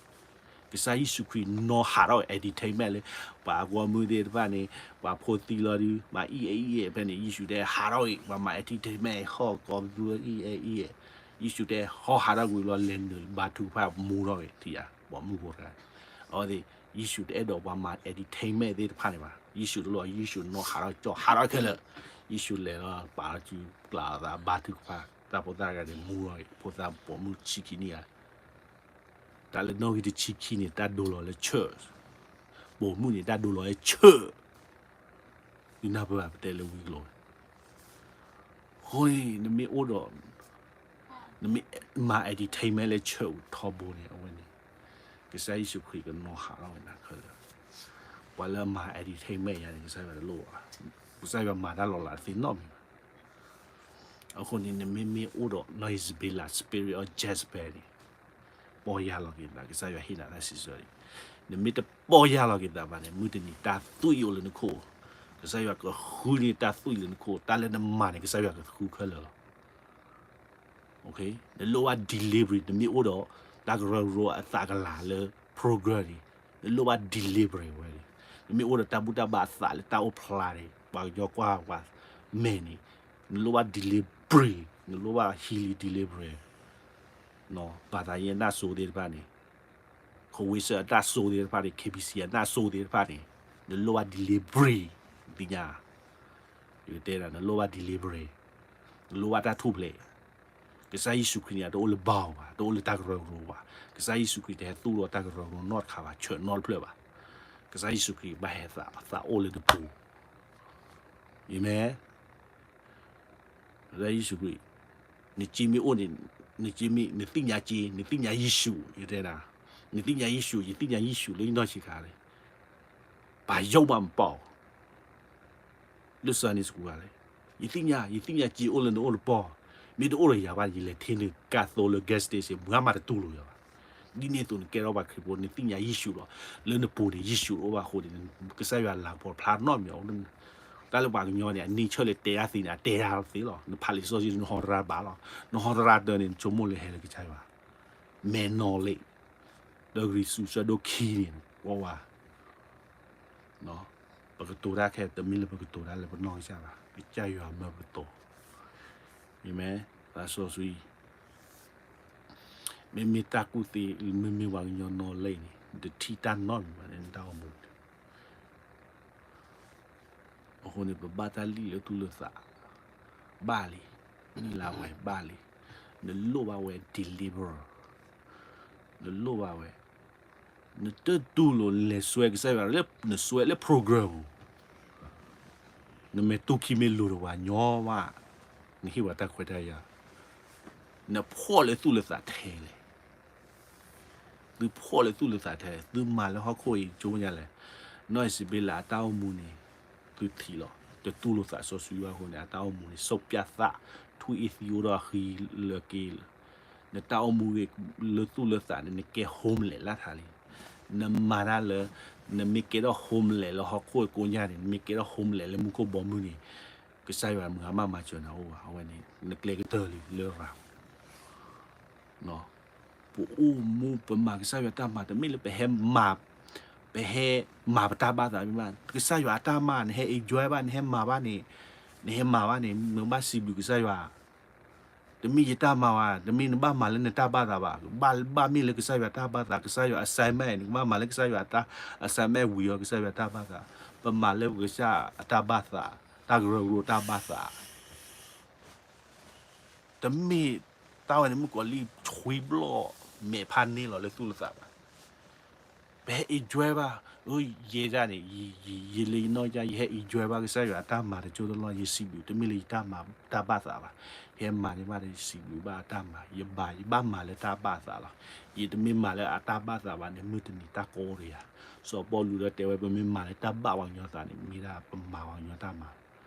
ကစၢ်ယ့ၣ်ၡူးခရံာ်နီၢ်ဟးထီၣ် entertainment လၢ ပှၤဂီၢ်မုၢ်သ့ၣ်တဖၣ်န့ၣ်, ပှၤဖိသံလီၤဒုး, မၤအံၣ်အဲအံၣ်အဲဖဲန့ၣ်, ယ့ၣ်ၡူးတဲဟးထီၣ်ဂ့ၤ, ပှၤမၤ entertainment ဟီၣ်ကီၢ်ဘုအံၣ်အဲအံၣ်အဲ, ယ့ၣ်ၡူးတဲဟီၣ်ဟးထီၣ်ကွံာ်လီၤ လဲၤနုာ်ဘါထုကဖၣ်မူထီၣ်ဂ့ၤ ထံၣ်ဧါ, ပိာ်မုၣ်ဖိတဂၤ, အဝဲသ့ၣ်, ယ့ၣ်ၡူးတအဲၣ်ဒိးပှၤမၤ entertainment သ့ၣ်တဖၣ်န့ၣ်ဘၣ်, ယ့ၣ်ၡူးတလိၣ်, ယ့ၣ်ၡူးနီၢ်ဟးထီၣ်ကၠီ ဟးထီၣ်ခဲလၢာ်, ယ့ၣ်ၡူးလဲၤလီၤပာ်လီၤစုကျးအသးဘါထုကဖၣ်, တၢ်ဖိသၣ်တဂၤန့ၣ်မူထီၣ်ဂ့ၤ, ဖိသၣ်ပိာ်မုၣ်ဆံခံနံၣ်ဧါ တၢ်လၢနီၣ်ဂံၢ်တဆံခံန့ၣ် တၢ်ဒိလီၤလၢ church, ပိာ်မုၣ်န့ၣ် တၢ်ဒိလီၤလၢ church, သုနၢ်ပၢၢ်ဘၣ်ပတဲလၢဝံၤကျိၤဝဲ, အဃိန့ၣ် နမ့ၢ်အိၣ်ဒီး, နမ့ၢ်မၤ entertainment လၢ church ထီဘိန့ၣ် အဝဲန့ၣ်, ကစၢ်ယ့ၣ်ၡူးခရံာ်ကနီၢ်ဟးထီၣ်ဝဲနၤခဲလၢာ်, ပှၤလၢအမၤ entertainment ယၤန့ၣ် ကစၢ်ယွၤတလိၣ်ဘၣ်, ကစၢ်ယွၤမၤတၢ်လီၤလးသ့နီတမံၤဘၣ် အဃိန့ၣ် နမ့မ့ၢ်အိၣ်ဒီး နီၢ်အံၣ်စဘ့လး spirit of Jezebel န့ၣ်, ပီၢ်ယၢ်လီၤက့ၤသး, ကစၢ်ယွၤဟ့ၣ်နၤတၢ်စံးဆၢန့ၣ်, နမ့ၢ်တပီၢ်ယၢ်လီၤက့ၤသးဘၣ်န့ၣ် မုၢ်တနံၤတၢ်သွံၣ်အိၣ်လၢနခိၣ်, ကစၢ်ယွၤကဃုန့ၢ်တၢ်သွံၣ်လၢနခိၣ်, တၢ်လၢနမၤန့ၣ် ကစၢ်ယွၤကဃုခဲလၢာ်လီၤ. နလိၣ်ဘၣ် delivery, နမ့ၢ်အိၣ်ဒီးတၢ်ကရၢကရိအသးကလၤလၢ program န့ၣ်, နလိၣ်ဘၣ် delivery ဝဲန့ၣ်, နမ့ၢ်အိၣ်ဒီးတၢ်ဘူၣ်တၢ်ဘါအသးလၢတၢ်အိၣ်ဖျါန့ၣ်, ပှၤကညီကွၢ်ပှၤမဲာ်န့ၣ်, နလိၣ်ဘၣ် delivery, နလိၣ်ဘၣ် healing delivery, ဘၣ်သးယဲၢ်နၢ်စိၤသ့ၣ်တဖၣ်န့ၣ်, ခဝ့စၢၣ်အနၢ်စိၤသ့ၣ်တဖၣ်န့ၣ်, KBC အနၢ်စိၤသ့ၣ်တဖၣ်န့ၣ်, နလိၣ်ဘၣ် delivery, သ့ၣ်ညါ, ယကတဲနၤ, နလိၣ်ဘၣ် delivery, နလိၣ်ဘၣ်တၢ်ထူၣ်ဖျဲး, ကစၢ်ယ့ၣ်ၡူးခရံာ်န့ၣ် တအိၣ်လၢဘါအီၤဘၣ်, တအိၣ်လၢတၢ်ကရၢကရိဘၣ်, ကစၢ်ယ့ၣ်ၡူးခရံာ်တဟဲသူၣ်ထီၣ်တၢ်ကရၢကရိနီတခါဘၣ်, ဆၢနီတဖျၢၣ်ဘၣ်, ကစၢ်ယ့ၣ်ၡူးခရံာ်ဘၣ်ဟဲသး, သးအိၣ်လၢနပူၤ, အၤမ့ၣ် ကစၢ်ယ့ၣ်ၡူးခရံာ်, နစ့မ့ၢ်အိၣ်န့ၣ်, နစ့မ့ၢ်, နသ့ၣ်ညါစ့, နသ့ၣ်ညါယ့ၣ်ၡူး, ယတဲနၤ, နသ့ၣ်ညါယ့ၣ်ၡူး, ယသ့ၣ်ညါယ့ၣ်ၡူးလၢယနီၢ်ဆံးခါန့ၣ်, ပာ်ယုၢ်ဘၣ်မပီၢ် လၢ Sunday school ဂၤလဲၣ်, ယသ့ၣ်ညါ, ယသ့ၣ်ညါစ့အိၣ်လၢနအိၣ်တပီၢ်, မ့ၢ်တအိၣ်ဒီးယၤဘၣ် ယလဲၤထံၣ်နကၢ်သိလၢ gas station မုၢ်ဂၤမးတတူၢ်လိာ်ယၤဘၣ်. ဒ်န့ၣ်အသိးနကဲထီၣ်ပှၤခရံာ်ဖိ နသ့ၣ်ညါယ့ၣ်ၡူးလီၤ, လၢနပူၤန့ၣ် ယ့ၣ်ၡူးတအိၣ်ဘၣ်အဃိန့ၣ် ကစၢ်ယွၤလၤကပီၤဖျါနီတမံၤအီၤ, တၢ်လၢပှၤကညီန့ၣ် အန့ၢ်ဆၢၣ်လၢတဲတၢ်သ့န့ၣ် အတဲတၢ်သ့လီၤ, နဖးလံာ်စီဆှံ နဟီတရါဘၣ်လီၤ, နဟီတရါတၢ်န့ၣ် နဆိကမိၣ်လၢဟဲလၢကစၢ်ယွၤ, မဲာ်နီၣ်လ့ၣ် ဒီးဂံၢ်စူၤဆၢဒိၣ်ခံန့ၣ် ကွၢ်ဝဲ, ပကတိၤတၢ်ခဲ တမ့ၢ်လၢပကတိၤတၢ်လၢပနီၢ်ကစၢ်ဘၣ်, ကစၢ်ယွၤမၢပကတိၤ, အၤမ့ၣ်, သးစီဆှံ, မ့မ့ၢ်တၢ်ကူၣ်သ့, မ့မ့ၢ်ပှၤကညီနီၣ်လ့ၣ်န့ၣ် တထံၣ်တၢ်နီတမံၤဘၣ်န့ၣ် နတၢ်အိၣ်မူ အဃိန့ၣ် ပဘၣ်တၢ်လံၣ်လၢသူၣ်လၢသး, ဘၣ်လံ, မုၢ်လၢ်ဝဲဘၣ်လံ, နလိၣ်ဘၣ်ဝဲ deliverer, နလိၣ်ဘၣ်ဝဲ, နတတူၢ်လိာ်လဲၤစွဲကစၢ်ယွၤလၢနစွဲလၢ program ပူၤ, နမ့ၢ်တူၢ်ခံမ့ၢ်လိၤဒီးပှၤညီဘၣ်, နဟ့ၣ်ပှၤတၢ်ခွဲးတၢ်ယာ်, နဖှီၣ်လၢသူၣ်လၢသးထဲလဲၣ် သုဖှီၣ်လၢသူၣ်လၢသးထဲလဲၣ်, သုမၤလၢဟီၣ်ခိၣ်အံၤ ကၠိညါလဲၣ်, နီၢ်အံၣ်စဘ့လးအတၢ်အိၣ်မူန့ၣ်, သုထံၣ်လီၤ, တတူၢ်လိာ်သးစီဆှံဘၣ်အဃိန့ၣ် အတၢ်အိၣ်မူန့ၣ် စိၣ်ပျၢ်သၣ်, ထွံၣ်အ့ၣ်သံအိၣ်ဒီးအဃံလၢက့လၢ, နတၢ်အိၣ်မူဂ့ၤလၢသူၣ်လၢသးန့ၣ် နကဲ homeless လၢထးလံ, နမၤတၢ်လၢ, နမ့ၢ်ကဲထီၣ် homeless လၢဟီၣ်ခိၣ်ကိးညါန့ၣ် နမ့ၢ်ကဲထီၣ် homeless လၢမူခိၣ်ဘီမုၢ်န့ၣ်, ကစၢ်ယွၤမုၢ်ဂၤမးမၤစၢၤနၤအိၣ်ဘၣ်, အဝဲန့ၣ် နကျဲကတၢၢ်လံလၢရၤ ပအိၣ်မူပမၤကစၢ်ယွၤတၢ်မၤ တမ့ၢ်လၢပဟဲမၤ, ပဟဲမၤပတၢ်ဘၣ်သးမ့ၢ်ဘၣ်, ကစၢ်ယွၤအတၢ်မၤ နဟဲ enjoy ဘၣ် နဟဲမၤဘၣ်န့ၣ်, နဟဲမၤဘၣ်န့ၣ် နဘၣ်စံးဘျုးကစၢ်ယွၤ, တမ့ၢ်ယတၢ်မၤဘၣ်, တမ့ၢ်နဘၣ်မၤလၢနတၢ်ဘၣ်သးဘၣ်, ဘၣ်, ဘၣ်မ့ၢ်လၢကစၢ်ယွၤတၢ်ဘၣ်သး, ကစၢ်ယွၤ assignment နကဘၣ်မၤလၢကစၢ်ယွၤတၢ် assignment ဝံၤအီၤ ကစၢ်ယွၤတၢ်ဘၣ်သး, ပမၤလၢပကစၢ်အတၢ်ဘၣ်သး, တၢ်ကရၢကရိတၢ်ဘၣ်သး တမ့ၢ်တၢ်ဝဲန့ၣ် မုၣ်ကီၤလံၢ်ဆွံဘျီၣ်မဲာ်ဖးန့ၢ်လီၤလၢသူၣ်လၢသးဘၣ်. ပဟဲ enjoy ဘၣ်, ယဲဒၣ်န့ၣ် ယလၢယနီၢ်ကစၢ် ယဟဲ enjoy ဘၣ်ကစၢ်ယွၤအတၢ်မၤတစိၢ်တလီၢ် ယစံးဘျုး တမ့ၢ်လၢယတၢ်မၤတၢ်ဘၣ်သးဘၣ်, ယဟဲမၤန့ၢ်ဘၣ်ဒီး ယစံးဘျုးဘၣ်အတၢ်မၤ, ယဘၣ် ယဘၣ်မၤလၢတၢ်ဘၣ်သးလီၤ. ယတမ့ၢ်မၤလၢအတၢ်ဘၣ်သးဘၣ်န့ၣ် မုၢ်တနံၤတၢ်ကီအိၣ်ဒီးယၤ, စီၤပီလူးဒီးတဲဝဲ ပမ့ၢ်မၤလၢတၢ်ဘၣ်ပှၤကညီသးန့ၣ် မ့ၢ်ဒၣ်ပမၤပှၤကညီတၢ်မၤ,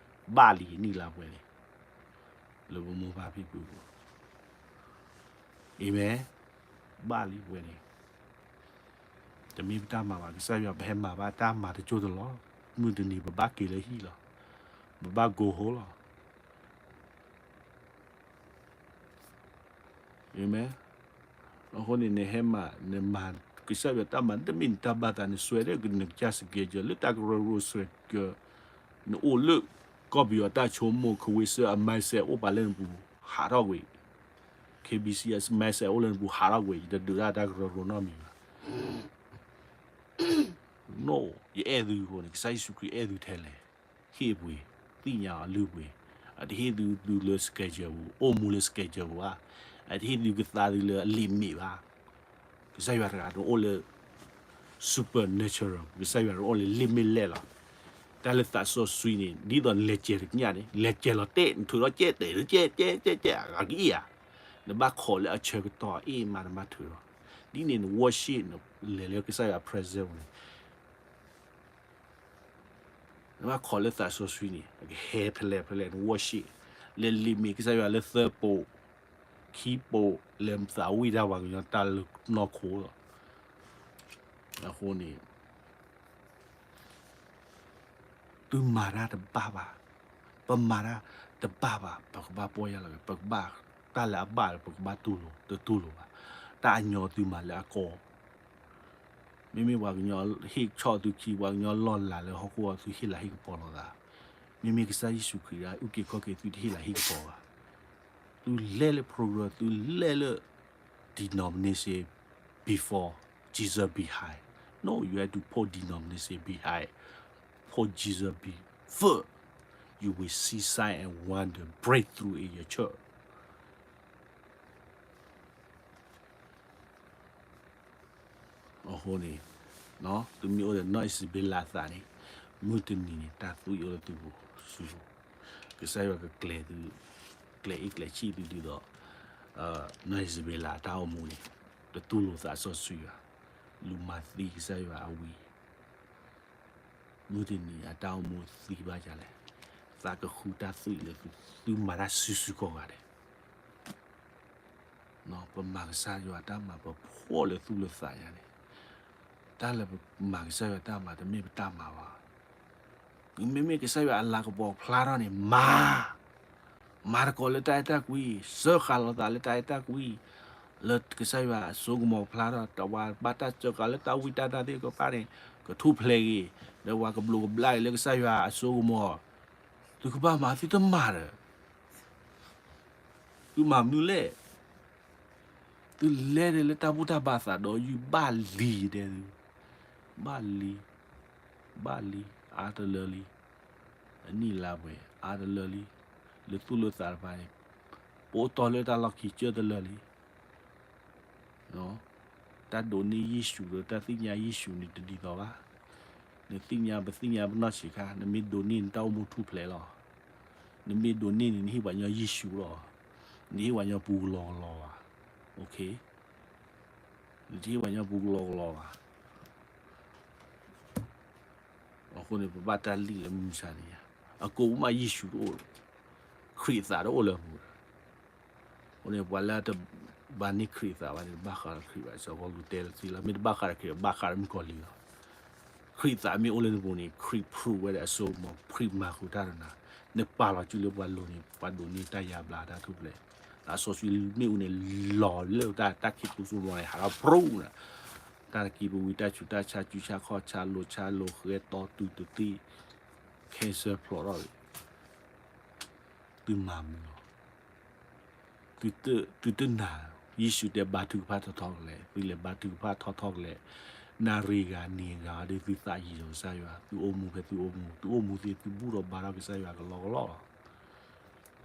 ဘၣ်လံနံၣ်လါပှဲၤန့ၣ် လၢပမိၢ်ပၢ်ဖံဖုပူၤ အၤမ့ၣ်, ဘၣ်လံပှဲၤန့ၣ်, တမ့ၢ်ပတၢ်မၤဘၣ် ကစၢ်ယွၤ ပဟဲမၤဘၣ်တၢ်မၤတစိၢ်တလီၢ်, မုၢ်တနံၤပဘၣ်က့ၤလၢဟံၣ်လီၤ, ပဘၣ် go home လီၤ. အၤမ့ၣ်. အဃိန့ၣ် နဟဲမၤ နမၤ ကစၢ်ယွၤတၢ်မၤ တမ့ၢ်နတၢ်ဘၣ်သး နစွဲဒီးနကစၢ် schedule လၢတၢ်ကရၢကရိ schedule, နအိၣ်လၢ ကီၢ်ပယီၤတၢ်ဆိကမိၣ် ခဝ့စၢၣ်အ mindset အိၣ်ပာ်လၢနပူၤ ဟးထီၣ်ကွံာ်, KBC အ mindset အိၣ်လၢနပူၤ ဟးထီၣ်ကွံာ် ယတဒုးတၢ်တၢ်ကရၢကရိနီတမံၤဘၣ်. No, ယအဲၣ်သုအဃိန့ၣ် ကစၢ်ယ့ၣ်ၡူးခရံာ်အဲၣ်သုထဲလဲၣ်, ဟ့ၣ်ပှ့ၤ, သ့ၣ်ညါအီၤလုၢ်ပှ့ၤ, အတဟ့ၣ်သုသုလၢ schedule ပူၤ အိၣ်မူလၢ schedule ပူၤဘၣ်, အတဟ့ၣ်သုကသါသုလၢအ limit ဘၣ်. ကစၢ်ယွၤတဂၤတအိၣ်လၢ supernatural, ကစၢ်ယွၤတအိၣ်လၢ limit လီၤ. တၢ်လၢသးစီဆှံန့ၣ် ဒ်သိးနလဲၤစဲးတကညၣ်န့ၣ် လဲၤစဲးလီၤတဲာ် နထုးထီၣ်ကဲတဲာ် ကဲကဲကဲကဲ အဂၤကအံၤဧါ, နဘၣ်ခိးလၢအဆၢကတီၢ်အအ့ၣ်မးနဘၣ်ထုးထီၣ်, ဒ်န့ၣ်န worship နလဲၤလၢကစၢ်ယွၤ presence ပူၤန့ၣ် နဘၣ်ခိးလၢသးစီဆှံန့ၣ် အကဟဲဖဲလဲၣ်ဖဲလဲၣ် န worship, လဲၤ limit ကစၢ်ယွၤလၢသၢပိာ်, ခံပိာ် လဲၤသးဝံၣ်တၢ်ပှၤကညီတၢ်လၢနီၢ်ခိလီၤ. အဃိန့ၣ် သုမၤတၢ်တဘၣ်ဘၣ်, ပမၤတၢ်တဘၣ်ဘၣ် ပကဘၣ်ပီၢ်ယၢ်လီၤ, ပကဘၣ်တၢ်လၢအဘၣ်ဒီး ပကဘၣ်တူၢ်လိာ် တတူၢ်လိာ်ဘၣ်, တၢ်အညီသုမၤလၢအကီ မ့မ့ၢ်ပှၤကညီဟ့ၣ်ဆီၣ်သုခံ ပှၤကညီလီၢ်လၤလၢဟီၣ်ခိၣ်အီၤ သုဟ့ၣ်လၤဟ့ၣ်ကပီၤလိာ်သး, မ့မ့ၢ်ကစၢ်ယ့ၣ်ၡူးခရံာ်ဒၣ် အုၣ်က့ၤခီၣ်က့ၤသုတဟ့ၣ်လၤဟ့ၣ်ကပီၤဘၣ်. သုလဲၤလၢ program, သုလဲၤလၢ denomination before, Jesus behind. No, you have to put denomination behind. Put Jesus be first. You will see sign and wonder breakthrough in your church. အဃိန့ၣ် သုမ့ၢ်အိၣ်ဒီးနီၢ်အံၣ်စဘ့လးအသးန့ၣ် မုၢ်တနံၤန့ၣ် တၢ်သွံၣ်အိၣ်လၢသုပူၤစုပူၤ, ကစၢ်ယွၤကကျဲၤသု, ကျဲၤအ့ၣ်ကျဲၤဆံၣ်သုဒ်သိး နီၢ်အံၣ်စဘ့လးအတၢ်အိၣ်မူန့ၣ် တတူၢ်လိာ်သးစီဆှံဘၣ်, လူၤမၤသံကစၢ်ယွၤအဝံၤ မုၢ်တနံၤအတၢ်အိၣ်မူသံဘၣ်ယၤလဲၣ်, သးကဃုတၢ်သွံၣ်လၢသု သုမၤတၢ်စုာ်စုာ်ကိးဂၤဒဲး ပမၤကစၢ်ယွၤတၢ်မၤ ပဖှီၣ်လၢသူၣ်လၢသးယၤန့ၣ်, တၢ်လၢပမၤကစၢ်ယွၤတၢ်မၤ တမ့ၢ်ပတၢ်မၤဘၣ်. မ့မ့ၢ်ကစၢ်ယွၤအလၤကပီၤဖျါထီၣ်န့ၣ် မၤ, မၤသကိးလၢတၢ်အဲၣ်တၢ်ကွံ, စၢဃာ်လီၤသးလၢတၢ်အဲၣ်တၢ်ကွံ, လၢကစၢ်ယွၤအစိကမီၤဖျါထီၣ် တဝၤဘၣ်တၢ်စၢဃာ်လၢတၢ်ဝံတၢ်နါသ့ၣ်တဖၣ်န့ၣ် ကထူၣ်ဖျဲးဂ့ၤ, ဒီးပှၤကဘျိးကဘျၣ်ဂ့ၤလၢကစၢ်ယွၤအစိကမီၤ သုကဘၣ်မၤသုတမၤဒီး, သုမၤမနုၤလဲၣ်, သုလဲၤဒၣ်လၢတၢ်ဘူၣ်တၢ်ဘါသးဒီးယုၢ်ဘၣ်လံဒဲး, ဘၣ်လံ, ဘၣ်လံ, အါတလၢလံ, အနံၣ်လါပှဲၤ အါတလၢလံ, လၢသူၣ်လၢသးတဖၣ်န့ၣ် ပအိၣ်တီလၢတၢ်လီၢ်ခံကၢၢ်တလၢလံ တၢ်ဒိးန့ၢ်ယ့ၣ်ၡူးဒီးတၢ်သ့ၣ်ညါယ့ၣ်ၡူးန့ၣ်တဒ်သိးဘၣ်. နသ့ၣ်ညါပသ့ၣ်ညါပနီၢ်ဆံးခါ နမ့ၢ်ဒိးန့ၢ်နတၢ်အိၣ်မူထူၣ်ဖျဲးလီၤ. နမ့ၢ်ဒိးန့ၢ်န့ၣ် နဟ့ၣ်ပှၤညီယ့ၣ်ၡူးလီၤ. နတဟ့ၣ်ပှၤညီပူကလီကလီဘၣ်. နတဟ့ၣ်ပှၤညီပူကလီကလီဘၣ်. အဃိန့ၣ် ပဘၣ်တၢ်လံၣ်လၢမုၢ်မဆါန့ၣ်ညါ, အကိးပူၤမးယ့ၣ်ၡူးတအိၣ်လၢၤ, ခရံာ်အသးတအိၣ်လၢၤပူၤလီၤ. အဃိန့ၣ် ပှၤလၢတဘၣ်န့ၢ်ခရံာ်အသးဘၣ်န့ၣ် တဘၣ်ဃးဒီးခရံာ်ဘၣ်. စီၤပီလူးတဲလၢသုလီၤ, မ့ၢ်တဘၣ်ဃးဒီးခရံာ် ဘၣ်ဃးဒီးမုၣ်ကီၤလံၤလီၤ. ခရံာ်အသးမ့ၢ်အိၣ်လၢနပူၤန့ၣ် ခရံာ် prove ဝဲဒၣ်အစိကမီၤ, ခရံာ်မၤဃုာ်တၢ်ဒီးနၤ, နပာ်လီၤစုလၢပှၤလိၤန့ၣ် ပှၤဒိးန့ၢ်တၢ်ယါဘျါတၢ်ထူၣ်ဖျဲး, သးစီဆှံမ့ၣ်အူန့ၣ် လီၤလၢတၢ် တၢ်ခံးသူစိကမီၤန့ၣ် ဟးထီၣ် prove နၤ, တၢ်တကံပဝံၤတၢ်ဆူးတၢ်ဆါ စုဆါခီၣ်ဆါ လိၤဆါလိၤ ဃဲတီတူၤတသံၣ် cancer ဖျိးထီၣ်ဝဲ သုမၤမနုၤလီၤ. သုတနာ်, ယ့ၣ်ၡူးတဲဘါထုကဖၣ်ထီထီကလဲာ်, သုလဲၤဘါထုကဖၣ်ထီထီကလဲာ်, နၣ်ရံၣ်ဂၤနံၤဂၤဒီးသုသးယံၤဒီးကစၢ်ယွၤ, သုအိၣ်မူဖဲသုအိၣ်မူ, သုအိၣ်မူသ့ၣ်သုဘူၣ်ထီၣ်ဘါထီၣ်ကစၢ်ယွၤကလီကလီလီၤ.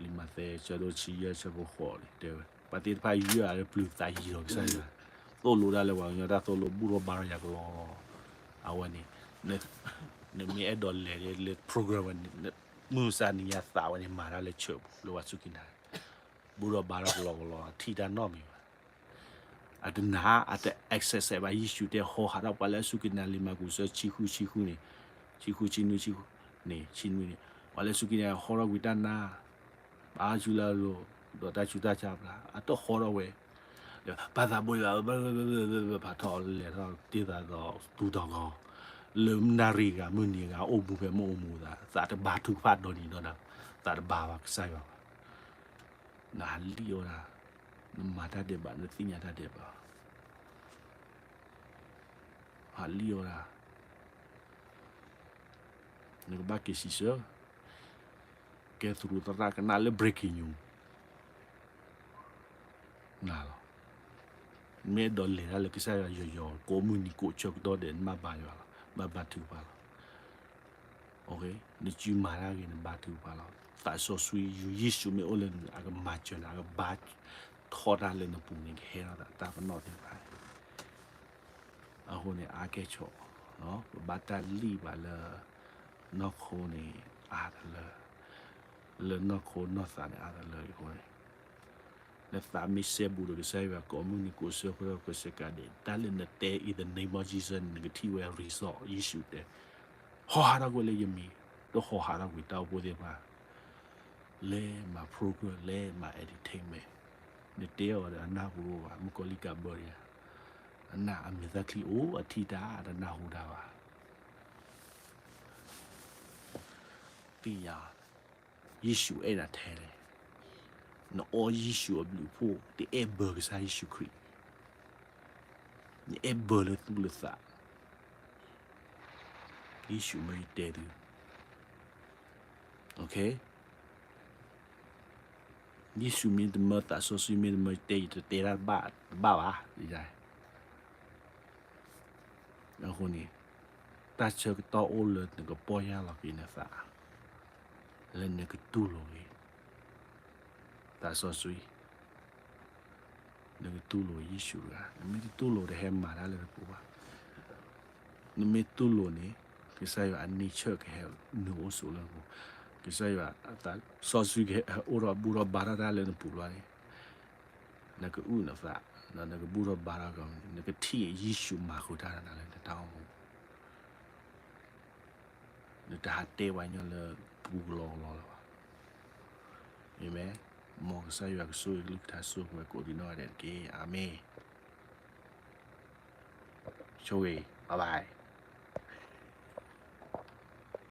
လံာ်မးသဲ ဆၢဒိၣ်ဆံယဲၢ် ဆၢဖိဃိးန့ၣ် တဲဝဲ, ပှၤသ့ၣ်တဖၣ်ယွၤလၢပျုၤသးယံၤဒီးကစၢ်ယွၤ, သိၣ်လိတၢ်လၢပှၤကညီတၢ်သိၣ်လိ ဘူၣ်ထီၣ်ဘါထီၣ်ယၤကလီလီၤ. အဝဲန့ၣ် နမ့ၢ်အဲၣ်ဒိးလဲၤလၢ program ဝဲန့ၣ် မုၢ်မဆါနံၤညါသးဝဲန့ၣ် မၤတၢ်လၢ church လၢပှၤစူၢ်က့ၤနာ်က့ၤ ဘူၣ်ထီၣ်ဘါထီၣ်ကလီကလီ ထံၣ်တၢ်နီတမံၤဘၣ်. အတနာ် အတ access ဘၣ် ယ့ၣ်ၡူးတဲဟီဟးထီၣ်ပှၤလၢအစူၢ်က့ၤနာ်က့ၤလံာ်မၢကူးဆၢ ဆံဃုဆံဃုန့ၣ်, ဆံဃုဆံနွံဆံဃုန့ၣ် ဆံနွံန့ၣ် ပှၤလၢအစူၢ်က့ၤနာ်က့ၤဟီထီၣ်ကွံာ်တၢ်နါ ဘၣ်ဆူလၢအလိၤ ဒီးတၢ်ဆူးတၢ်ဆါဖျါ အတဟီထီၣ်ဝဲ ပာ်သးဘိယွၤ ဖးထီၣ်လဲၤထီၣ်တ့ၢ်သးဒီးသူၣ်တီၤကီၤ လၢနၣ်ရံၣ်ဂၤမုၢ်နံၤဂၤ အိၣ်မူဖဲမ့ၢ်အိၣ်မူသး သးတဘါထုကဖၣ်ဒီနံၤဒီနၤ သးတဘါဘၣ်ကစၢ်ယွၤဘၣ်. နဟးလံၣ်အီၣ်ဒၣ် နမၤတၢ်ဒဲးဘး နသ့ၣ်ညါတၢ်ဒဲးဘး ဟးလံၣ်အီၣ်ဒၣ် နကဘၣ်က့ၤစံးဆၢ ကဲသရူးသရၣ်ကနၣ်လၢ breaking news နၤလီၤ. မ့ၢ်အဲၣ်ဒိးလဲၤတၢ်လၢကစၢ်ယွၤယီၤယီၤ ကိးမုၢ်နံၤကိးဆၢကတီၢ်ဒဲး နဘၣ်ဘါယွၤလီၤ ဘၣ်ဘါထုကဖၣ်လီၤ. နစုမၤတၢ်ဂ့ၤ နဘါထုကဖၣ်လီၤ. သးစီဆှံ ယ့ၣ်ၡူးမ့ၢ်အိၣ်လၢန အကမၤစၢၤနၤ အကဘါထီၣ်တၢ်လၢနပူၤန့ၣ် ကဟဲထီၣ်သးတၢ်ပနီၣ်သ့ၣ်တဖၣ် အဃိန့ၣ် အါကဲၣ်ဆိး ပဘၣ်တၢ်လံၣ်ဘၣ်လၢ နီၢ်ခိန့ၣ် အါတလၢ လၢနီၢ်ခိနီၢ်သးန့ၣ် အါတလၢအဃိန့ၣ် နသးမ့ၢ်စဲဘူးဒီးကစၢ်ယွၤ ကိးမုၢ်နံၤကိးဆၢကတီၢ်ကစဲးကးဒဲး တၢ်လၢနတဲ in the name of Jesus န့ၣ် နကထံၣ်ဝဲ result ယ့ၣ်ၡူးတဲ ဟီဟးထီၣ်ကွံာ်လၢယမံၤ တဟီဟးထီၣ်ကွံာ်တၢ်အိၣ်ဖှိၣ်သ့ၣ်တဖၣ် လဲၤမၤ program လဲၤမၤ entertainment နတဲအီၤဒီးအနၢ်ဟူတအိၣ်ဘၣ် မုၣ်ကီၤလံၢ်ကးဘၢတယၤ အနၢ်အမဲာ်သၣ်ချံအိၣ်အထံၣ်တၢ်တနၢ်ဟူတၢ်ဘၣ် သ့ၣ်ညါ ယ့ၣ်ၡူးအဲၣ်နၤထဲလဲၣ်. နအီယ့ၣ်ၡူးအဘျုးအဖှိၣ် တအဲၣ်ဘၢကစၢ်ယ့ၣ်ၡူးခရံာ်, နအဲၣ်ဘၢလၢသူၣ်လၢသး, ယ့ၣ်ၡူးမၢယတဲသု, ယ့ၣ်ၡူးမ့ၢ်တမၢ သးစီဆှံမ့ၢ်တမၢ ယတဲယတတဲတၢ်တဘၣ်ဘၣ်. အဃိန့ၣ် တၢ်ဆၢကတီၢ်အိၣ်လၢနကပီၢ်ယၢ်လီၤက့ၤနသး လၢနကတူၢ်လိာ်က့ၤ သးစီဆှံ, နကတူၢ်လိာ်ယ့ၣ်ၡူးတဂၤ, နမ့ၢ်တတူၢ်လိာ်တဟဲမၤတၢ်လၢနပူၤဘၣ်. နမ့ၢ်တူၢ်လိာ်န့ၣ် ကစၢ်ယွၤအ nature ကဟဲနုာ်အိၣ်ဆိးလၢနပူၤ, ကစၢ်ယွၤအသးစီဆှံကဟဲအိၣ်ထီၣ်ဘူၣ်ထီၣ်ဘါထီၣ်တၢ်လၢနပူၤလီၤန့ၣ် နကအုၣ်နသး, နကဘူၣ်ထီၣ်ဘါထီၣ်ကီး, နကထံၣ်ယ့ၣ်ၡူးမၤဃုာ်တၢ်နၤလၢနတၢ်အိၣ်မူ နတဟးတဲပှၤကညီလၢပူကလီကလီလၢၤဘၣ်. အၤမ့ၣ်. မ်ကစၢ်ယွၤကဆိၣ်ဂ့ၤကလုၢ်ကထါ ဆိၣ်ဂ့ၤဝဲကိးဒံးနီၢ်ဂၤဒဲးတက့ၢ်. အၤမ့ၣ်. Bye bye.